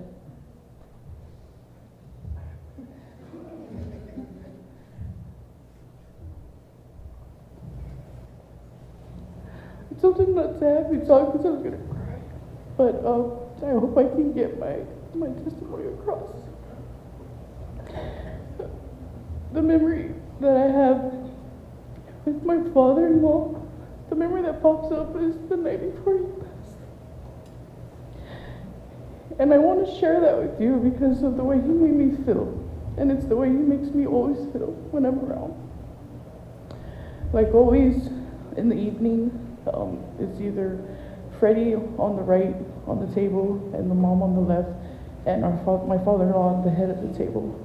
I told him not to have me talk because I was going to cry, but I hope I can get my testimony across. The memory that I have with my father-in-law, the memory that pops up is the night before he passed. And I want to share that with you because of the way he made me feel. And it's the way he makes me always feel when I'm around. Like always, in the evening, it's either Freddie on the right on the table and the mom on the left, and my father-in-law at the head of the table.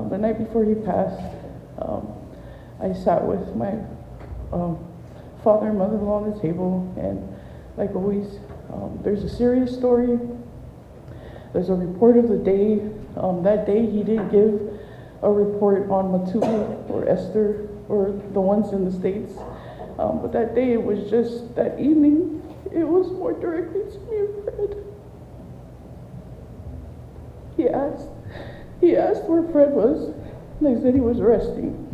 The night before he passed, I sat with my father and mother-in-law on the table, and like always, there's a serious story. There's a report of the day. That day he didn't give a report on Matu'u or Esther. or the ones in the States. But that day, it was just that evening, it was more directly to me and Fred. He asked where Fred was, and I said he was resting.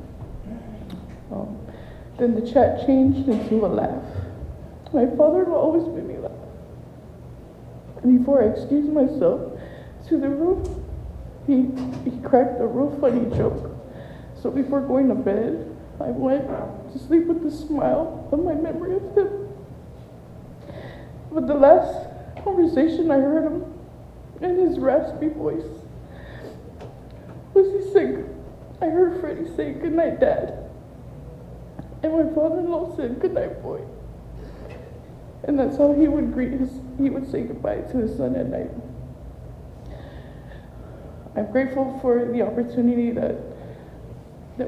Then the chat changed into a laugh. My father-in-law always made me laugh. And before I excused myself to the roof, he cracked a real funny joke. So before going to bed, I went to sleep with the smile of my memory of him. But the last conversation I heard him in his raspy voice was he said, I heard Freddie say, "Good night, Dad." And my father-in-law said, "Good night, boy." And that's how he would greet his, he would say goodbye to his son at night. I'm grateful for the opportunity that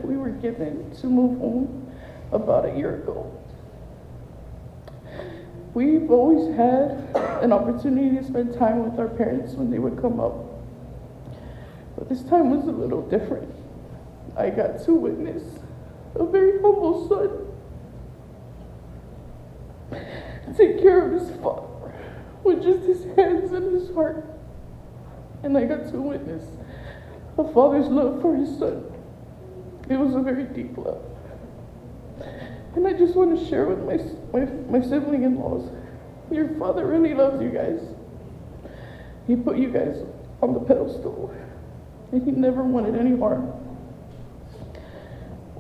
we were given to move home about a year ago. We've always had an opportunity to spend time with our parents when they would come up. But this time was a little different. I got to witness a very humble son take care of his father with just his hands and his heart. And I got to witness a father's love for his son. It was a very deep love. And I just want to share with my sibling-in-laws, your father really loves you guys. He put you guys on the pedestal, and he never wanted any harm.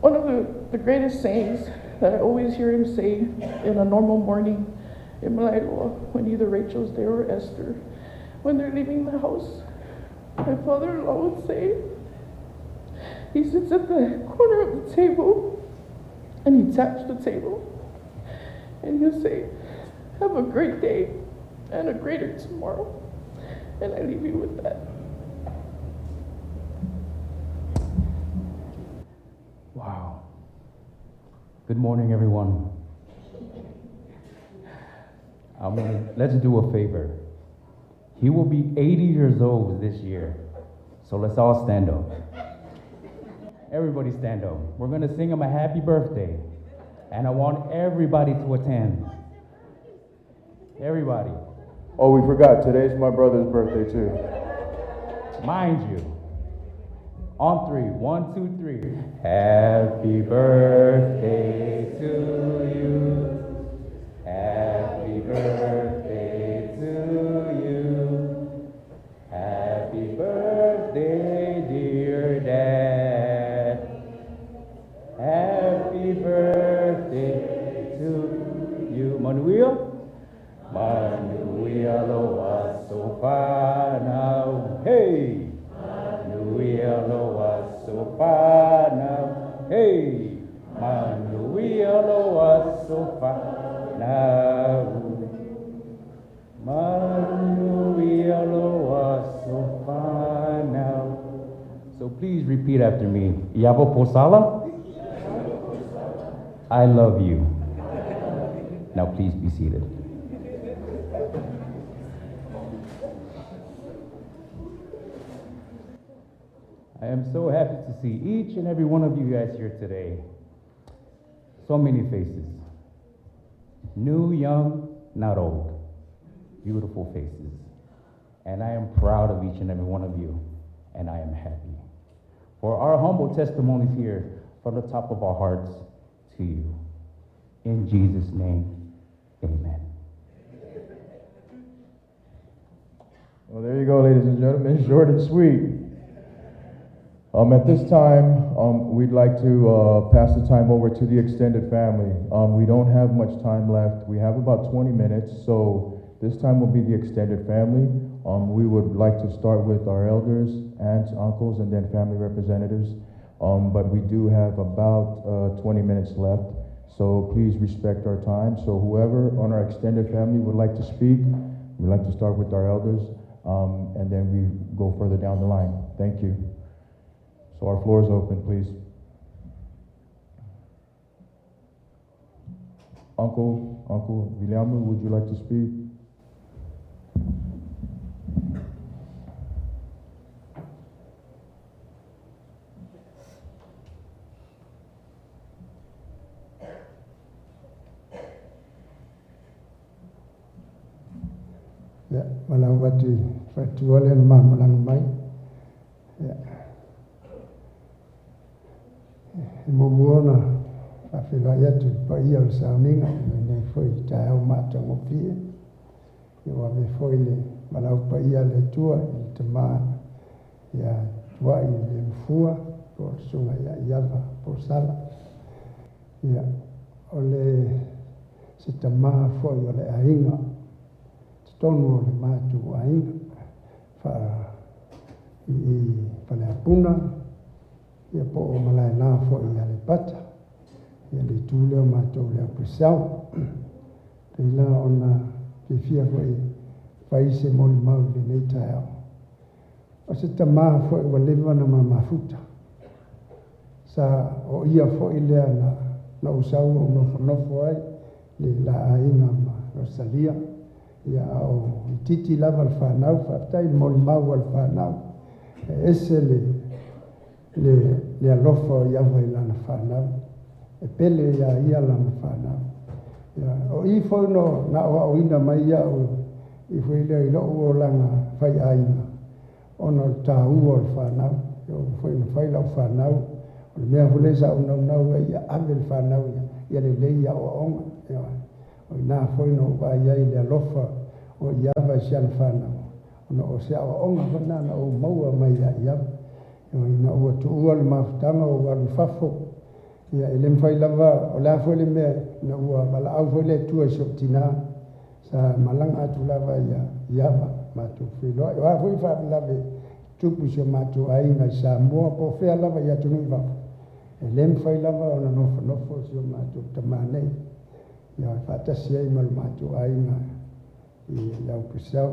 One of the greatest sayings that I always hear him say in a normal morning in Malaeloa, when either Rachel's there or Esther, when they're leaving the house, my father-in-law would say, he sits at the corner of the table and he taps the table and he'll say, "Have a great day and a greater tomorrow." And I leave you with that. Wow. Good morning, everyone. Let's do a favor. He will be 80 years old this year, so let's all stand up. Everybody stand up. We're gonna sing him a happy birthday, and I want everybody to attend. Everybody. Oh, we forgot. Today's my brother's birthday, too. Mind you. On three. 1, 2, 3. Happy birthday to you. Happy birthday to you. Happy birthday, dear Dad. Happy birthday to you. Manuia? Manuia loa sofa now. Hey! Manuia loa sofa now. Hey! Manuia loa sofa now. Manuia loa sofa now. So please repeat after me. Iavo Posala? I love you. Now please be seated. I am so happy to see each and every one of you guys here today. So many faces. New, young, not old. Beautiful faces. And I am proud of each and every one of you, and I am happy for our humble testimonies here from the top of our hearts to you. In Jesus' name, amen. Well, there you go, ladies and gentlemen, short and sweet. At this time, we'd like to pass the time over to the extended family. We don't have much time left. We have about 20 minutes, so this time will be the extended family. We would like to start with our elders, aunts, uncles, and then family representatives. But we do have about 20 minutes left, so please respect our time. So whoever on our extended family would like to speak, we'd like to start with our elders, and then we go further down the line. Thank you. So our floor is open, please. Uncle Viliamu, would you like to speak? Ia, valaau atu i faletua lea na ma malaga mai. Ia, e muamua ona faafeiloai atu i le paia o le sauniga i lenei foi taeao matagofie. Ia ua ave foi le valaau paia a le Atua i le tama ia Tuai Lemafua po o le susuga ia Iava Posala. Ia, o le se tama foi o le aiga, totonu o le matou aiga, faa i Faleapuna, ia po o Malaela foi i Aleipata, ia le itu lea o matou le au Purcell. Pei la ona fiafia foi fai se molimau i lenei taeao. O se tamā foi ua leva ona ma mafuta. Sa o ia foi lea na ou sau ou nofonofo ai le la aiga ma Rosalia. Ia a o itiiti lava le fanau, faafetai i le molimau a le fanau. E ese le alofa o Iava i lana fanau. E pele ia ia lana fanau. Ia, o i foi no na aoaoina mai ia'u i foi lea i lo'u olaga faiaiga ona o le tāua o le fanau. Ia ua foi na fai lau fanau, o le mea foi lea sa ou naunau ai ia ave le fanau ia lelei i aoaoga. Ia, o iná foi na ou vaai ai i le alofa o Iava i si ana fanau, ona o se aoaoga foi lena na ou maua mai ia Iava. Ina ua tuua le mafutaga ou alu i fafo, ia e le mafai lava, o le a foi le mea, ina ua valaau foi le Atua i si ou tinā, sa malaga atu lava ia Iava matou feiloai. O a foi faalavelave tupu i si o matou aiga i Samoa po o fea lava i atunuu i fafo, e le mafai lava ona nofonofo si o matou tamā nei, ia e faatasi ai ma le matou aiga i le au Purcell.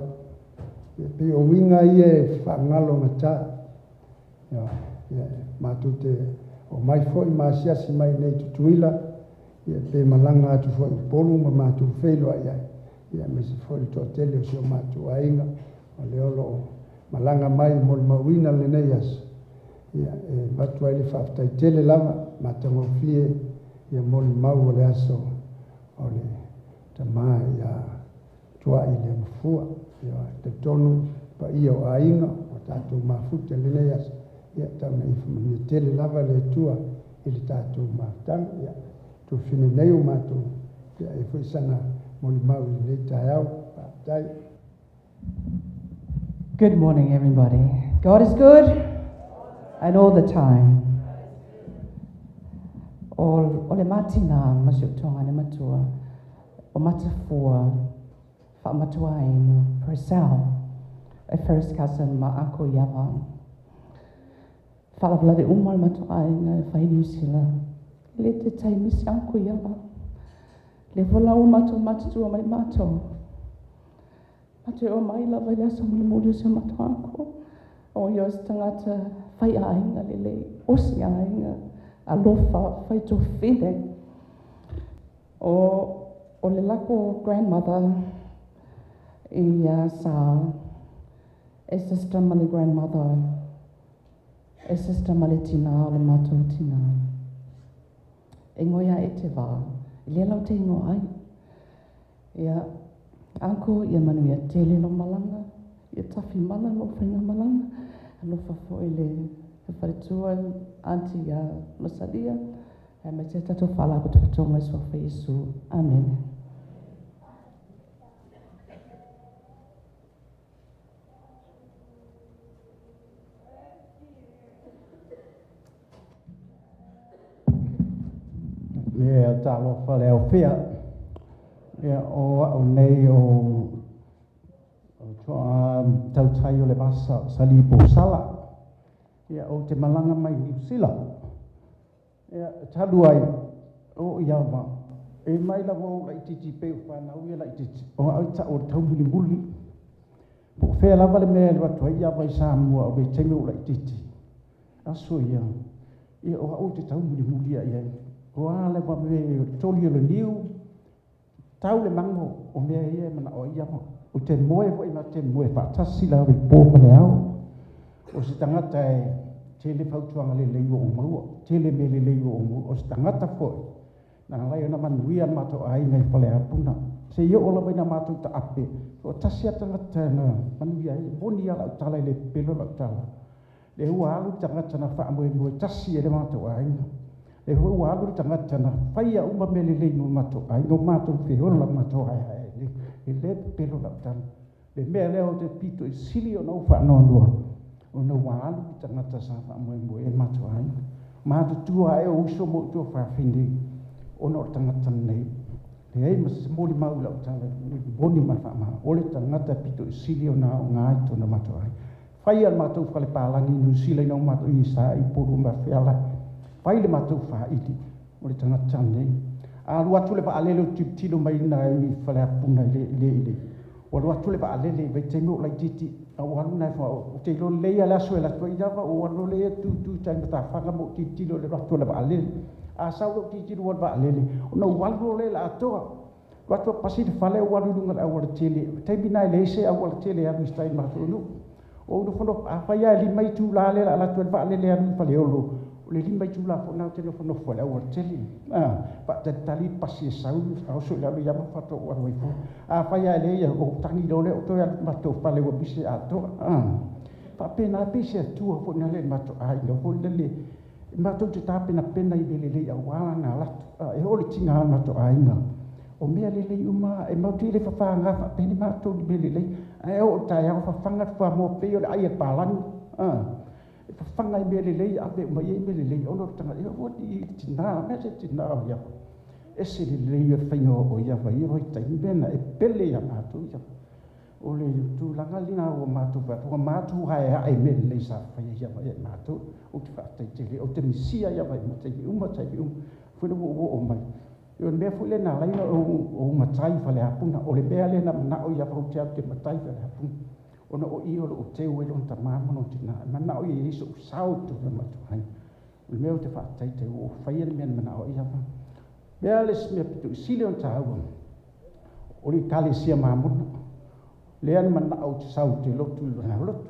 Ia, pei o uiga ia e faagalogatā. Ia, ia, matou te omai foi ma asiasi mai nei i Tutuila, ia pe malaga atu foi i Upolu ma matou feiloai ai. Ia, aemaise foi le toatele o si o matou aiga, o lea o lo o malaga mai molimauina lenei aso. Ia, e avatu ai le faafetai tele lava, matagofie ia molimau o le aso o le tamā ia Tuai Lemafua. Ia, e talitonu paia o aiga ua tatou mafuta i lenei aso. Ia, tau ina ia faamanuia tele lava le Atua i le tatou mafutaga. Ia, tuafafine nei o matou, ia e foi sana molimau i lenei taeao. Faafetai. Good morning, everybody. God is good and all the time. O le matina ma si o tonga ne matua, o matafua, whaamatua inu, Purcell, a first cousin ma ako Iava. Whaalavelave uma le matou aiga e fai Niu Sila. E le te tai misi uncle Iava. Le foi la ua matou matutua mai matou. Matou e omai lava i le aso mulimuli o si o matou uncle. O ia o se tagata fai aiga lelei, osi aiga, alofa, fai tofine. O le lako grandmother ia sa e sister ma le grandmother, e sister ma le tinā o le matou tinā. E ngoi a e te vā, i lea lau te ingoa ai. Ia, uncle, ia manuia tele lo malaga, ia tafi mala lo whainga malaga, alofa foi le faletua, auntie ia Rosalia, e mai te tatou whaalapotopotoga i suafa Iesu. Amen. Ia talofa le aufia. Ia o a'u nei o to'a tautai o le vasa sali posala. Ia o te malaga mai Niu Sila. Ia talu ai o ia ma e mai lava o laitiiti pei o fanau ia laitiiti o a'u i ta'u o le taumulimuli. Po o fea lava le mea e alu atu ai Iava i Samoa o vaitaimi o laitiiti. Aso ia, ia o a'u te taumulimuli a'i ai. O a le va me o toli o le niu, tau le mago o mea ia e mana'o ai Iava. O te moe foi ma te moe fa'atasi la le pō ma le ao. O se tagata e tele fautuaga lelei ua ou maua, tele mea lelei ua ou maua. O se tagata foi, na alai ona manuia le matou aiga i Faleapuna. Seia oo lava ina matou taape, toatasi a tagata na manuia ai, e moni a lau tala e le pepelo lau tala. Lea ua alu le tagata na faamoemoe tasi e le matou aiga. Lea foi ua alu le tagata na faia uma mea lelei mo le matou aiga, o matou feola ma matou haehae ai nei. E le pepelo lau tala. Le mea lea ou te pito i sili ona ou faanoanoa, ona ua alu le tagata sa faamoemoe i le matou aiga. Matutua ae o uso ma ou tuafafine ona o le tagata lenei. Leai ma se molimau i lau tala, e moni ma le faamaoni, o le tagata pito i sili ona aoga i totonu o le matou aiga. Fai le matou fale palagi i Niu Sila ina ua matou i sa i Upolu ma Feala, fai le matou faaili o le tagata lenei. A alu atu le vaalele o tilotilo mai na i Faleapuna i le ua alu atu le vaalele i vaitaimi o laitiiti, a ua alu na ou te iloa lelei lava le aso e alu atu ai lava, ou alu loa lea tu i tai matafaga ma ou tilotilo i le alu atu o le vaalele. A sau lou tilotilo i le vaalele, ona ou alu loa lea i le atoa. Alu atu pasi le fale ou alu i luga o le aualatele. O le taimi lena e leai se aualatele e alu i tai i le matou nuu. Ou nofonofo, afai lava e 5 itula lea o le a alu atu ai le vaalele e alu i Faleolo, o le 5 itula foi lena ou te nofonofo ai i le aualatele. Faatalitali le pasi e sau, a oso i lalo i ava faatoa ou alu ai fua. Afai lava e leai, ou tagi loa lea ou toe alu i le matou fale ua misi atoa. Faapena pei se Atua foi lea i le matou aiga foi lele, matou te tapenapena i mea lelei aua lana alu atu. E oo i le tiga o le matou aiga, o mea lelei uma, e matou te le fafaga faapeni matou i mea lelei, ae oo i le taeao fafaga le fuamoa pei o le ai a le palagi. E fafaga i mea lelei, ave uma i ai mea lelei, ona o le tagata, e oo i le tina, mea se tina o ia, ese le lelei o le faiga o ia vai ia vaitaimi, mea na e pele ia matou ia. O le tulaga lena ua matou fai atu, ua matou haehae i mea lelei sa faia ia vai e matou, ou te faafetai tele, ou te misia ia vai ma taimi uma, taimi uma, foi le ua ou oo mai. O le mea foi lea na ala ai ona ou matai i Faleapuna, o le mea lea na manao ia ou te alu ou te matai i Faleapuna, ona o i o loo teu ai lona tama ma lona tina, e manao ia i ai so'u sao i totonu o le matou aiga. O le mea ou te faafetai tele, ua ou faia le mea na manao ai ia vai. Mea le isi mea pito i sili ona taua, o le Ekalesia Mamona, lea na manao ou te sau ou te lotu i lona lotu.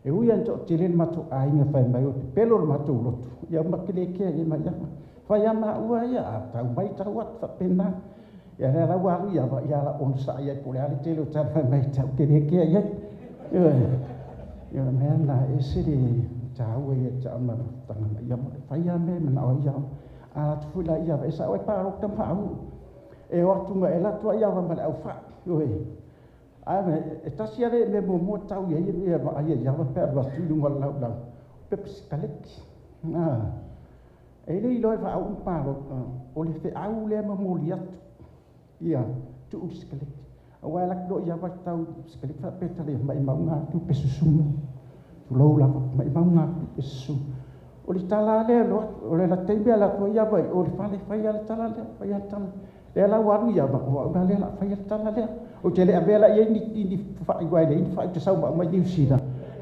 E ui lava ina toatele le matou aiga fai mai o pepelo le matou lotu, ia ma te le kea i ai mai ia. Fai a maua ia, a tau mai tau atu faapena. Ia lea la ua alu ia va, ia la onosai ai po o le a le tele o tala fai mai tau te le kea i ai. Ia le mea na ese le taua ia te au ma mafutaga mai ia ma fai a mea e manao ai ia. A atu foi la ia va, e sao ai palota ma faauu. E o atu ma e alu atu ai ia va ma le au fai. Ae e tasi lava le mea muamua tau i ai ia vaai ia va pe alu atu i luga o le laulau, pepa sikaleki. E le iloa e faauu ma palota, o le feau lea momoli atu, ia tuu le sikaleki. Aua e alu atu loa ia va tau sikaleki faapea tala ia maimauga atu pe susumu. Tulou lava, maimauga atu pe susumu. O le tala lea alu atu, o le taimi e alu atu ai ia va i o i le fale, fai lava le tala lea, fai lava le tala. Lea la ua alu ia va, o au la lea o le a faia le tala lea. Ou te le avea la i ai ni fai, aua e leai ni fai ou te sau ma aumai Niu Sila.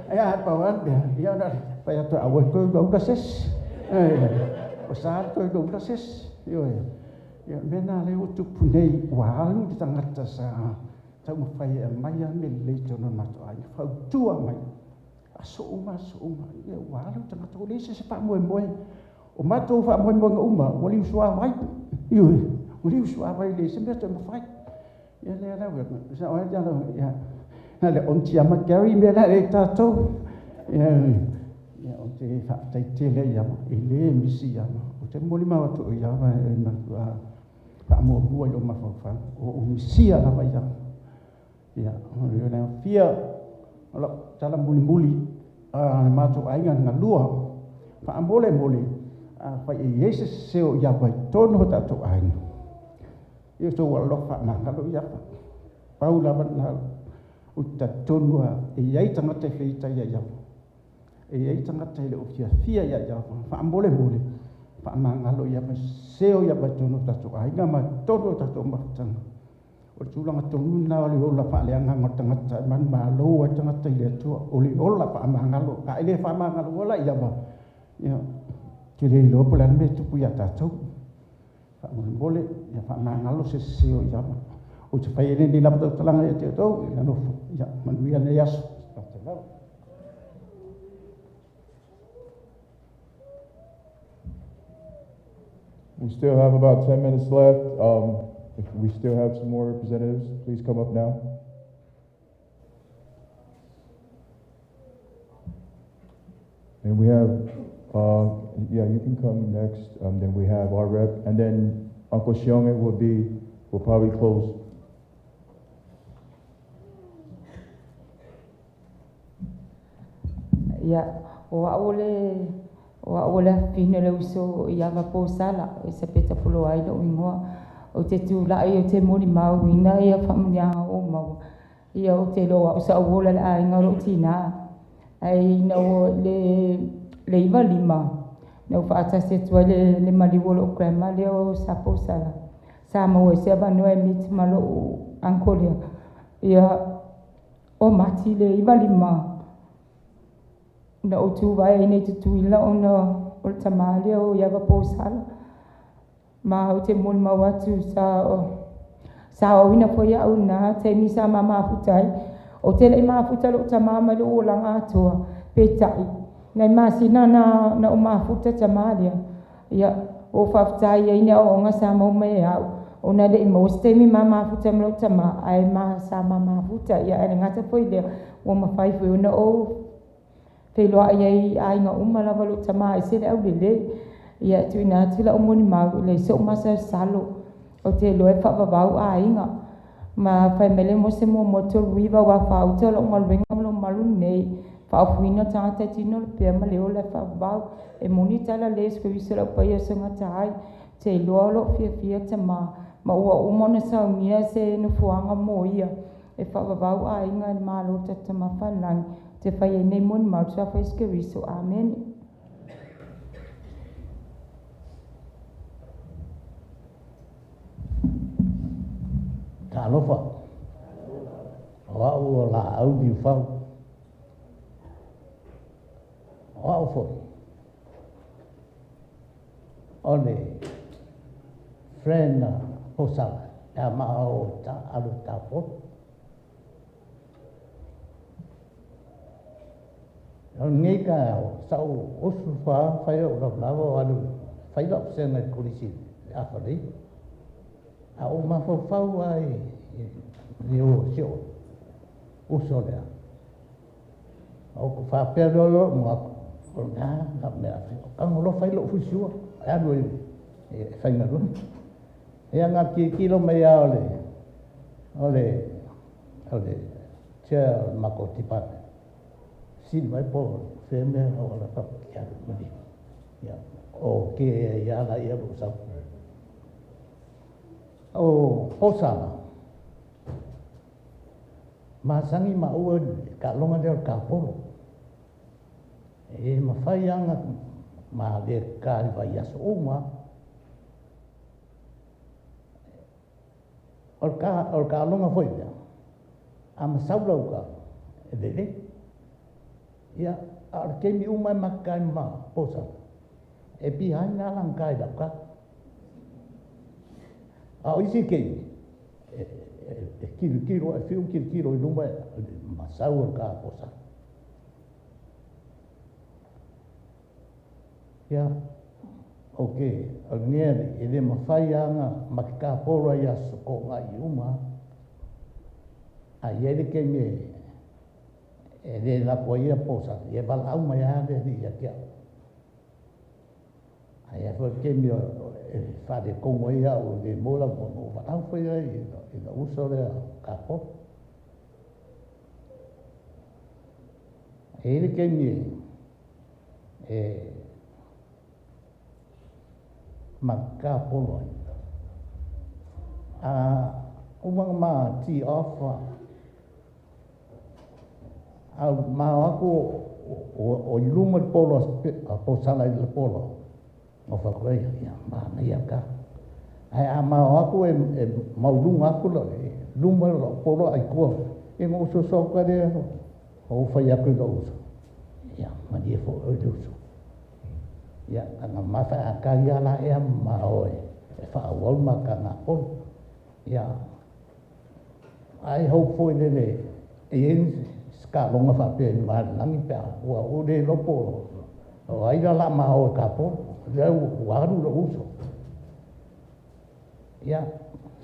Ae pau lava le mea, ia ona fai atu, aua e toe ulaula se isi. O sa le toe ulaula se isi. Ioe. Ia, o le mea lena lea ua tupu nei, ua alu le tagata sa taumafai e aumai lava mea lelei i totonu o le matou aiga, fautua mai, aso uma, aso uma. Ia, ua alu le tagata, ua leai se isi faamoemoe. O matou faamoemoega uma, ua liusuavai. Ioe, ua liusuavai, leai se mea toe mafai. Ia lea la ua sao ai le ia na le onti ama Gary mea la e tatou. Ia ia ou te faafetai tele ia e le misi ia ma. Ou te molimau atu ia va e matua faamuamua i lou mafaufau. O ou misia lava ia. Ia o le fia o lau tala mulimuli a le matou aiga galua faamolemole afai e i ai se sese o ia vai totonu o tatou aiga. Ia outou alofa faamagalo ia. Pau lava lena ou te talitonu lava e i ai tagata e feita ia ia. E i ai tagata e le o fiafia ia ia. Faamolemole faamagalo ia ma sese o ia vai totonu o tatou aiga ma totonu o tatou mafutaga. O le tulaga tonu lena o le ola faaleagaga o le tagata e manumalo ai le tagata i le Atua. O le ola faamagalo. A e le faamagalo la ia va, ia, te le iloa po o le a le mea e tupu ia tatou. Faamolemole, ia faamagalo se sese o ia va. Ou te fai ai lenei lava tautalaga ia te outou, ia nofo, ia manuia lenei aso. Faafetai lava. We still have about 10 minutes left. If we still have some more representatives, please come up now. And we have, yeah, you can come next. Then we have our rep, and then Uncle Xiong will probably close. Yeah, o aole fina le uso ia va po sala e se peta pulo ai lo ingoa o te tu la i o te moni mau ina ia famunia o mau ia o te loa o sa ola le aiga o tina ai na o le iva lima na o faatasi atu ai le maliu o lou grandma lea o sa posala sa maua ai se avanoa e miti ma lou uncle lea ia o Mati le 95 na ou tuvae ai nei tutuila ona o le tamā lea o Iava Posala ma ou te molimau atu sa aoina foi au na taimi sa mamafuta ai o te le'i mafuta lo'u tamā mai lo'u olaga atoa peta'i nai masina na ou mafuta tamā lea ia ua ou fa'afetai ai i aoaoga sa maua mai e a'u ona e le'i maua se taimi mamafuta ai ma lo'u tamā ae ma sa mamafuta ia ae le gata foi lea ua mafai foi ona ou feiloa'i ai i aiga uma lava lo'u tamā ese le aulelei ia tu'uina atu la'u molimau le so'u masalosalo o te iloa e fa'avavau aiga ma fai mai le Mose muamua 39 uā fāuta o la'u galuega ma lou malu lenei fa'aofuina tagata e tino le pea ma le ola e fa'avavau e moni tala le Iesu Keriso le aupaia o sogata ai te iloa o lo'u fiafia tamā ma ua uma ona saunia se nofoaga mo ia e fa'avavau aiga e le Mālō tatou Tamafaiilagi te fai ai nei molimau suafa Iesu Keriso. Amene. Talofa. O au o la au liufau. O au foi. O le friend posala. Ia maa o ta alu tapo. O nei ka o sau osu fa fai o lau lava o alu fai lau senga i kolisi a wharei. A o mafaufau ai ni o si o uso lea. O ko whapea loa loa mo aku. O ngā ngā mea whai. O kango lo whai lo fusiua. E alu e whainga rua. Ea ngā kilo mai a o le chair o mako tipane. Sili mai po whemea o ala papa ki alu mani. Ia, o ke ia ala ia lo sau. O posala. Masangi ma ua ka longa lea o ka polo. E mawhai anga ma le ka i vai aso o ma. O ka longa foi lea. A masau lau ka e lele. Ia, a o le keimi uma e makakai ma posala. E pihai ngā lang kai lau ka. A o isi keimi, e kiro kiro, e whiu kiro kiro i luma e masau o ka posala. Ia, o ke, o ngea e le mawhai anga ma ke ka poro ai aso ko ngā i uma. A ia le keimi e le lapo ia posala, ia wala au mai a le ia kia. A ia fo keimi o e whare kongo ia o le mola o wala au foi ai i la uso lea ka poro. E le keimi e ma ka poro ai. A umanga ma ti off a ma aku o i luma le polo a posala i le polo. O whakurei, ia, ma nei a ka. Ai a ma aku e maulunga aku lo, e luma lo polo ai kua. E ngō uso so ka rea, o whai aku i lo uso. Ia, ma ni e fo o le uso. Ia, ka ngā mawha a ka ia la ea ma oe, e wha awau ma ka ngā polo. Ia, ai hau fo i lele, e en ska longa whapea i maha langi pea, ua o le lopo, o ai la la ma oe ka polo. Lea ua alu lo uso. Ia,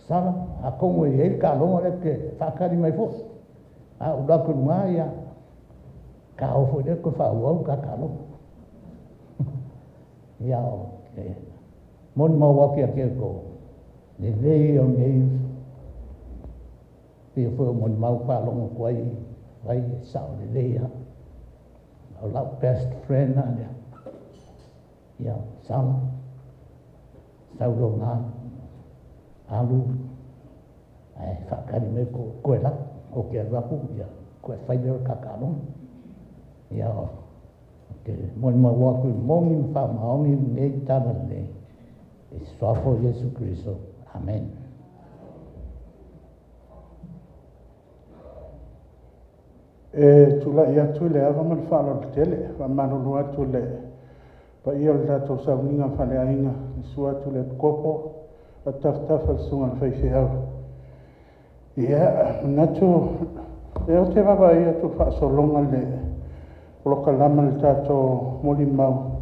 Sala, atonu e i ai le taaloga lea e te faatali mai foi. A ou alu atu i luga, ia, ta oo foi lea toe faaauau le ta taaloga. Ia, o le molimau atu ia te outou, lelei ia o lenei uso. Pei foi o molimau faalogo atu ai, fai e sao lelei lava. O lau best friend lava lea. Ia, Sala, sau loa alu ae faatali mai koe lava. Ou te alu atu, ia, toe fai lea o le ta taaloga. Ia, ou te molimau atu i moni ma faamaoni lenei tala lelei i le suafa o Iesu Keriso. Amene. E tulai atu i le ava ma le faaaloalo tele, e faamalulu atu i le paia o le tatou sauniga faaleaiga, i le susu atu i le Epikopo, faatafatafa i le susuga i le faifeau. Ia, manatu, lea ou te vaavaai atu i le faasologa i le polokalama i le tatou molimau,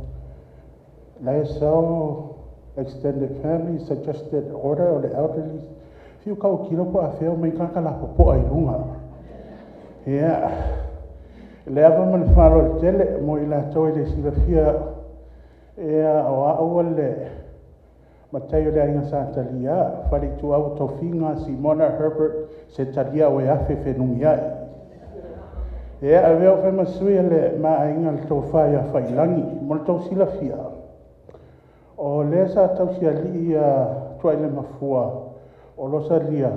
la e sau extended family, suggested order o le elderly, fiu tautilo po o afea omai tagata lapopoa i luga. Ia, le ava ma le faaaloalo tele mo i latou e le silafia au, ia, o au le matai o le aiga Sa Talia, faleituau o tofiga Simona Herbert Setalia Oeafe Fenumiai. Ia, avea o fai ma sui o le maaiga le tofa ia Failagi. Mo le tou silafia, o lea sa tausialii ia Tuailemafua o Losalia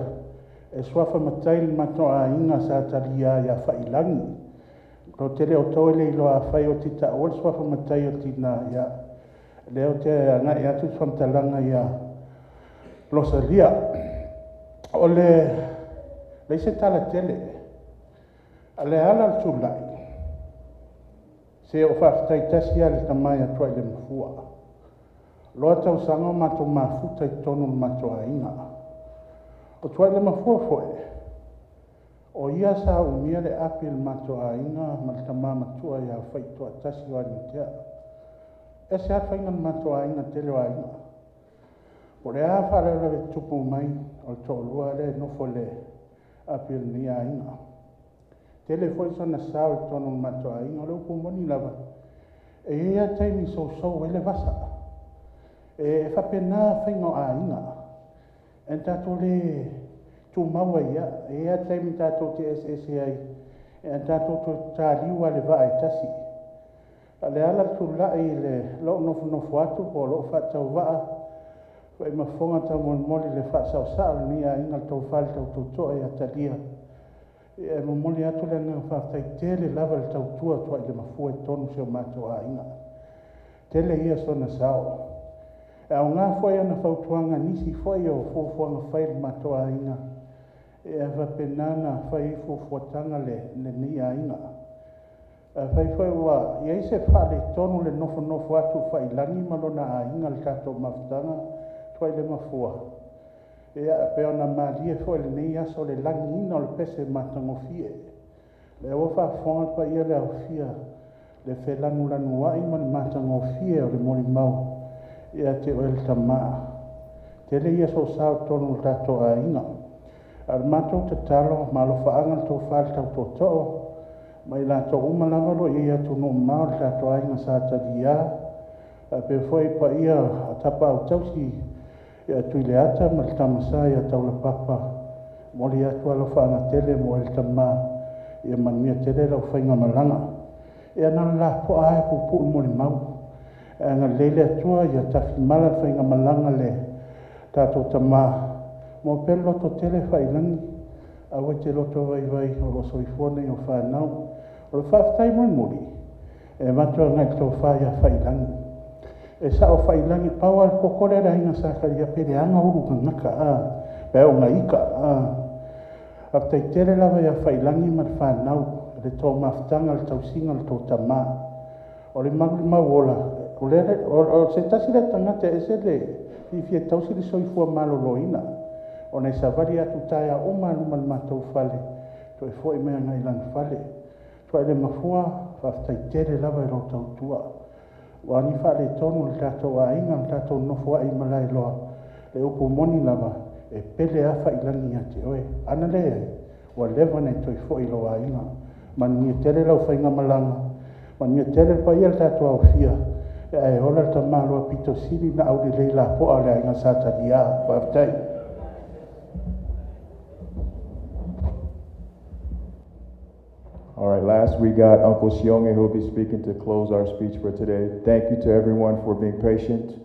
e suafa matai le matou aiga Sa Talia ia Failagi. Tou te le o toe le iloa afai o te taua le suafa matai o tina, ia, lea o te agai atu le faamatalaga ia Losalia. O le leai se tala tele, a le ala le tulai, se o faafetai tasi lava le tama ia Tuailemafua. Loa tausaga o matou mafuta i totonu o le matou aiga. O Tuailemafua foi, o ia sa umia le api o le matou aiga ma le tama matua ia Faitoatasi o Arimatea. Ese lava faiga o le matou aiga tele o aiga. Po o le a faalavelave tupu mai, o le toalua lea e nofo le api o lenei aiga. Tele foi sona sao i totonu o le matou aiga. O le upu moni lava, e i ai lava taimi sousou ai le vasa. E faapena faiga o aiga. E tatou le tumau ai ia. E i ai lava taimi tatou te eseese ai, e tatou toe taliu lava i le vaa e tasi. A le ala tulai i le lou nofonofo atu po o lou faatauvaa, foi mafofoga taumolimoli le faasaosao lenei aiga le tofa le tautotoa ia Talia. E momoli atu le agaga faafetai tele lava le tautua Tuailemafua i totonu o si o matou aiga. Tele ia sona sao. E aoga foi ana fautuaga nisi foi o fuafuaga fai le matou aiga. E faapena na fai ai fuafuataga lenei aiga. Fai foi ua i ai se faaletonu le nofonofo atu Failagi ma lona aiga le tatou mafutaga Tuailemafua. Ia, pei ona malie foi lenei aso le lagiina o le pese matagofie. Lea ua faafofoga le paia le aofia le felanulanuai ma le matagofie o le molimau ia te oe le tama. Tele ia sou sao i totonu o le tatou aiga. A o le matou tatalo, ma alofaaga le tofa le tautootoo, ma i latou uma lava o lo o i ai atunuu mamao le tatou aiga Sa Talia, faapea foi paia o tapaau tausi ia Tuileata ma le Tamasa ia Taulapapa, momoli atu alofaaga tele mo oe le tama, ia manuia tele lau faigamalaga. Ia na o le lapoa lava e puupuu le molimau. E agalelei le Atua ia tafimala le faigamalaga le tatou tama, mo pea le loto tele Failagi, aua e te loto vaivai o lo o soifua nei o fanau. O le faafetai mulimuli, e avatu agai le tofa ia Failagi. E sao Failagi, pau lava le koko lea le aiga Sa Talia pe leaga ulu gagaka a, pe o gaika a. Faafetai tele lava ia Failagi ma le fanau, le tō mafutaga, le tausiga, le tō tamā. O le malu ola, o le o se tasi le tagata e ese le fiafia tausi le soifua maloloina. Ona e savali atu taeao uma luma le matou fale, toe foi mai agai i lana fale. Tuailemafua, faafetai tele lava i lou tautua. Ua ni faaletonu le tatou aiga, le tatou nofoai i Malaeloa. Le upu moni lava, e pele afa i lagi ia te oe. Ana le ai, ua leva ona e toe foi i lou aiga. Manuia tele lau faigamalaga, manuia tele le paia o le tatou aofia, ae ola le tamaloa pito sili ona aulelei lapoa o le aiga Sa Talia. Faafetai. All right, last we got Uncle Sionge who will be speaking to close our speech for today. Thank you to everyone for being patient.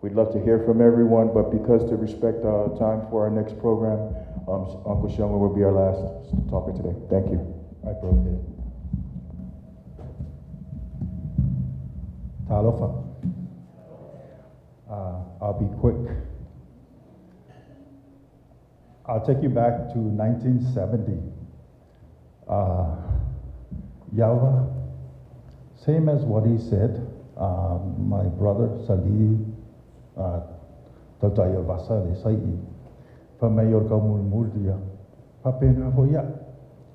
We'd love to hear from everyone, but because to respect time for our next program, Uncle Sionge will be our last talker today. Thank you. I broke it. Talofa. I'll be quick. I'll take you back to 1970. Yava, same as what he said, my brother Sali tautai o le vasa le sai'i fai mai o le kaumulimuli ia faapena foi aʻu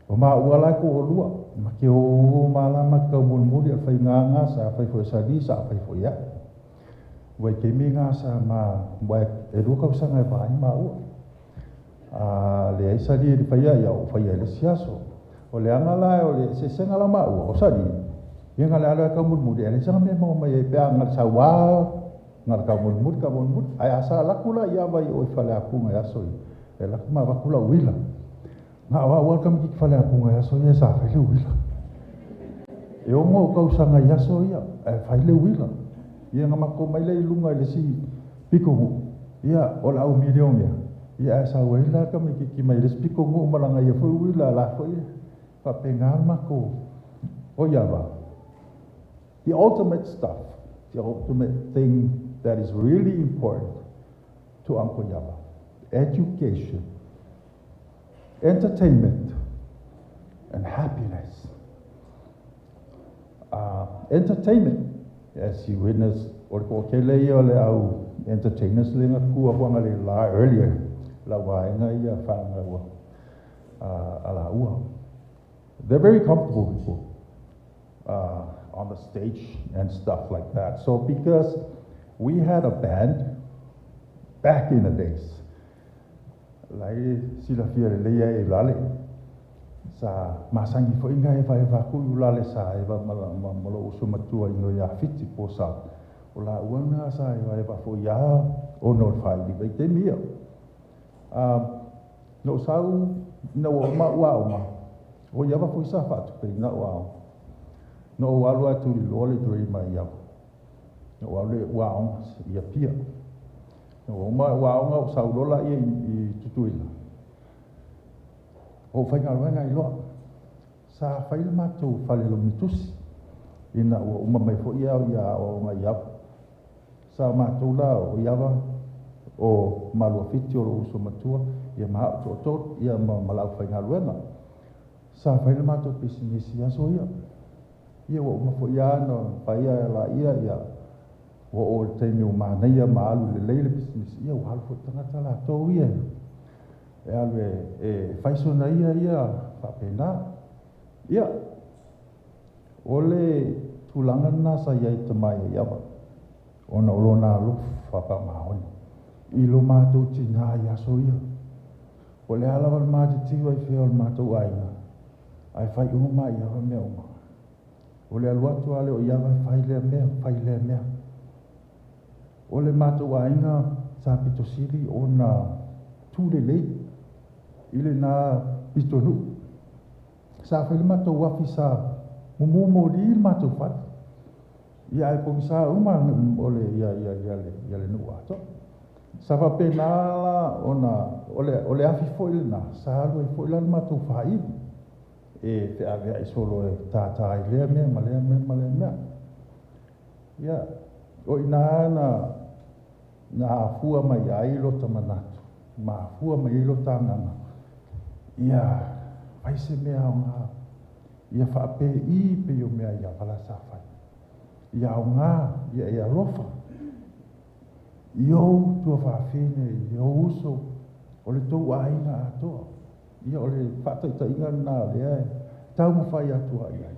o maua la e toalua ma te ō malama te kaumulimuli a le faiga sa fai foi e Sali sa fai foi aʻu ua i taimi na sa ma ua e lua tausaga e va ai maua a leai Sali e le faia ia ou faia i le isi aso. O le aga la o le eseesega la o maua, o Sali, ia na o le alu lava e taumulimuli ae leai sana mea e maua mai ai pe a na o le sau lava na o le taumulimuli, taumulimuli. Ae a sa alu atu la i Ava i o i Faleapuga i aso ia, e alu atu ma avatu lau uila. Na o au lava le tamaitiiti Faleapuga i aso ia sa fai le uila. E 6 ou tausaga i aso ia ae fai le uila. Ia na matou omai lea i luga i le isi pitonuu, ia o le au milionea, ia ae sau ai la le tamaitiiti mai le isi pitonuu ma lana ia foi uila o la foi e faapena le matou o Iava. The ultimate stuff, the ultimate thing that is really important to Uncle Yava, education, entertainment, and happiness. Entertainment, as you witness, o le toatele ia o le au entertainers lea na tutu atu analeila earlier, lau vaega ia fanau a laua. They're very comfortable people on the stage and stuff like that. So because we had a band back in the days, la e silafia lelei e Lale, sa masani foi ona evaeva atu i Ulale sa eva ma lou uso matua i ina ia Fiti po o Sa. O laua lena sa evaeva foi lava ona o le faaivi vaitaimi ia. Na ou sau ina ua uma a'u aoga, o Iava foi sa faatupeina a'u aoga. Na ou alu lava e tuliloa le Dreamer i Iava. Na ou alu lea i a'u aoga i Apia. Na ua uma a'u aoga ou sau loa laia i Tutuila. Ou faigaluega ai loa. Sa fai le matou fale lomitusi ina ua uma mai foi au ia aoaoga i Iava. Sa matou la o Iava o Maluafiti o lou uso matua ia ma a'u toatolu ia ma le aufaigaluega. Sa fai le matou pisinisi i aso ia. Ia ua uma foi lava ona fai laia ia ua oo i le taimi ua manaia ma alu lelei le pisinisi, ia ua alu foi le tagata latou ia e alu e fai sona ia ia faapena. Ia, o le tulaga lena sa i ai i tama ia Iava, ona o lona alofa faamaoni i lo matou tinā i aso ia. Po o le a lava le matitiu ai fea o le matou aiga, ae fai uma lava i Iava mea uma. O le alu atu lava lea o Iava e fai lea mea, fai lea mea. O le matou aiga sa pito sili ona tu lelei i lena pitonuu. Sa fai le matou afi sa mumu moli le matou fale. Ia ae pogisa uma o le ia ia ia le ia le nuu atoa. Sa faapena la ona o le afi foi lena sa alu ai foi la le matou faaivi e feaveai solo e tātā ai lea mea ma lea mea ma lea mea. Ia, o i ina na na afua mai ai lota manatu, ma afua mai ai lota agaga, ia fai se mea aoga, ia faapei pei o mea i Avala sa fai. Ia aoga, ia e alofa i ou tuafafine, i ou uso, o le tou aiga atoa. Ia o le faataitaiga lena o lea e taumafai atu ai i ai,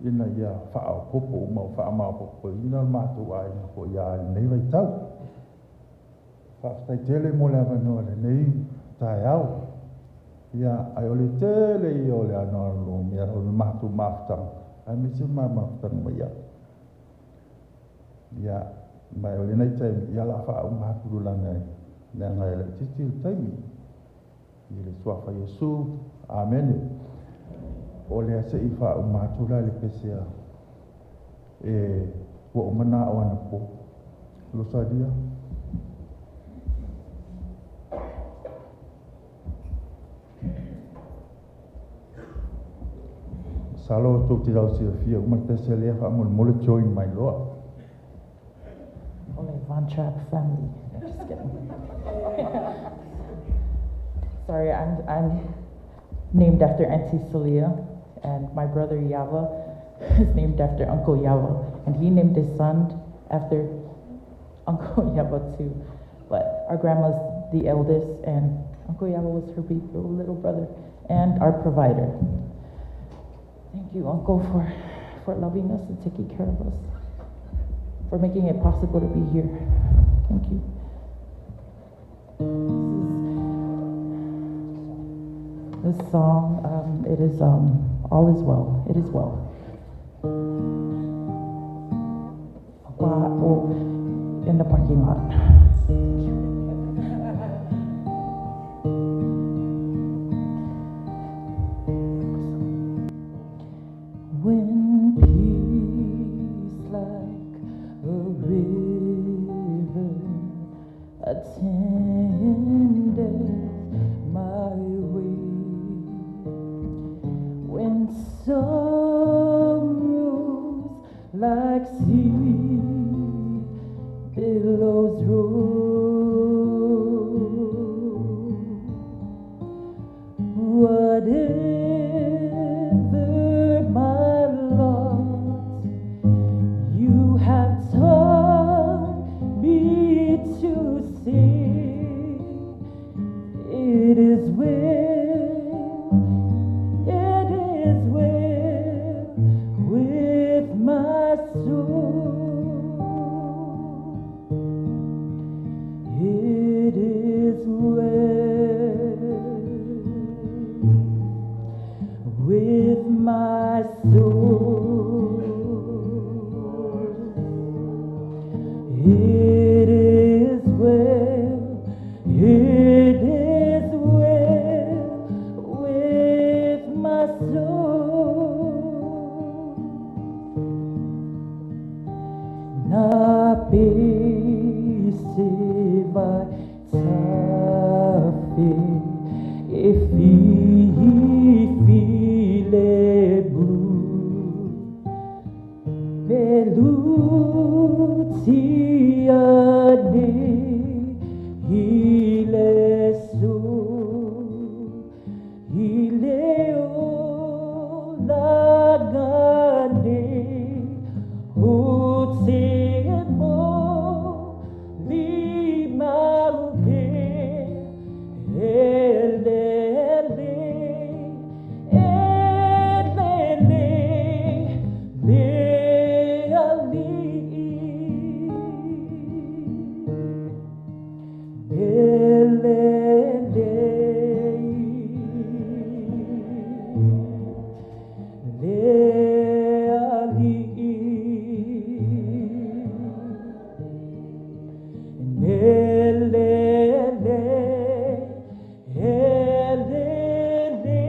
ina ia faaopoopo uma, faamaopoopoina le matou aiga foi ia i lenei vaitau. Faafetai mo le avanoa i lenei taeao. Ia, ae o le tele ia o le anoano o mea o le matou mafutaga, aemaise ma mafutaga mai au. Ia, ma o lenei taimi, ia o le a faauma atu tulaga leaga e laitiiti le taimi. I le suafa o Iesu, amene. O lea se'i faauma atu la le pese a e ua ou mana'o anapo. Losalia. Masalo tou te lausilafia uma le pese lea faamolemole join mai loa. Ole Von Trapp family. No, just kidding. Sorry, I'm named after Auntie Celia, and my brother Yava is named after Uncle Yava, and he named his son after Uncle Yava too. But our grandma's the eldest, and Uncle Yava was her big little brother and our provider. Thank you, Uncle, for loving us and taking care of us, for making it possible to be here. Thank you. This song, it is All Is Well. It is well. In the parking lot. Thank you. When peace like a river attendeth my way, when sorrows like sea billows roll, whatever my lot, you have taught me to sing. It is well, it is well with my soul. It is well with my soul. It is well, it is well with my soul. Na pese vai tafe e fi lebu pelutiane ilesu ileo lagane utemo limaupe elele elele leali elele leali elele elele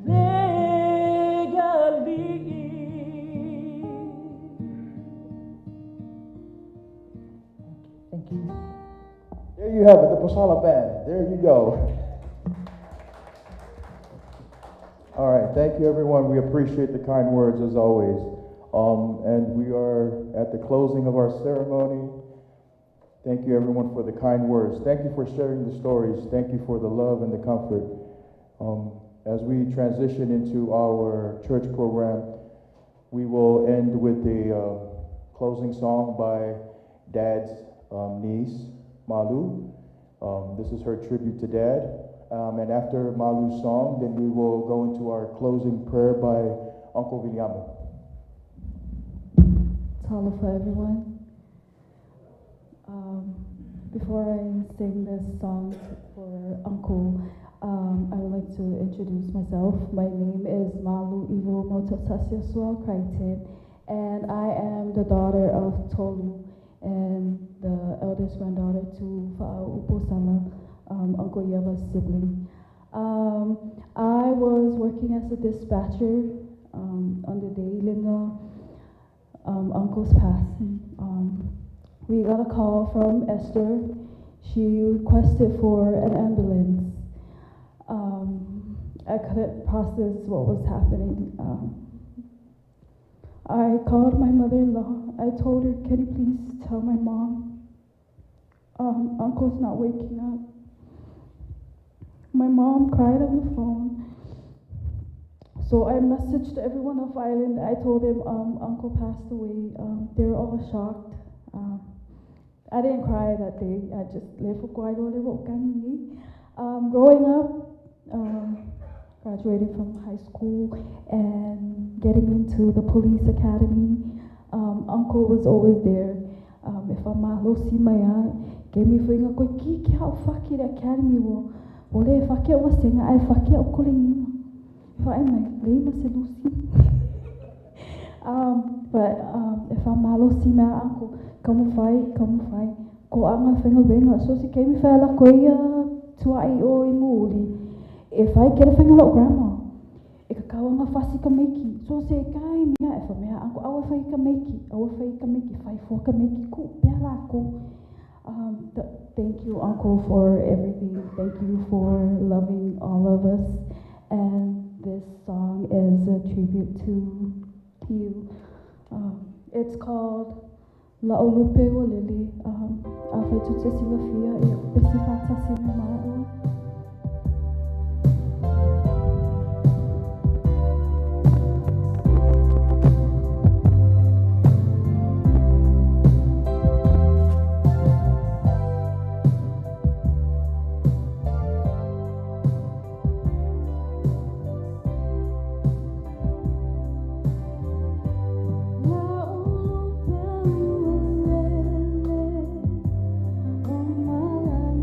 legali. Thank you. There you have it, the Posala Band. There you go. All right, thank you, everyone. We appreciate the kind words, as always. And we are at the closing of our ceremony. Thank you, everyone, for the kind words. Thank you for sharing the stories. Thank you for the love and the comfort. As we transition into our church program, we will end with the closing song by Dad's niece, Malu. This is her tribute to Dad. And after Malu's song, then we will go into our closing prayer by Uncle Viliamu. Talofa, everyone. Before I sing this song for Uncle, I would like to introduce myself. My name is Malu Ivo Mototasiasua Crichton, and I am the daughter of Tolu and the eldest granddaughter to Fa'au Posala, Uncle Yeva's sibling. I was working as a dispatcher on the day Linga Uncle's passing. We got a call from Esther. She requested for an ambulance. I couldn't process what was happening. I called my mother-in-law. I told her, can you please tell my mom Uncle's not waking up. My mom cried on the phone. So I messaged everyone off island. I told them Uncle passed away. They were all shocked. I didn't cry that day. I just growing up, graduating from high school and getting into the police academy, Uncle was always there. If I'm malosi maya, gave me for ko ki ki au faki the academy wo. Wole faki au wasenga ai faki au kolenginga. If I mai lema se lusi. But if I'm malosi maya uncle, kamu fai, ko anga whenga wenga. So si kei mi whaela koe ia tuai o i mūli. E whai kere whenga lau grandma. E ka kauanga whasi ka meiki. So se kai mea e whamea uncle, awa whai ka meiki, awa whai ka meiki, whai fua ka meiki, ku pea la ko. Thank you, Uncle, for everything. Thank you for loving all of us. And this song is a tribute to you. It's called La'olupe o Lele. A whai tute silafia e pesi whātasi me maua. La'olupe o lele, o malanga.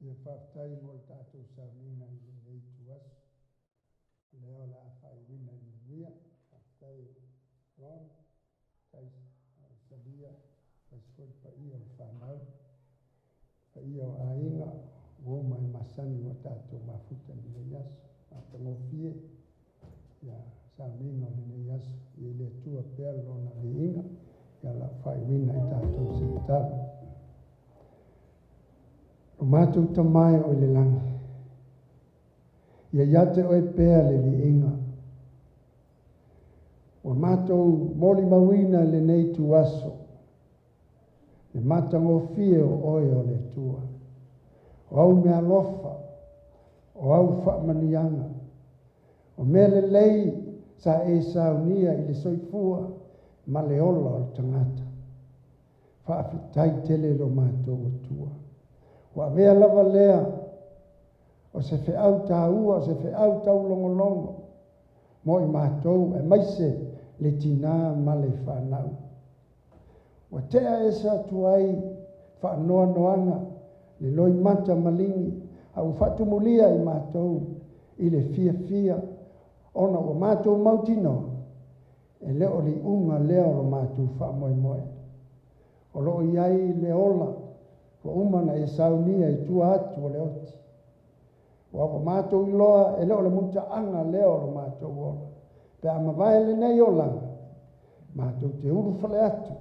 Ia faafetai mo le tatou sauniga i lenei ituaso. Lea o le a faaiuina i le manuia. Faafetai Ron, faafetai Salia, aemaise foi le paia o le fanau, paia o aiga, ua uma e masani ua tatou mafuta i lenei aso. Matagofie ia sauniga o lenei aso. Ia i le Atua pea lona viiga, ia o le a faaiuina i tatou se tatalo. Lo matou Tama e o i le lagi, ia ia te oe pea le viiga. Ua matou molimauina i lenei ituaso, le matagofie o oe o le Atua. O au meaalofa, o au faamanuiaga, o mea lelei sa e saunia i le soifua ma le ola o le tagata. Faafetai tele lo matou Atua. Ua avea lava lea o se feau taua, o se feau taulogologo mo i matou, aemaise le tinā ma le fanau. Ua tea ese atu ai faanoanoaga, le loimata maligi, a ua faatumulia i matou i le fiafia, ona ua matou mautinoa, e le o le iuga lea o lo matou faamoemoe. O lo o i ai le ola, ua uma ona e saunia i tua atu o le oti. Ua ua matou iloa e le o le mutaaga lea o lo matou ola. Pe a mavae lenei olaga, matou te ulufale atu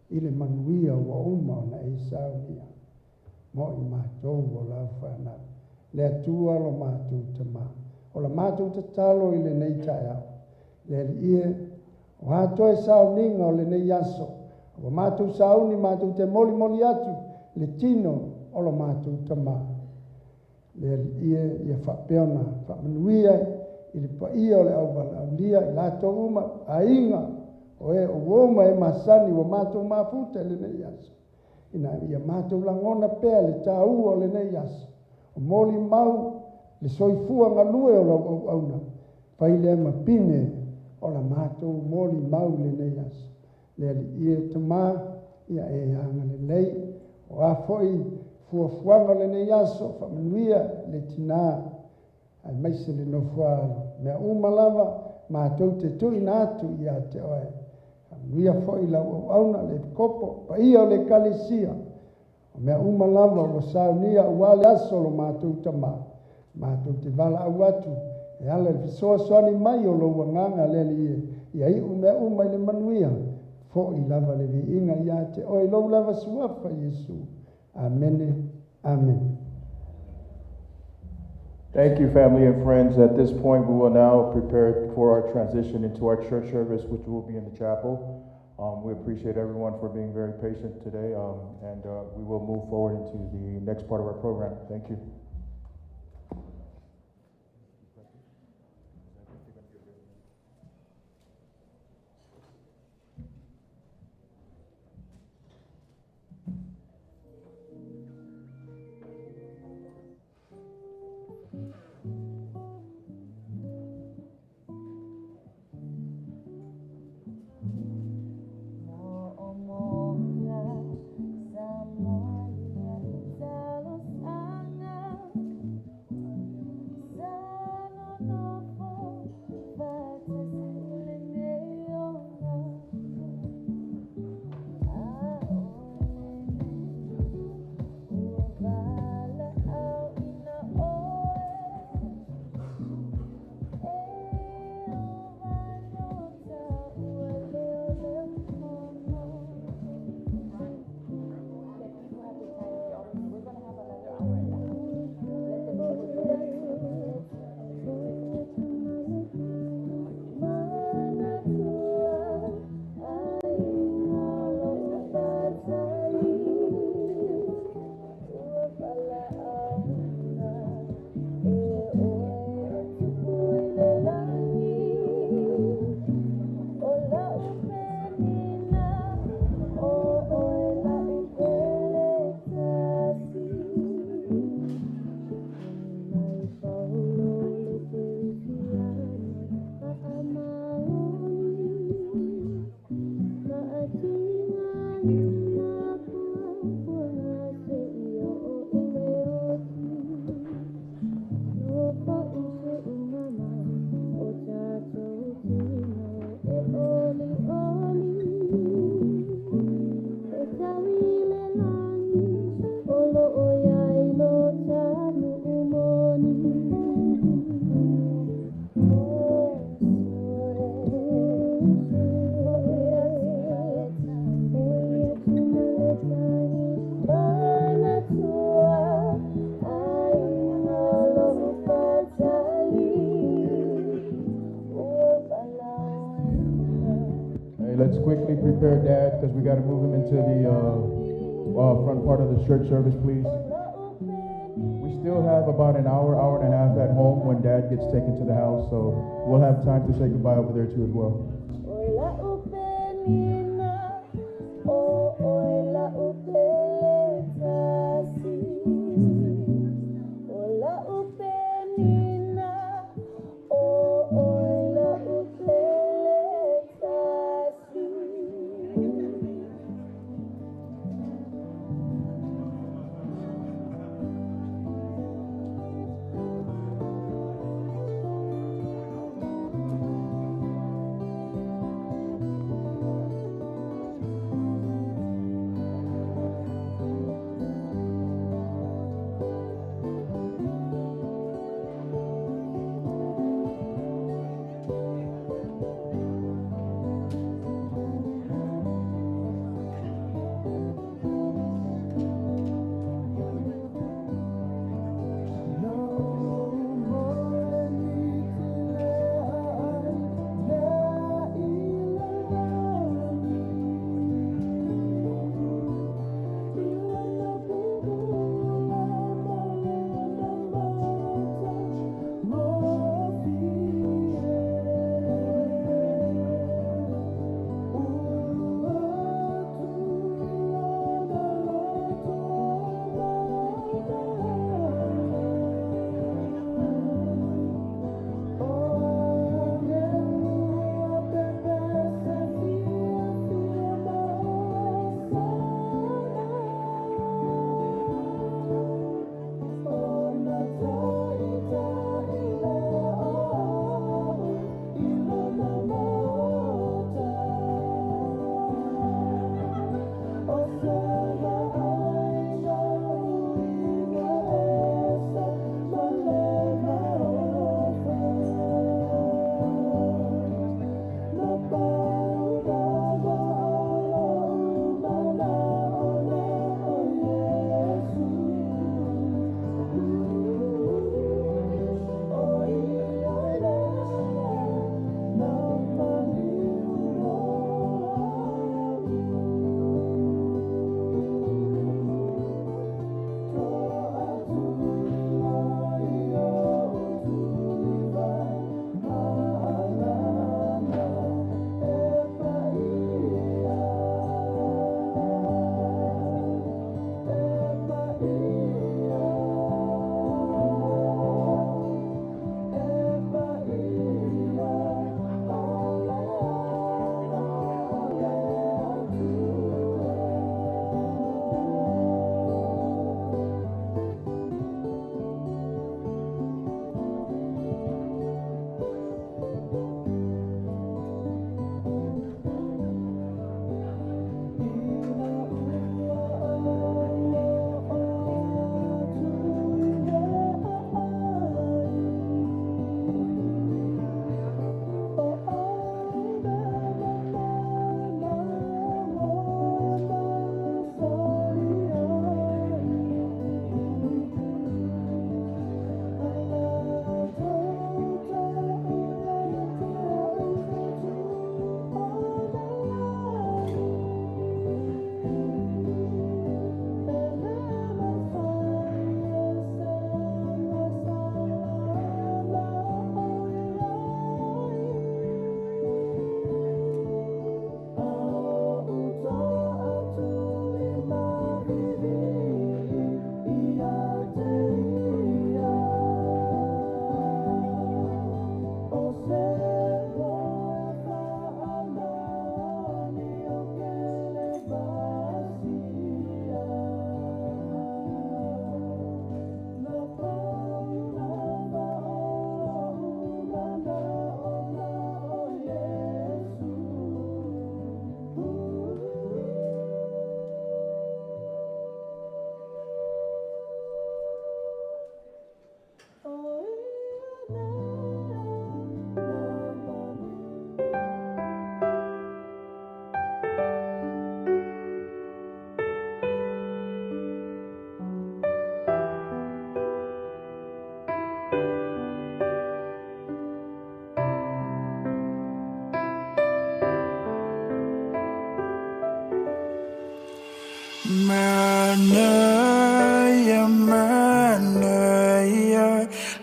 i le manuia ua uma ona e saunia mo i matou o lau fanau. Le Atua lo matou Tama. O la matou tatalo i lenei taeao. Le Alii e, o a toe sauniga o lenei aso, ua matou sauni matou te molimoli atu le tino o lo matou Tama. Le Alii e, ia faapea ona faamanuia i le paia o le auvalaaulia i latou uma, aiga, o e o ua uma e masani ua matou mafuta i lenei aso. Ina ia matou lagona pea le taua o lenei aso. O molimau le soifua galue o lau auauna, fai lea ma pine o la matou molimau i lenei aso. Le Alii e Tama, ia e agalelei, o a foi fuafuaga o lenei aso, faamanuia le tinā, aemaise le nofoa mea uma lava, matou te tuuina atu ia te oe. Faamanuia foi lau auauna, le epikopo, paia o le ekalesia, o mea uma lava ua saunia aua le aso o lo matou Tama. Matou te valaau atu e ala i le fesoasoani mai o lou Agaga le Alii e, ia iu mea uma i le manuia, foi lava le viiga ia te oe i lou lava suafa Iesu. Amene. Amene. Thank you, family and friends. At this point, we will now prepare for our transition into our church service, which will be in the chapel. We appreciate everyone for being very patient today, and we will move forward into the next part of our program. Thank you. Let's quickly prepare Dad because we got to move him into the front part of the church service, please. We still have about an hour, hour and a half at home when Dad gets taken to the house, so we'll have time to say goodbye over there too as well.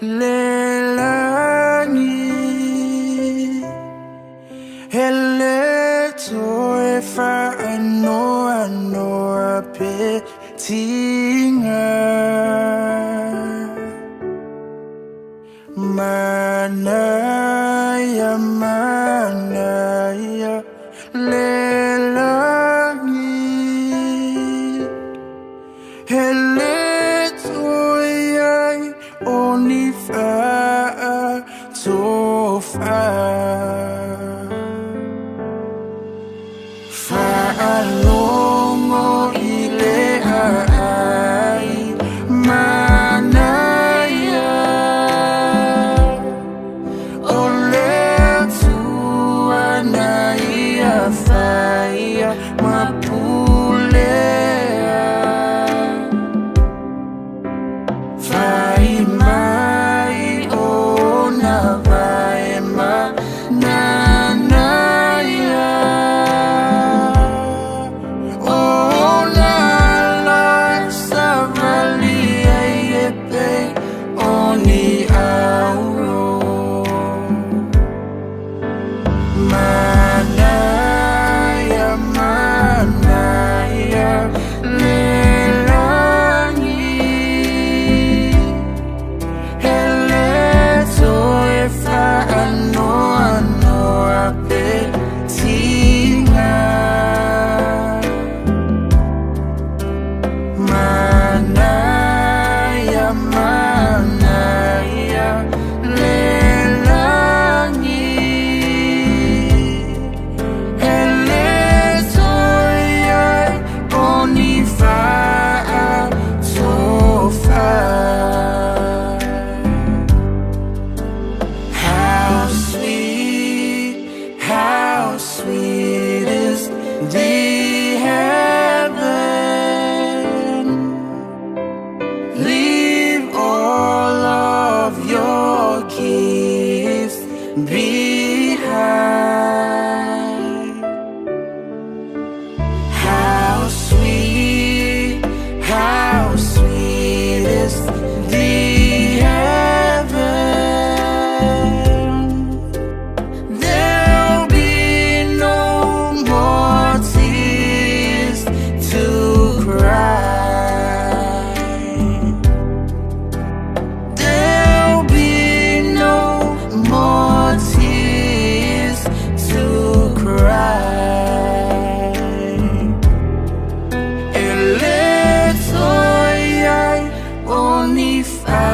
Le lagi He le toe whaanoa pe tinga Manaia, manaia le lagi He le toe ai o ni whaatofa Whaalongo i le ai Manaia O le tuana ia whaia Mapulea Whai mai o na vai ma Nanaia O na la savali ai e pe o ni auro Manaia, manaia le lagi He le toe whaanoanoa pe tinga Manaia, manaia le lagi He le toe ai o ni whaatofa How sweet, how sweet is the heaven. Leave all of your gifts behind. How sweet is the heaven. There'll be no more tears to cry. There'll be no more tears to cry. E le toe ai o ni whaatofa.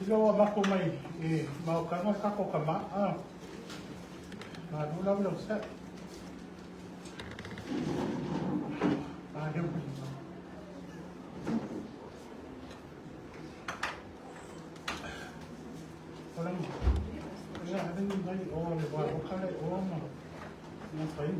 Sila wa mako mai e maukanga kako ka ma'a. Ma lula ula usa. Ma heu. Ola ni. Ia have ni mai o le wa o kale o ma. Na pai.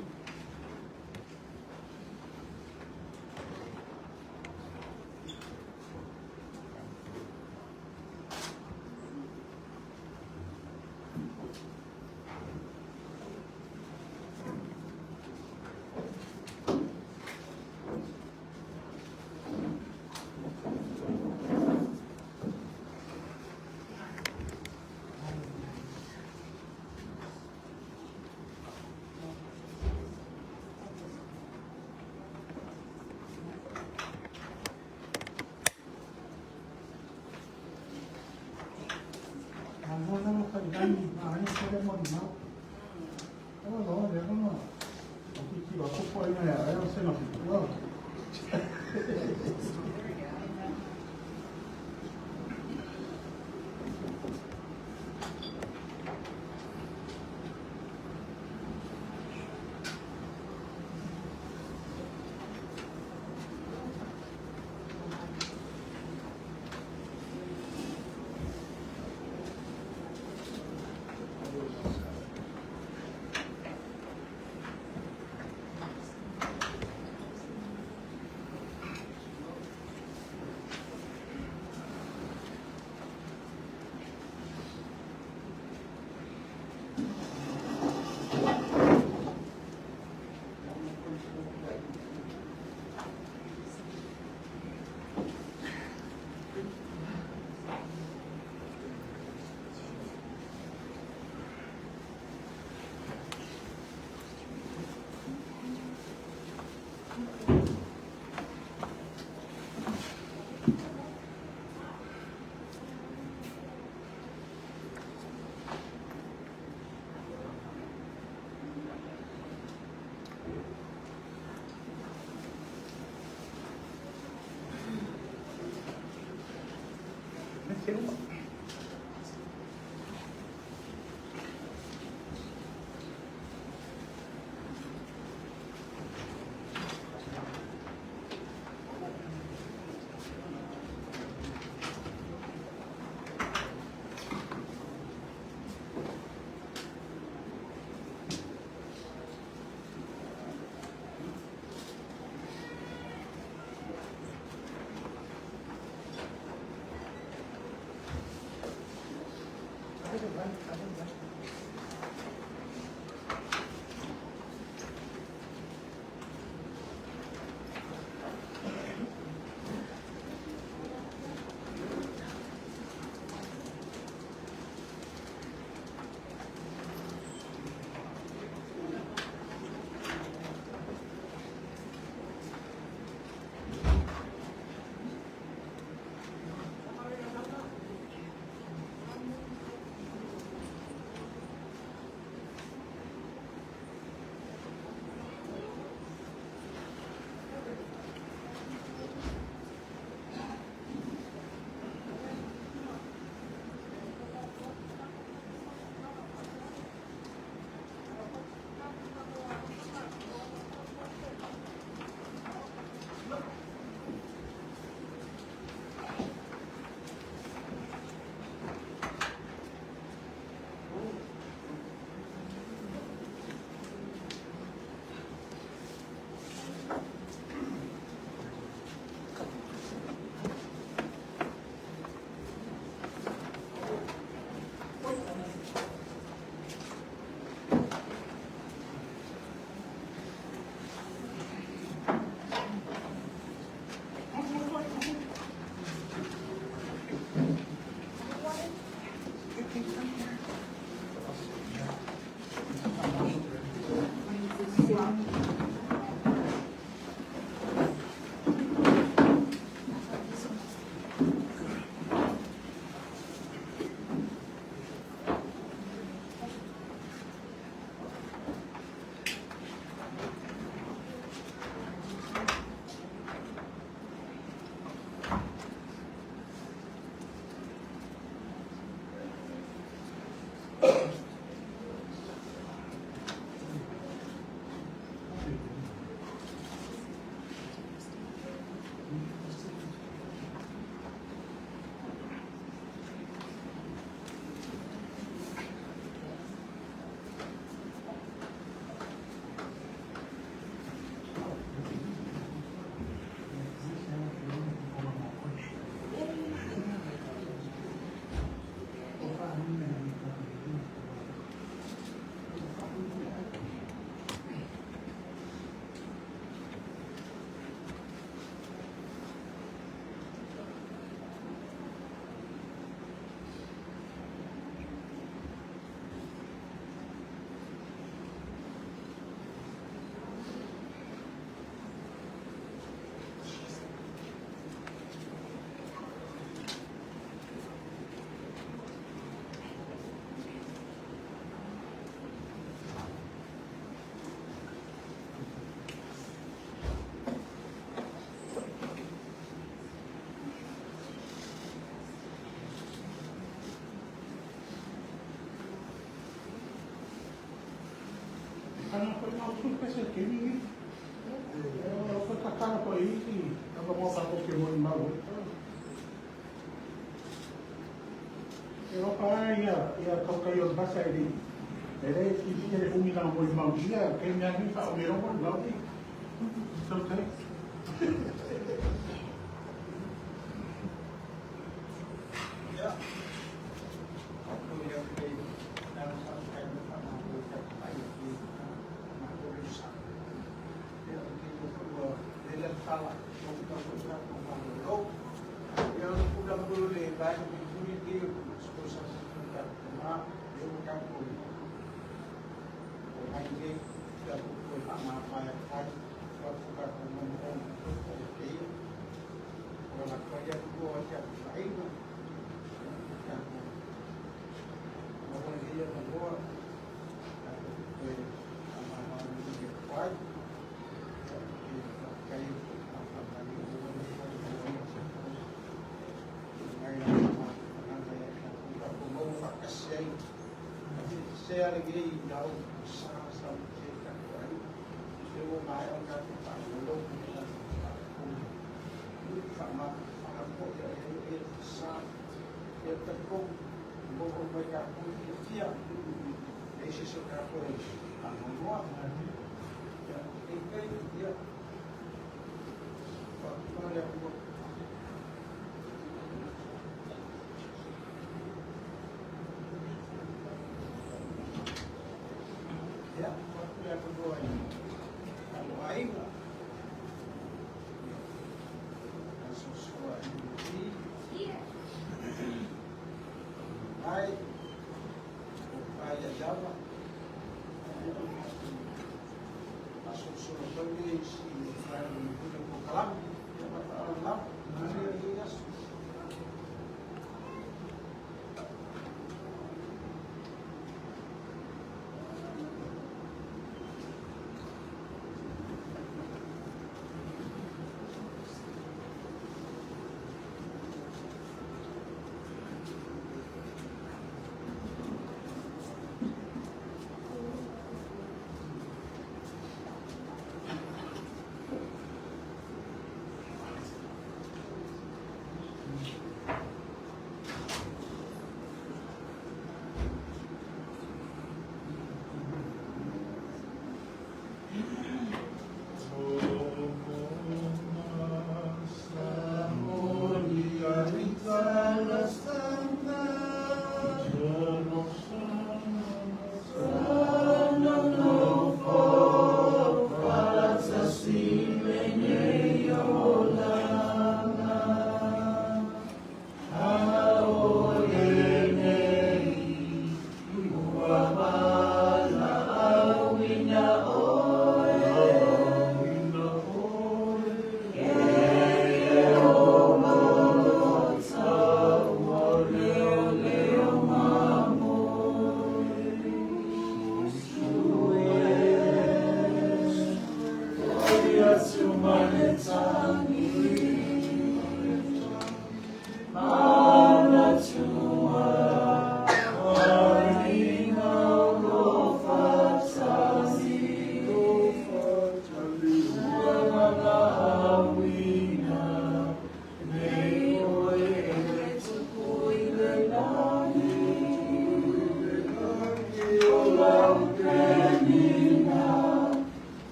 Faavae o ia Iava. Asolosolo foi le isi i le polokalame. Ia ma le faaaloalo lava. Manuia lenei aso.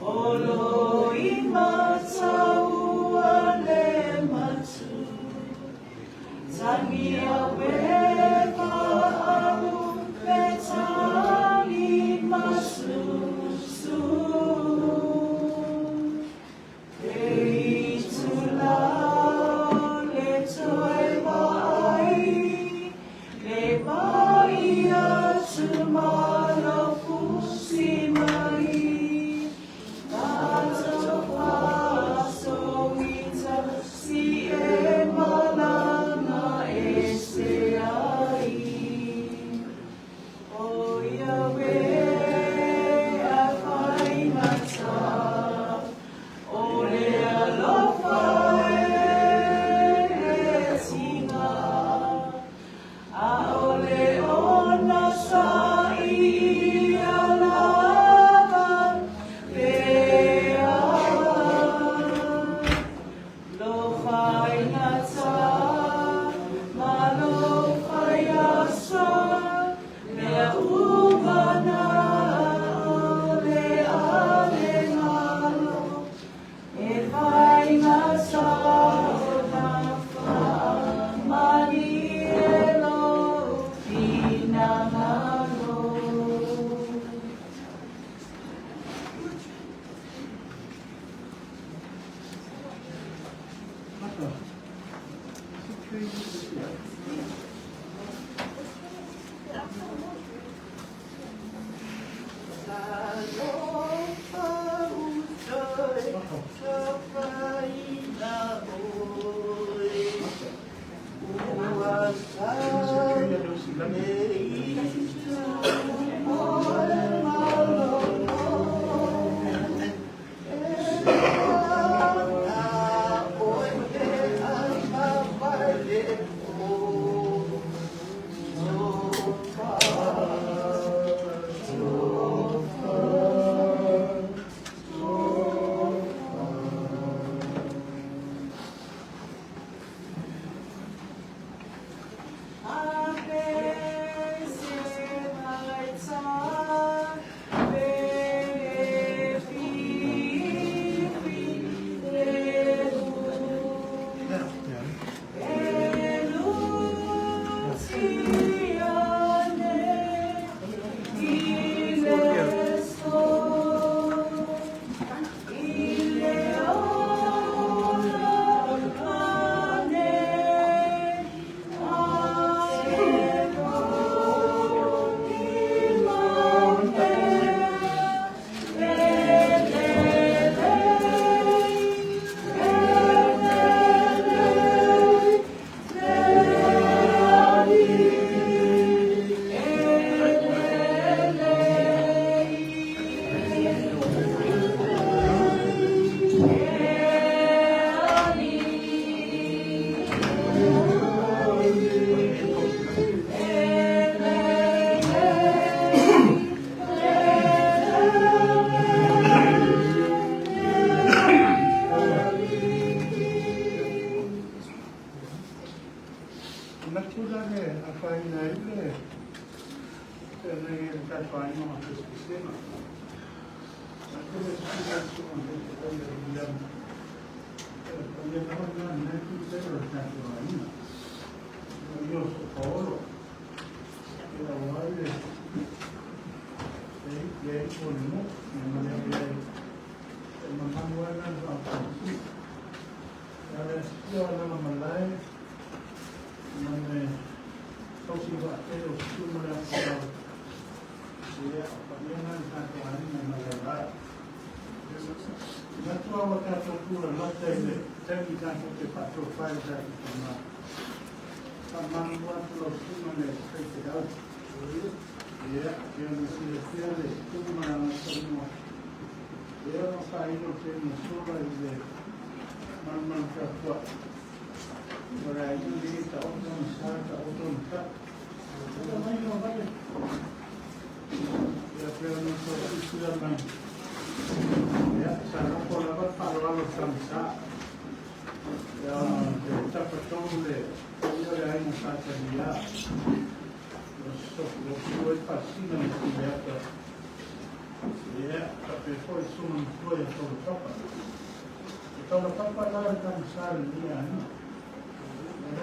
Olo i mata ua le matu.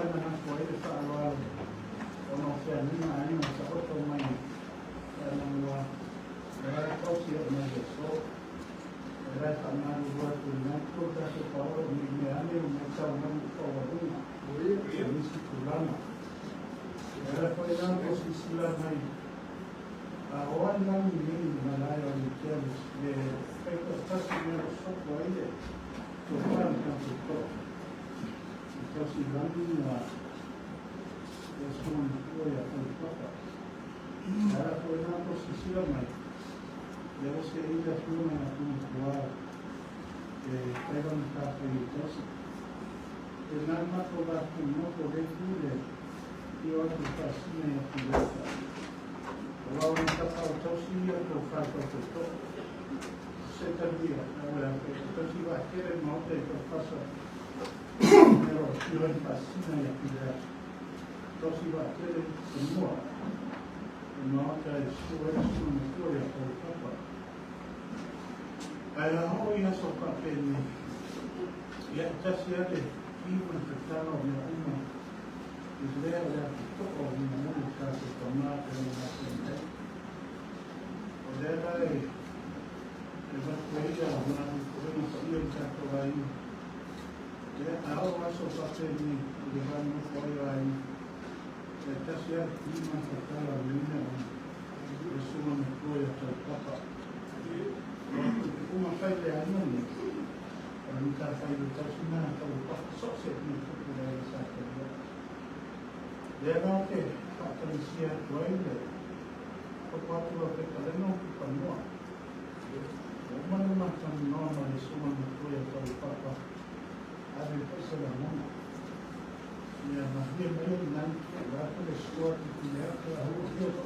lea na lafo ai le faaaloalo ona o feagaiga a aiga taoto mai e alagua e la e tausi oo mai le aso. E la e faamalulu atu i lena itu o le tatou paolo ne i mea ane ua matau mai ua faualuga i nisi tulaga. E ala foi la ua silasila mai a o ai lagi nei i le malae o Aliitea le faitoatasi mea o soko ai le tofa i le tatou toa. E tausi lagi na le susuga matua ia Taulapapa. E ala foi la ua silasila mai lea ua seei le afioga ia Tumutuā e fai lana matafaioi tausi. E na le matou latou nofo lea itu le afio atu i Faasisina ia Tuilaepa. O lau na tapaau tausi ia tou fa tau Se talia, au e afe, o tausi vaatele le maota i Taufasa, mea o afio ai Faasisina ia Tuilaepa. Tausi vaatele fanua, le maota e susu ai le susuga matua ia Taulapapa. Ae a oo i aso faapenei, ia e tasi lava le ki ma le tatalo o mea uma i lea o le atotoa o mulimuli o tatou tama pe ona mafua mai. O lea la e avatu ai ia malu pulega paia i tatou aiga. Ia, a oo aso faapenei i le va nonofo ai o aiga, ia e tasi lava le ki ma le tatalo a le mea uma i le susuga matua ia Taupapa. O tuutuuga fai le aiga nei, o le matafaioi tausi lena a Taulapapa, so o se mea tupu le aiga Sa Talia. Lea la ou te faatagisia atu ai le topo atu lau pepa leno fanua. Ua uma ona matalanoa ma le susuga matua ia Taulapapa, ave foi se lagona. Ia malie mai o lena itu, o le a foi le sua atu i Tuileapa,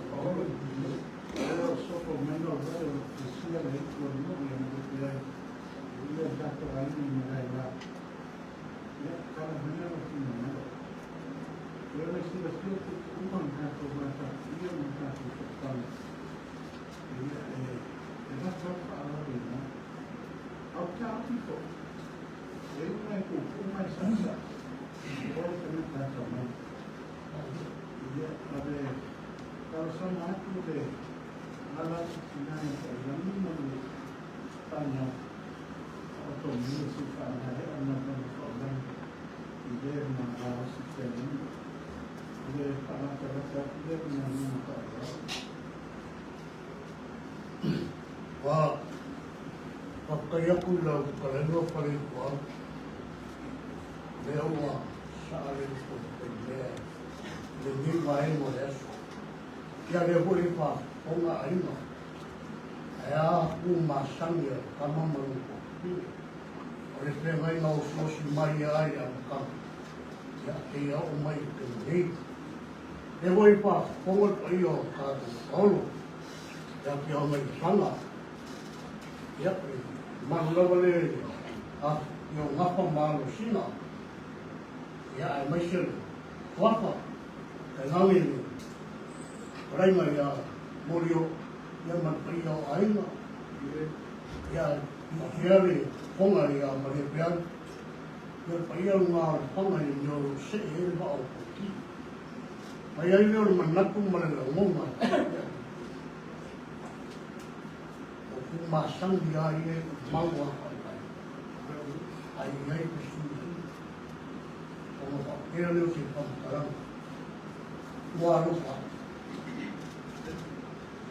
Paolo, lea o soko mai na o vale o le Ekalesia le itu o le nuu ia na lupe ai i ia tatou aiga i malae la. Ia, tala mai lou finagalo. E ona silafia tuutuuga o le tatou vatapuia ma le tatou toafaga. Ia, e avatu lava le faaaloalo i ina. A o taofi foi, e iu nai puupuu ma e saasaa, o oe le tagata atamai. Ia, o le talosaga atu le ala atu tina ia Tailagi ma le fanau taoto mai se i faamaea le galuega faulagi i le ma gaosi feagaiga. O le faalatalata atu lea ma le agaga faaaloalo. Ua faafetai atu i lau fetalaiga Faleituau, lea ua saa le uso faimea i lenei vaega o le aso. Ia lea foi e faafofoga aiga, ae a ku masani a le tama ma lona tuafafine. O le feagaiga osiosi mai lava i le amataga, ia seia oo mai i le taimi nei. Lea foi e faafofoga le paia o tatou paolo, le afioaga i Lefaga. Ia, o le mamalu lava lea i le afifio o Gafa ma Alosina, ia aemaise le Suafa, tainane le fetalaiga ia Molio, ia ma le paia o aiga. Ia, faapea le fofoga ia Maliefeani, ia le paia lena o Lefaga i le mea o lo o see ai le vaa o Fonoti. Mai ai lea o le manatu ma le lagona e faapea, o ku masani lava ia e mau lava faaiai, ae i ai fesuiaiga. Ona faapea lea o se faamatalaga, ua alofa atu.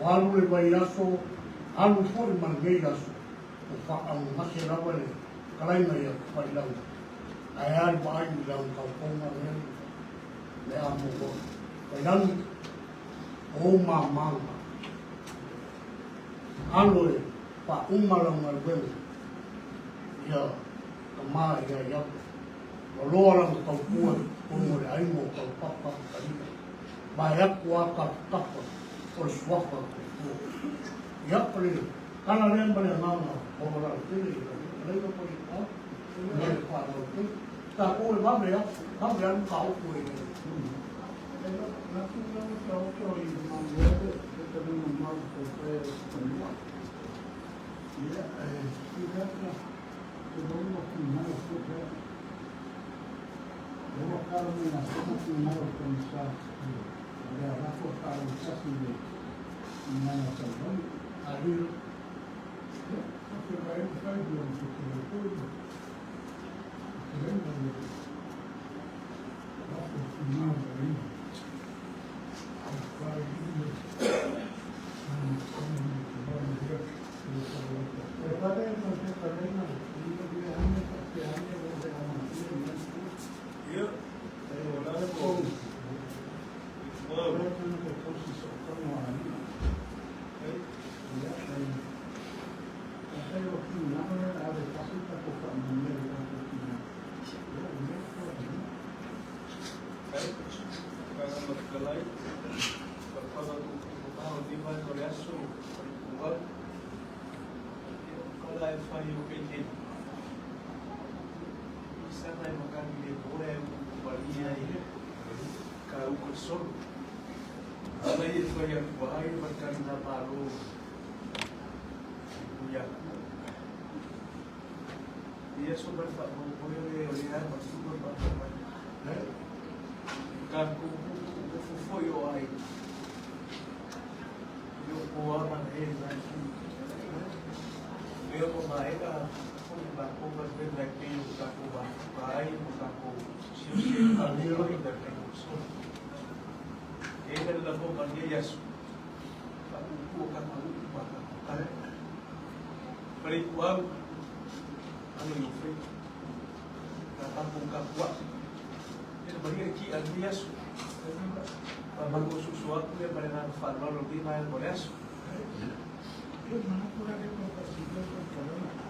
Ua alu le vaiaso, alu foi ma lenei aso, o faaaaogagase lava le fetalaiga ia Tafailagi, ae a le vaai i lana taotoga lea le a maua. Tafailagi, o ou māmā na. Alo e faauma lau galuega ia tama ia Iakopo. Ua loa lana tautua i totonu o le aiga o Taupapa ma Talia, vaeatu lava tafatafa o le suafa o Tautua. Ia, o le tala lea ma le agaga maualalo tele i lau fetalaiga Faleituau ma le faaaloalo tele. Tatou e vave lava, vave lava le mataupu e Ua kalo mai na soma ki na o kanisa. Le a lako ka o tasi le i nana taulagi. Alilo. Ia, te vai fai do te te ko. Te le na le. Lako ki na le. Vai i. E pare no te pare na i no le ane pa te ane o le ama i na. Ia, e o la le ko. O le tonu ke tausi so kano a ni. Ia, e e o ki na le a le tasi ta ko fa mo le ka ko ki na. Ia, me ko ni. Ai, ka ma kalai. Ka pa ku ku pa o di mai ko le aso ku va. Kala e whai o ke te. I sana e makani le kore e ku palia i ka uko solo. Ala i e whai a kua ai makani nā mālo ku ia ku. I aso mai wha mo koe o le ai ma suka pa pa mai. Ka ku ku ku fufoi o ai. Yo ko ama e nai ku. Leo mo maega ko ba ko ba be na ke yo ka ko ba ai mo ka ko si o si ka leo i da ke ko so. E na la mo ka ni yasu. Ka ku ku ka ku ba ka ka. Pare ku au ano yo fe. Ka ka ku ka ku. E na maria ki a ni yasu. Pa ba ko su su aku e pare na fa lo di na el boleaso. Io non ho ancora che ho passato il problema.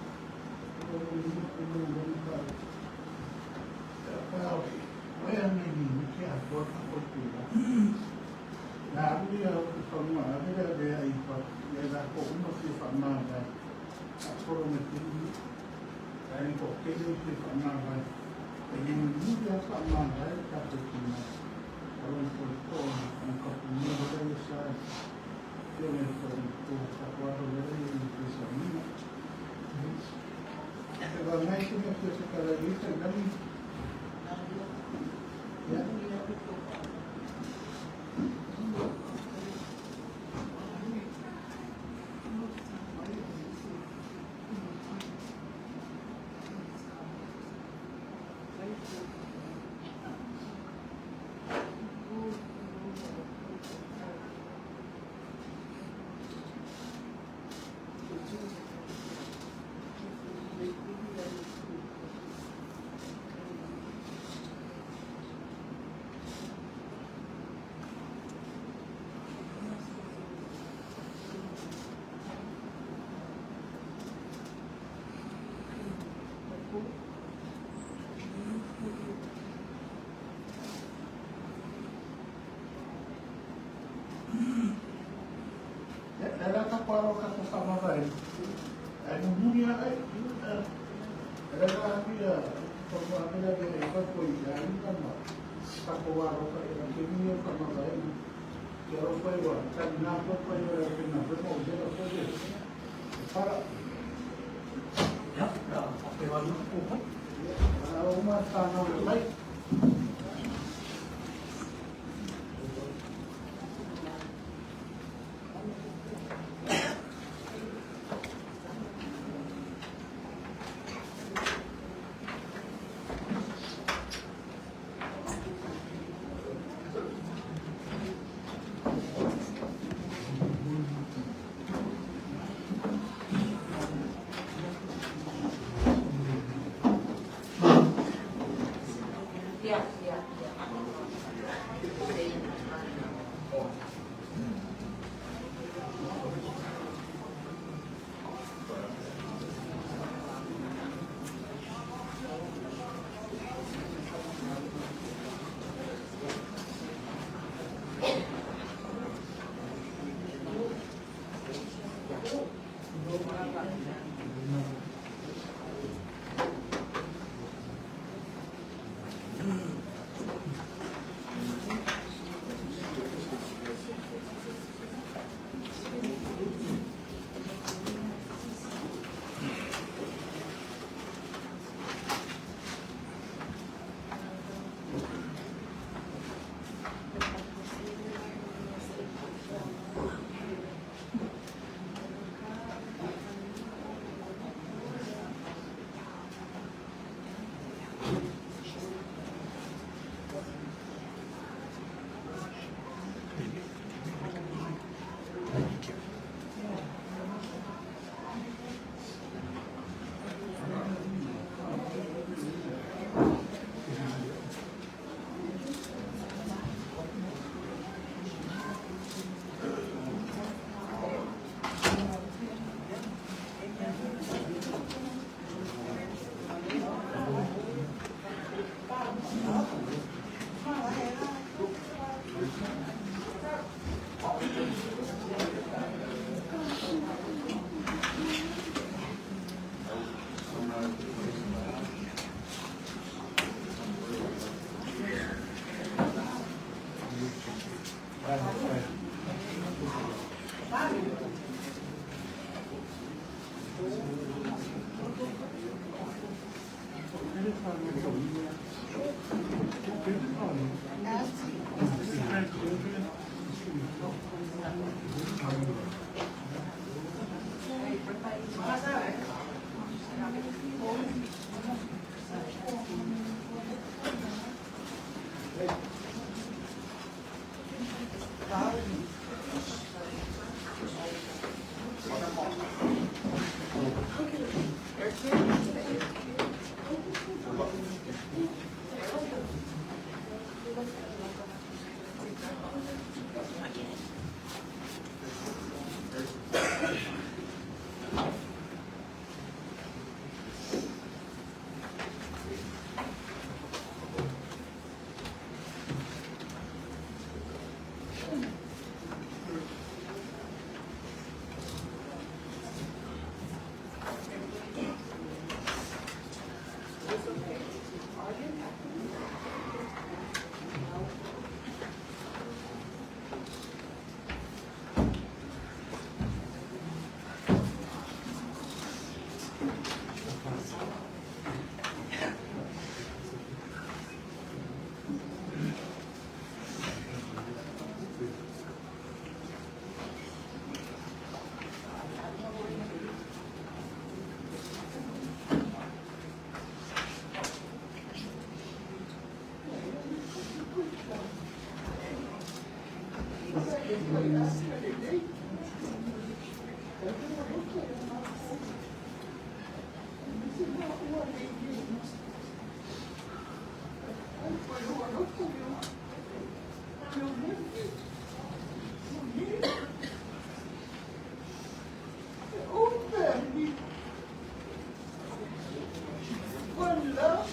One love,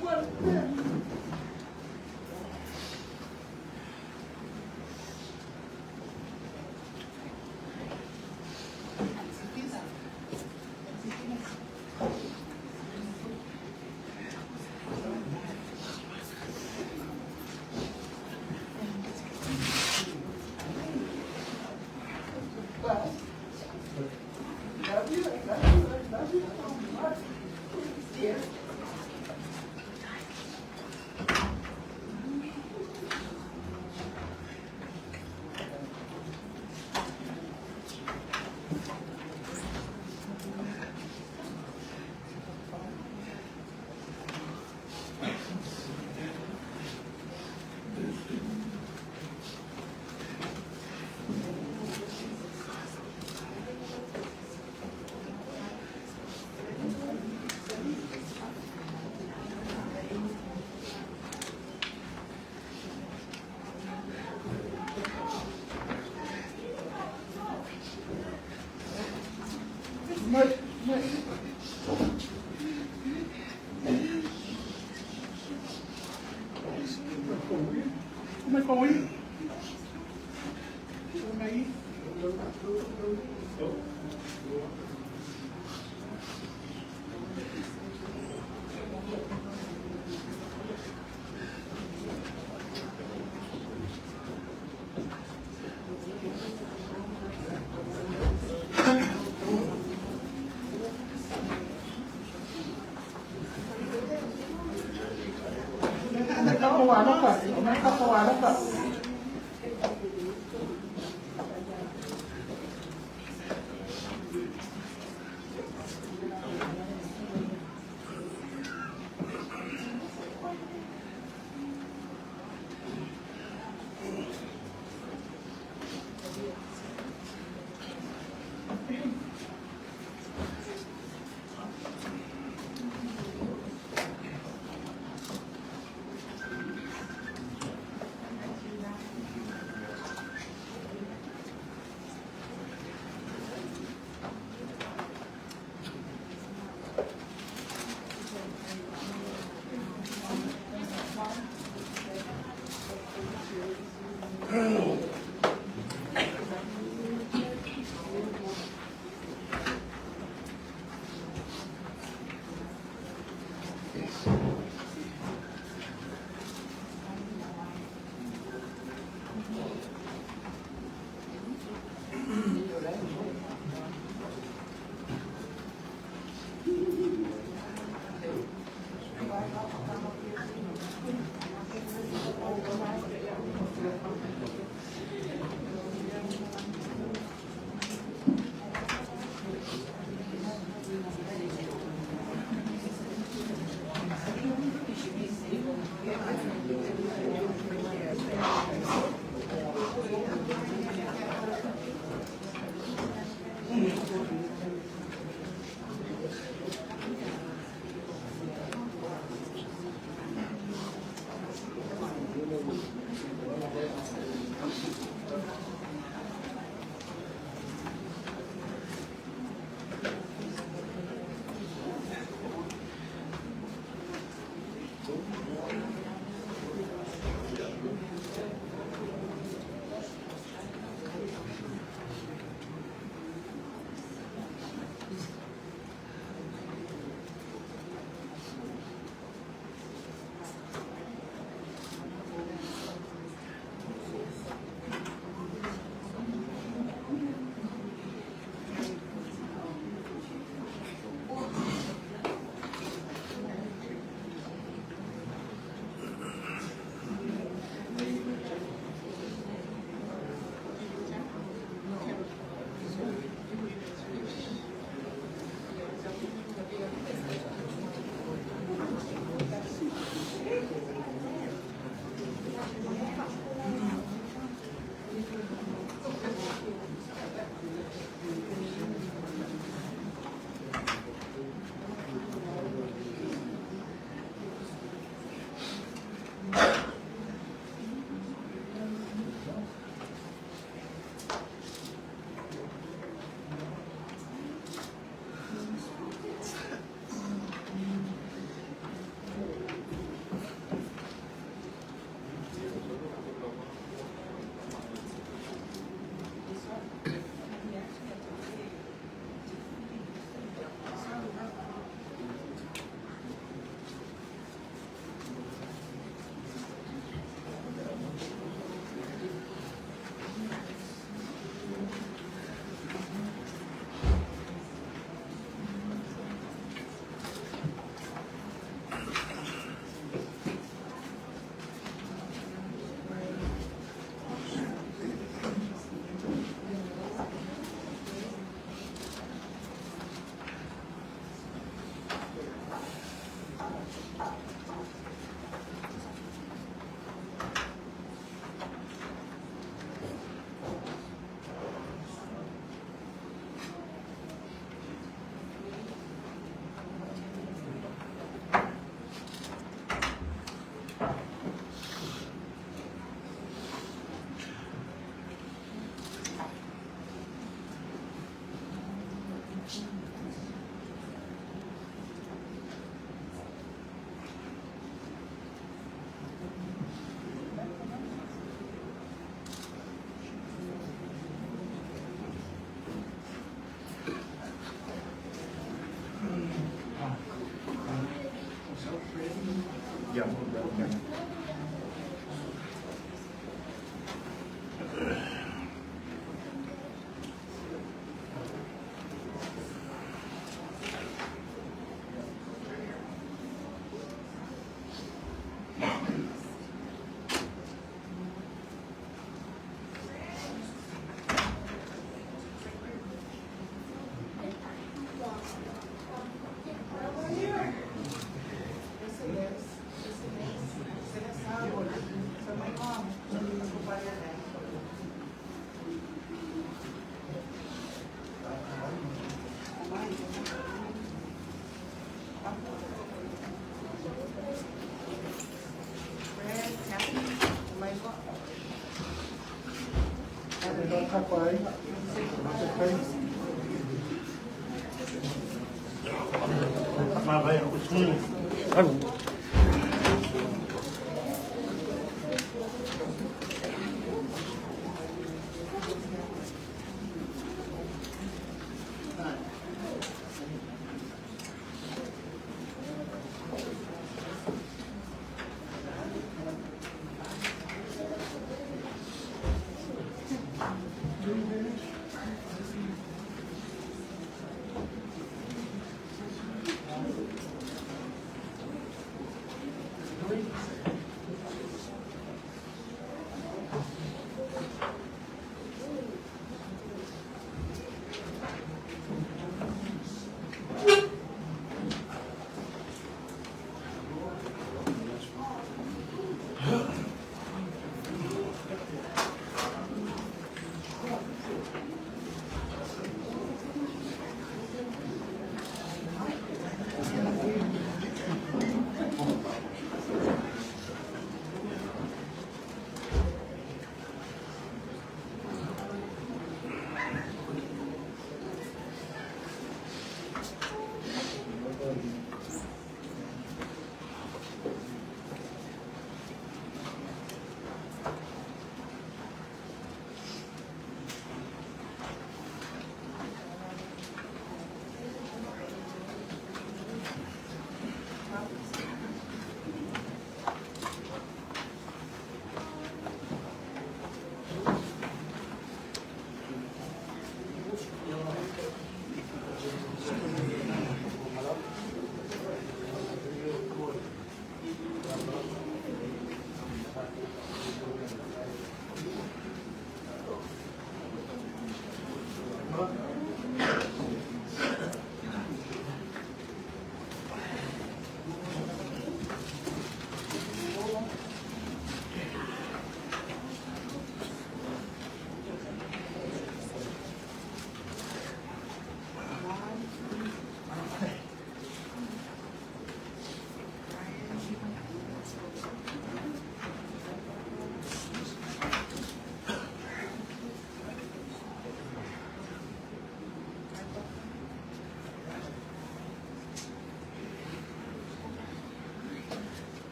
one family. Love you, I love you, I love you so much. Dear.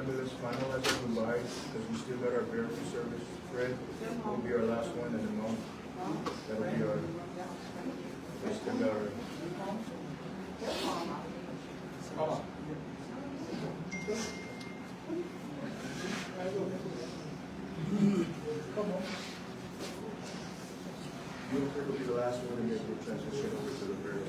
family, let's finalize our goodbyes because we still got our burial service. Fred will be our last one, and then Mom. That'll be our. We still got our. You and Fred will be the last one, and then we'll transition over to the burial.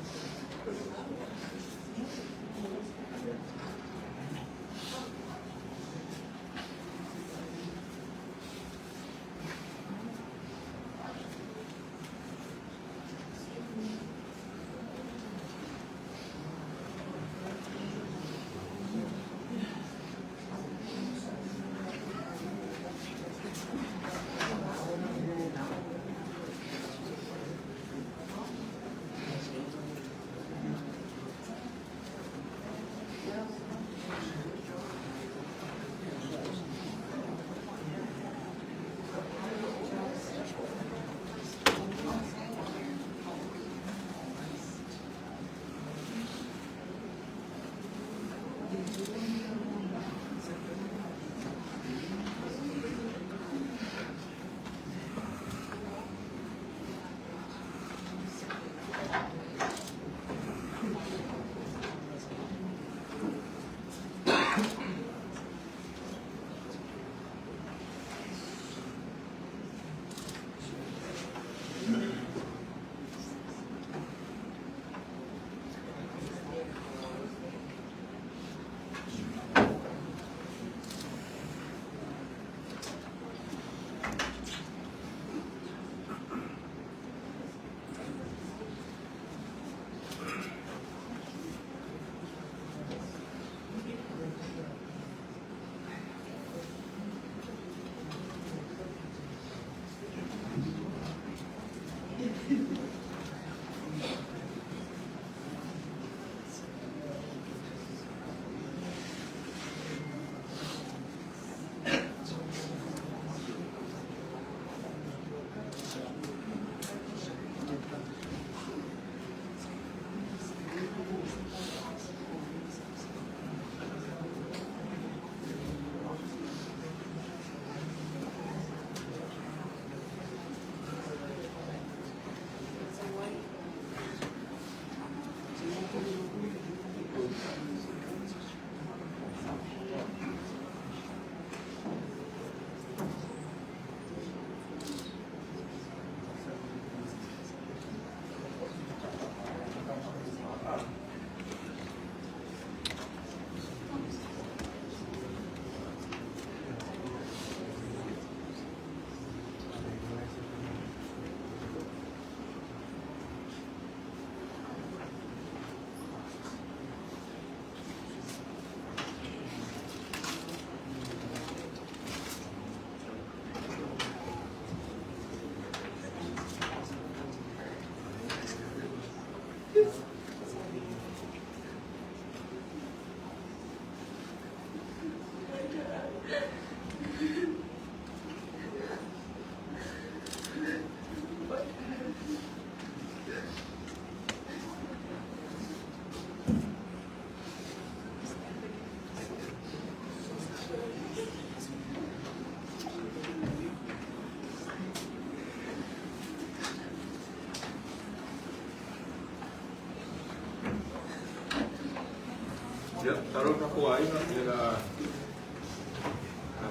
Ia, talo le tatou aiga i le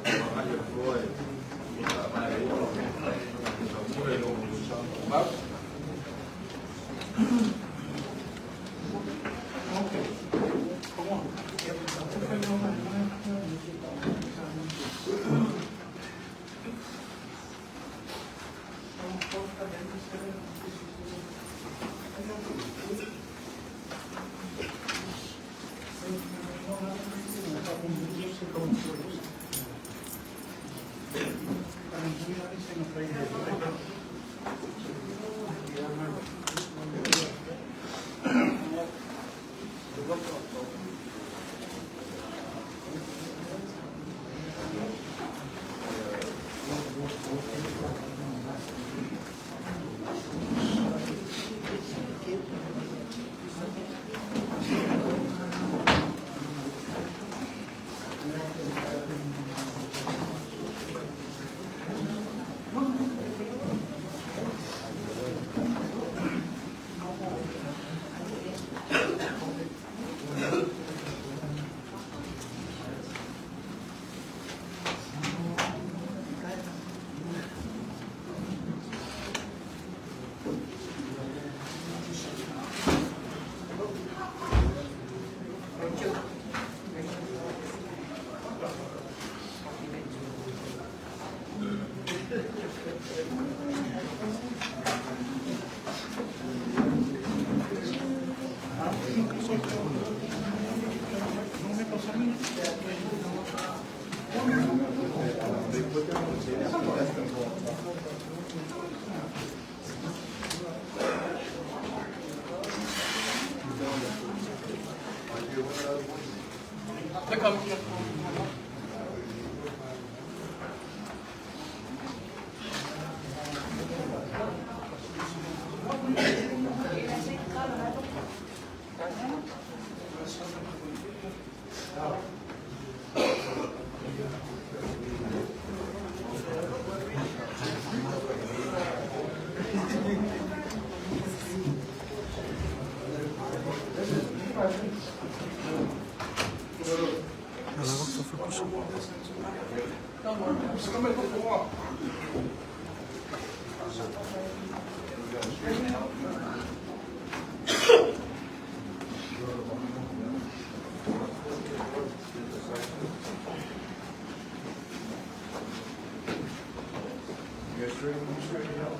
tatou agai atu loa e faamaea ina i lou mau. They're coming. You guys ready? You ready now?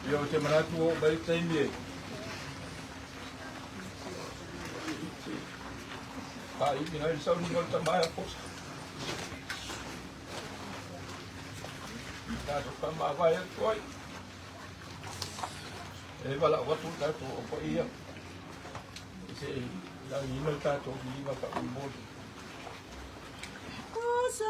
Ia o te manatu o mai taimi e. Pa i pina i sauni o ta mai a posa. Tātou ka mawai atu ai. E wala watu tātou o pa ia. Se langi ina tātou ki inga pa umoli. So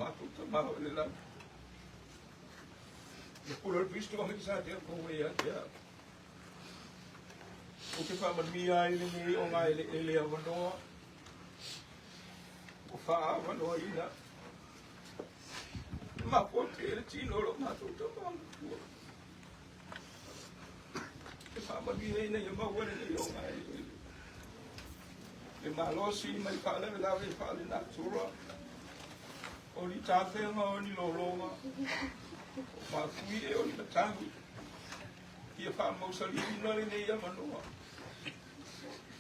matou tamā o i le lagi. Le pule o le Kristo anga sa te ko e ia te au. Ou te faamanuia ai lenei ogaeleele avanoa ua faaavanoaina e mafua atu ai le tino o lo matou tama matua e faamanuia ina ia maua lenei ogaeleele le malosi ma le faalavelave faalenatura o ni tafega o ni lologa o mafui e o ni matagi ia faamausaliina lenei avanoa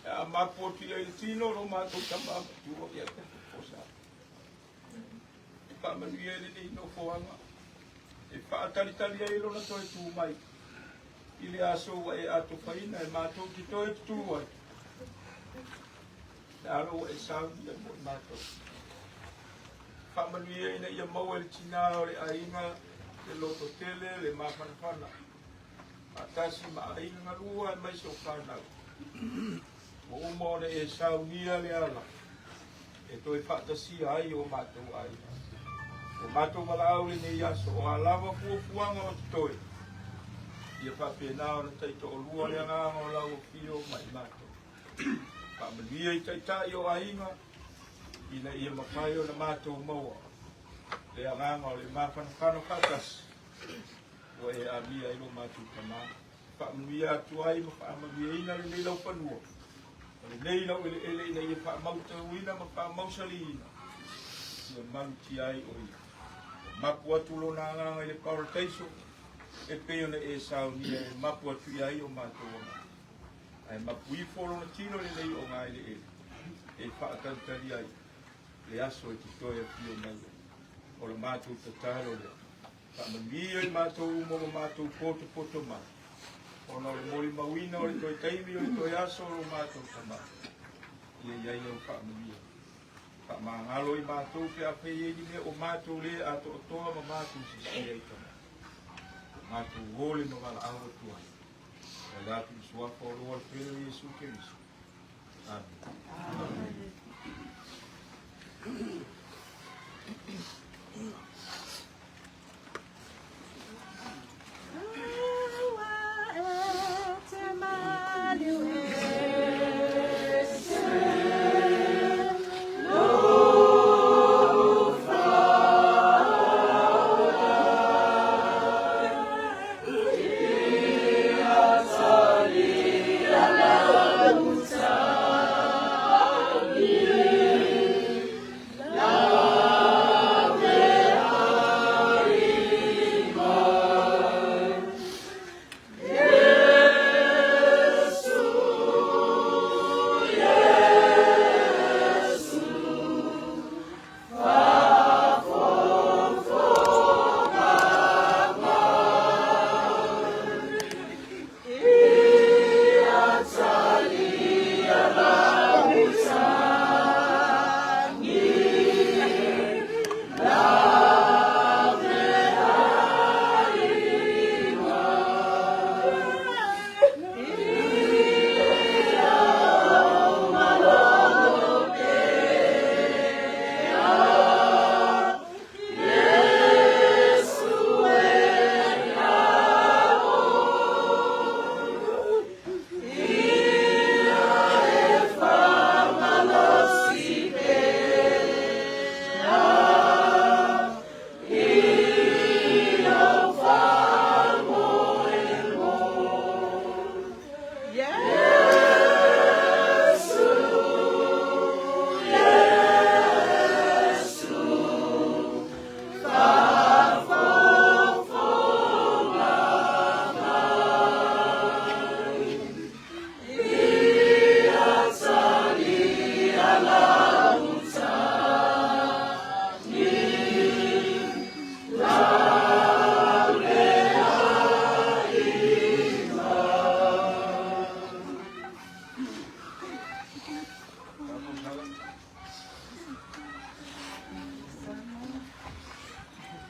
e a mapu atu i ai le tino o lo matou tama matua ia te posa. E faamanuia i lenei nofoaga e faatalitali ai lona toe tu mai i le aso ua e atofaina e matou te toe tutū ai. Le alo ua e saunia mo i matou. Faamanuia ina ia maua i le tinā o le aiga le loto tele le mafanafana faatasi ma aiga galua aemaise o fanau. Ua uma ona e saunia le ala e toe faatasia ai o matou aiga. Ua matou valaau lenei aso o a lava fuafuaga o totoe. Ia faapena ona taitoalua le agaga o lau afio ma i matou. Faamanuia i taitai o aiga ina ia mafai ona matou maua le agaga o le mafanafana faatasi ua e amia ai lo matou tamā. Faamanuia atu ai ma faamanuiaina lenei laufanua ma lenei laueleele ina ia faamautauina ma faamausaliina ia malutia ai o ia. Mapu atu lona agaga i le parataiso e pei ona e saunia e mapu atu i ai o matou agaga. Ae mapu ifo lona tino lenei ogaeleele e faatalitali ai le aso e totoe afio mai ai. O le matou tatalo lea. Faamanuia i matou uma ma matou potopoto mai. Ona o le molimauina o le toe taimi o le toe aso o lo matou tamā. Ia i ai au faamanuia. Faamagalo i matou pe a fai ai ni mea o matou le atoatoa ma matou sese ai tamā. O matou ole ma valaau atu ai. O le atu i suafa o loa le pele o Iesu Keriso. Amen. Amen.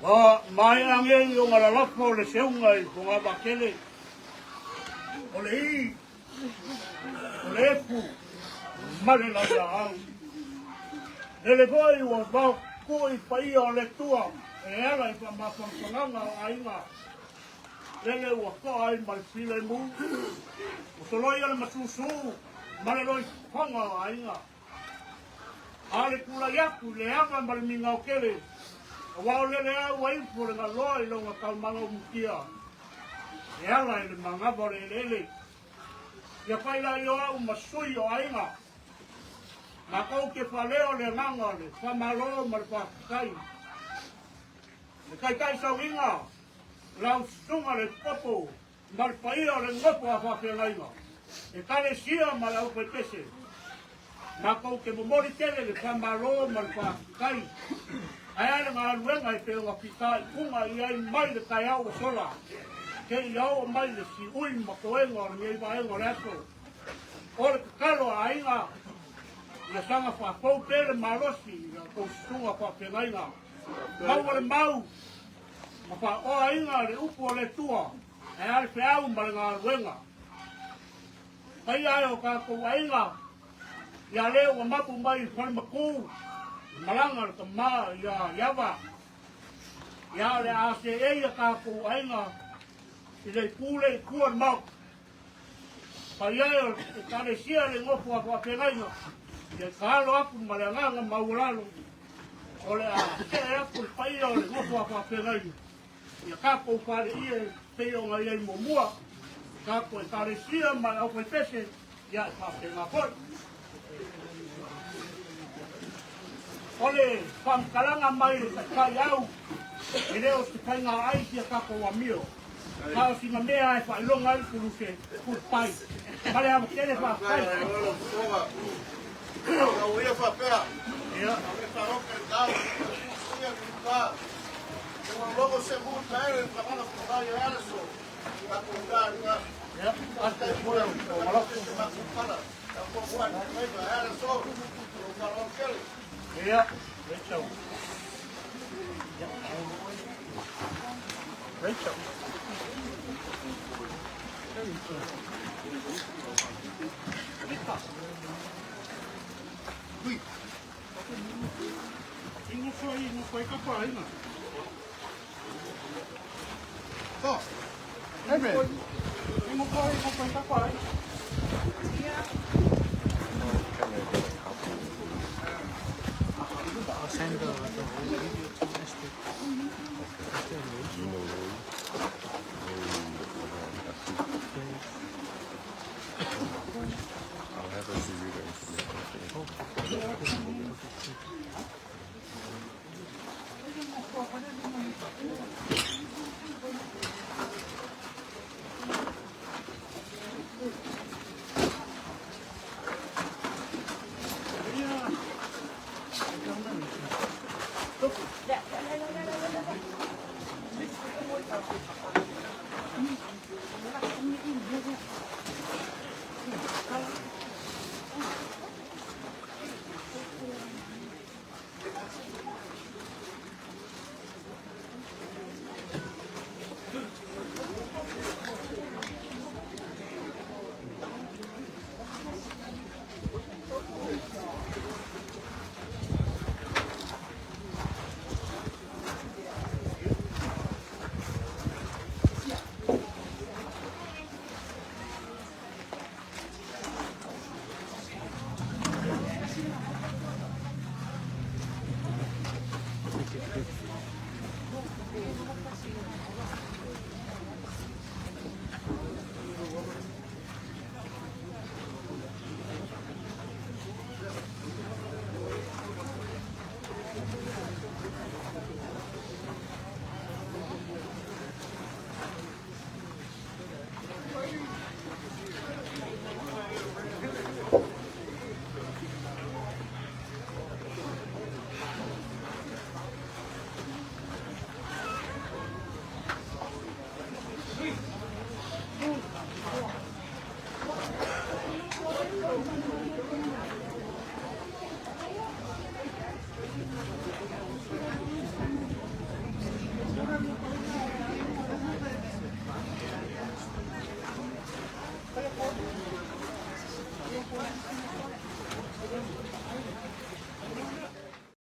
Ua maea nei ona lalafo le seuga i Fogavatele, o le i, o le efu ma le laulaau. Lele foi ua Kui paia o le tua e ala i whamafangafanganga o aiga. Lele ua koa ai ma le file mu. O soloi ale masusu ma le loi whanga o aiga. A le kula iaku le anga ma le mingao kele. A wao lele au aifu le ngaloa i longa kaumanga o mukia. E ala i le mangawa o le elele. Ia whaila i o au masui o aiga. Ma kau ke whaleo le nganga le whamalo ma le whakakai. Le kaikai sauinga, lau sunga le popo, ma le paia le ngopo a whawhengainga. E kare sia ma le au pese. Ma kau ke momori tele le whamalo ma le whakakai. Ai ale ngā aluenga i peo ngā pita i kunga i ai mai le kai au o sola. Ke i au o mai le si ui ma koenga o le ngei vaenga o le aso. O le kakalo a ainga, ia sanga whakau pele malosi, ia kou sunga whawhengainga. Mau o le mau, ma whaoa inga le upu o le tua, e ale whiau ma le ngā aluenga. Pai ai o kākou ainga, ia leo wa mapu mai whale maku, malanga le tama ia iawa. Ia le a se e ia kākou ainga, i le pule i kua mau. Pai ai o e karesia le ngofu a whawhengainga, ia ka alo aku ma le anganga maualalo. O le a se e aku le paia o le ngofu a whawhengainga. Ia kākou whare ia pei o ngai ai mua. Kākou e karesia ma le au pese, ia e whawhenga foi. O le whankalanga mai le kai au, e leo se kai ngā ai sia kākou amio. Ka o singa mea e whailonga ai kuru se kuru pai. Male ama tele whawhai. Ia whapea. Ia. Ia wharoke tau. Ia kuka. Ua logo se mu taere whakanga whakaya alaso. Ka kuka nga. Ia. Ate pura o maloko se makupala. Ka kua ni alaso. O wharokele. Ia. Rachel. Ia. Rachel. Hui. Ingo foi, ingo foi kapa inga. To. Ebe. Ingo foi kapa inga. I'll send the whole video to Esther. Esther You know Lori? I'll have her give you the information. Okay.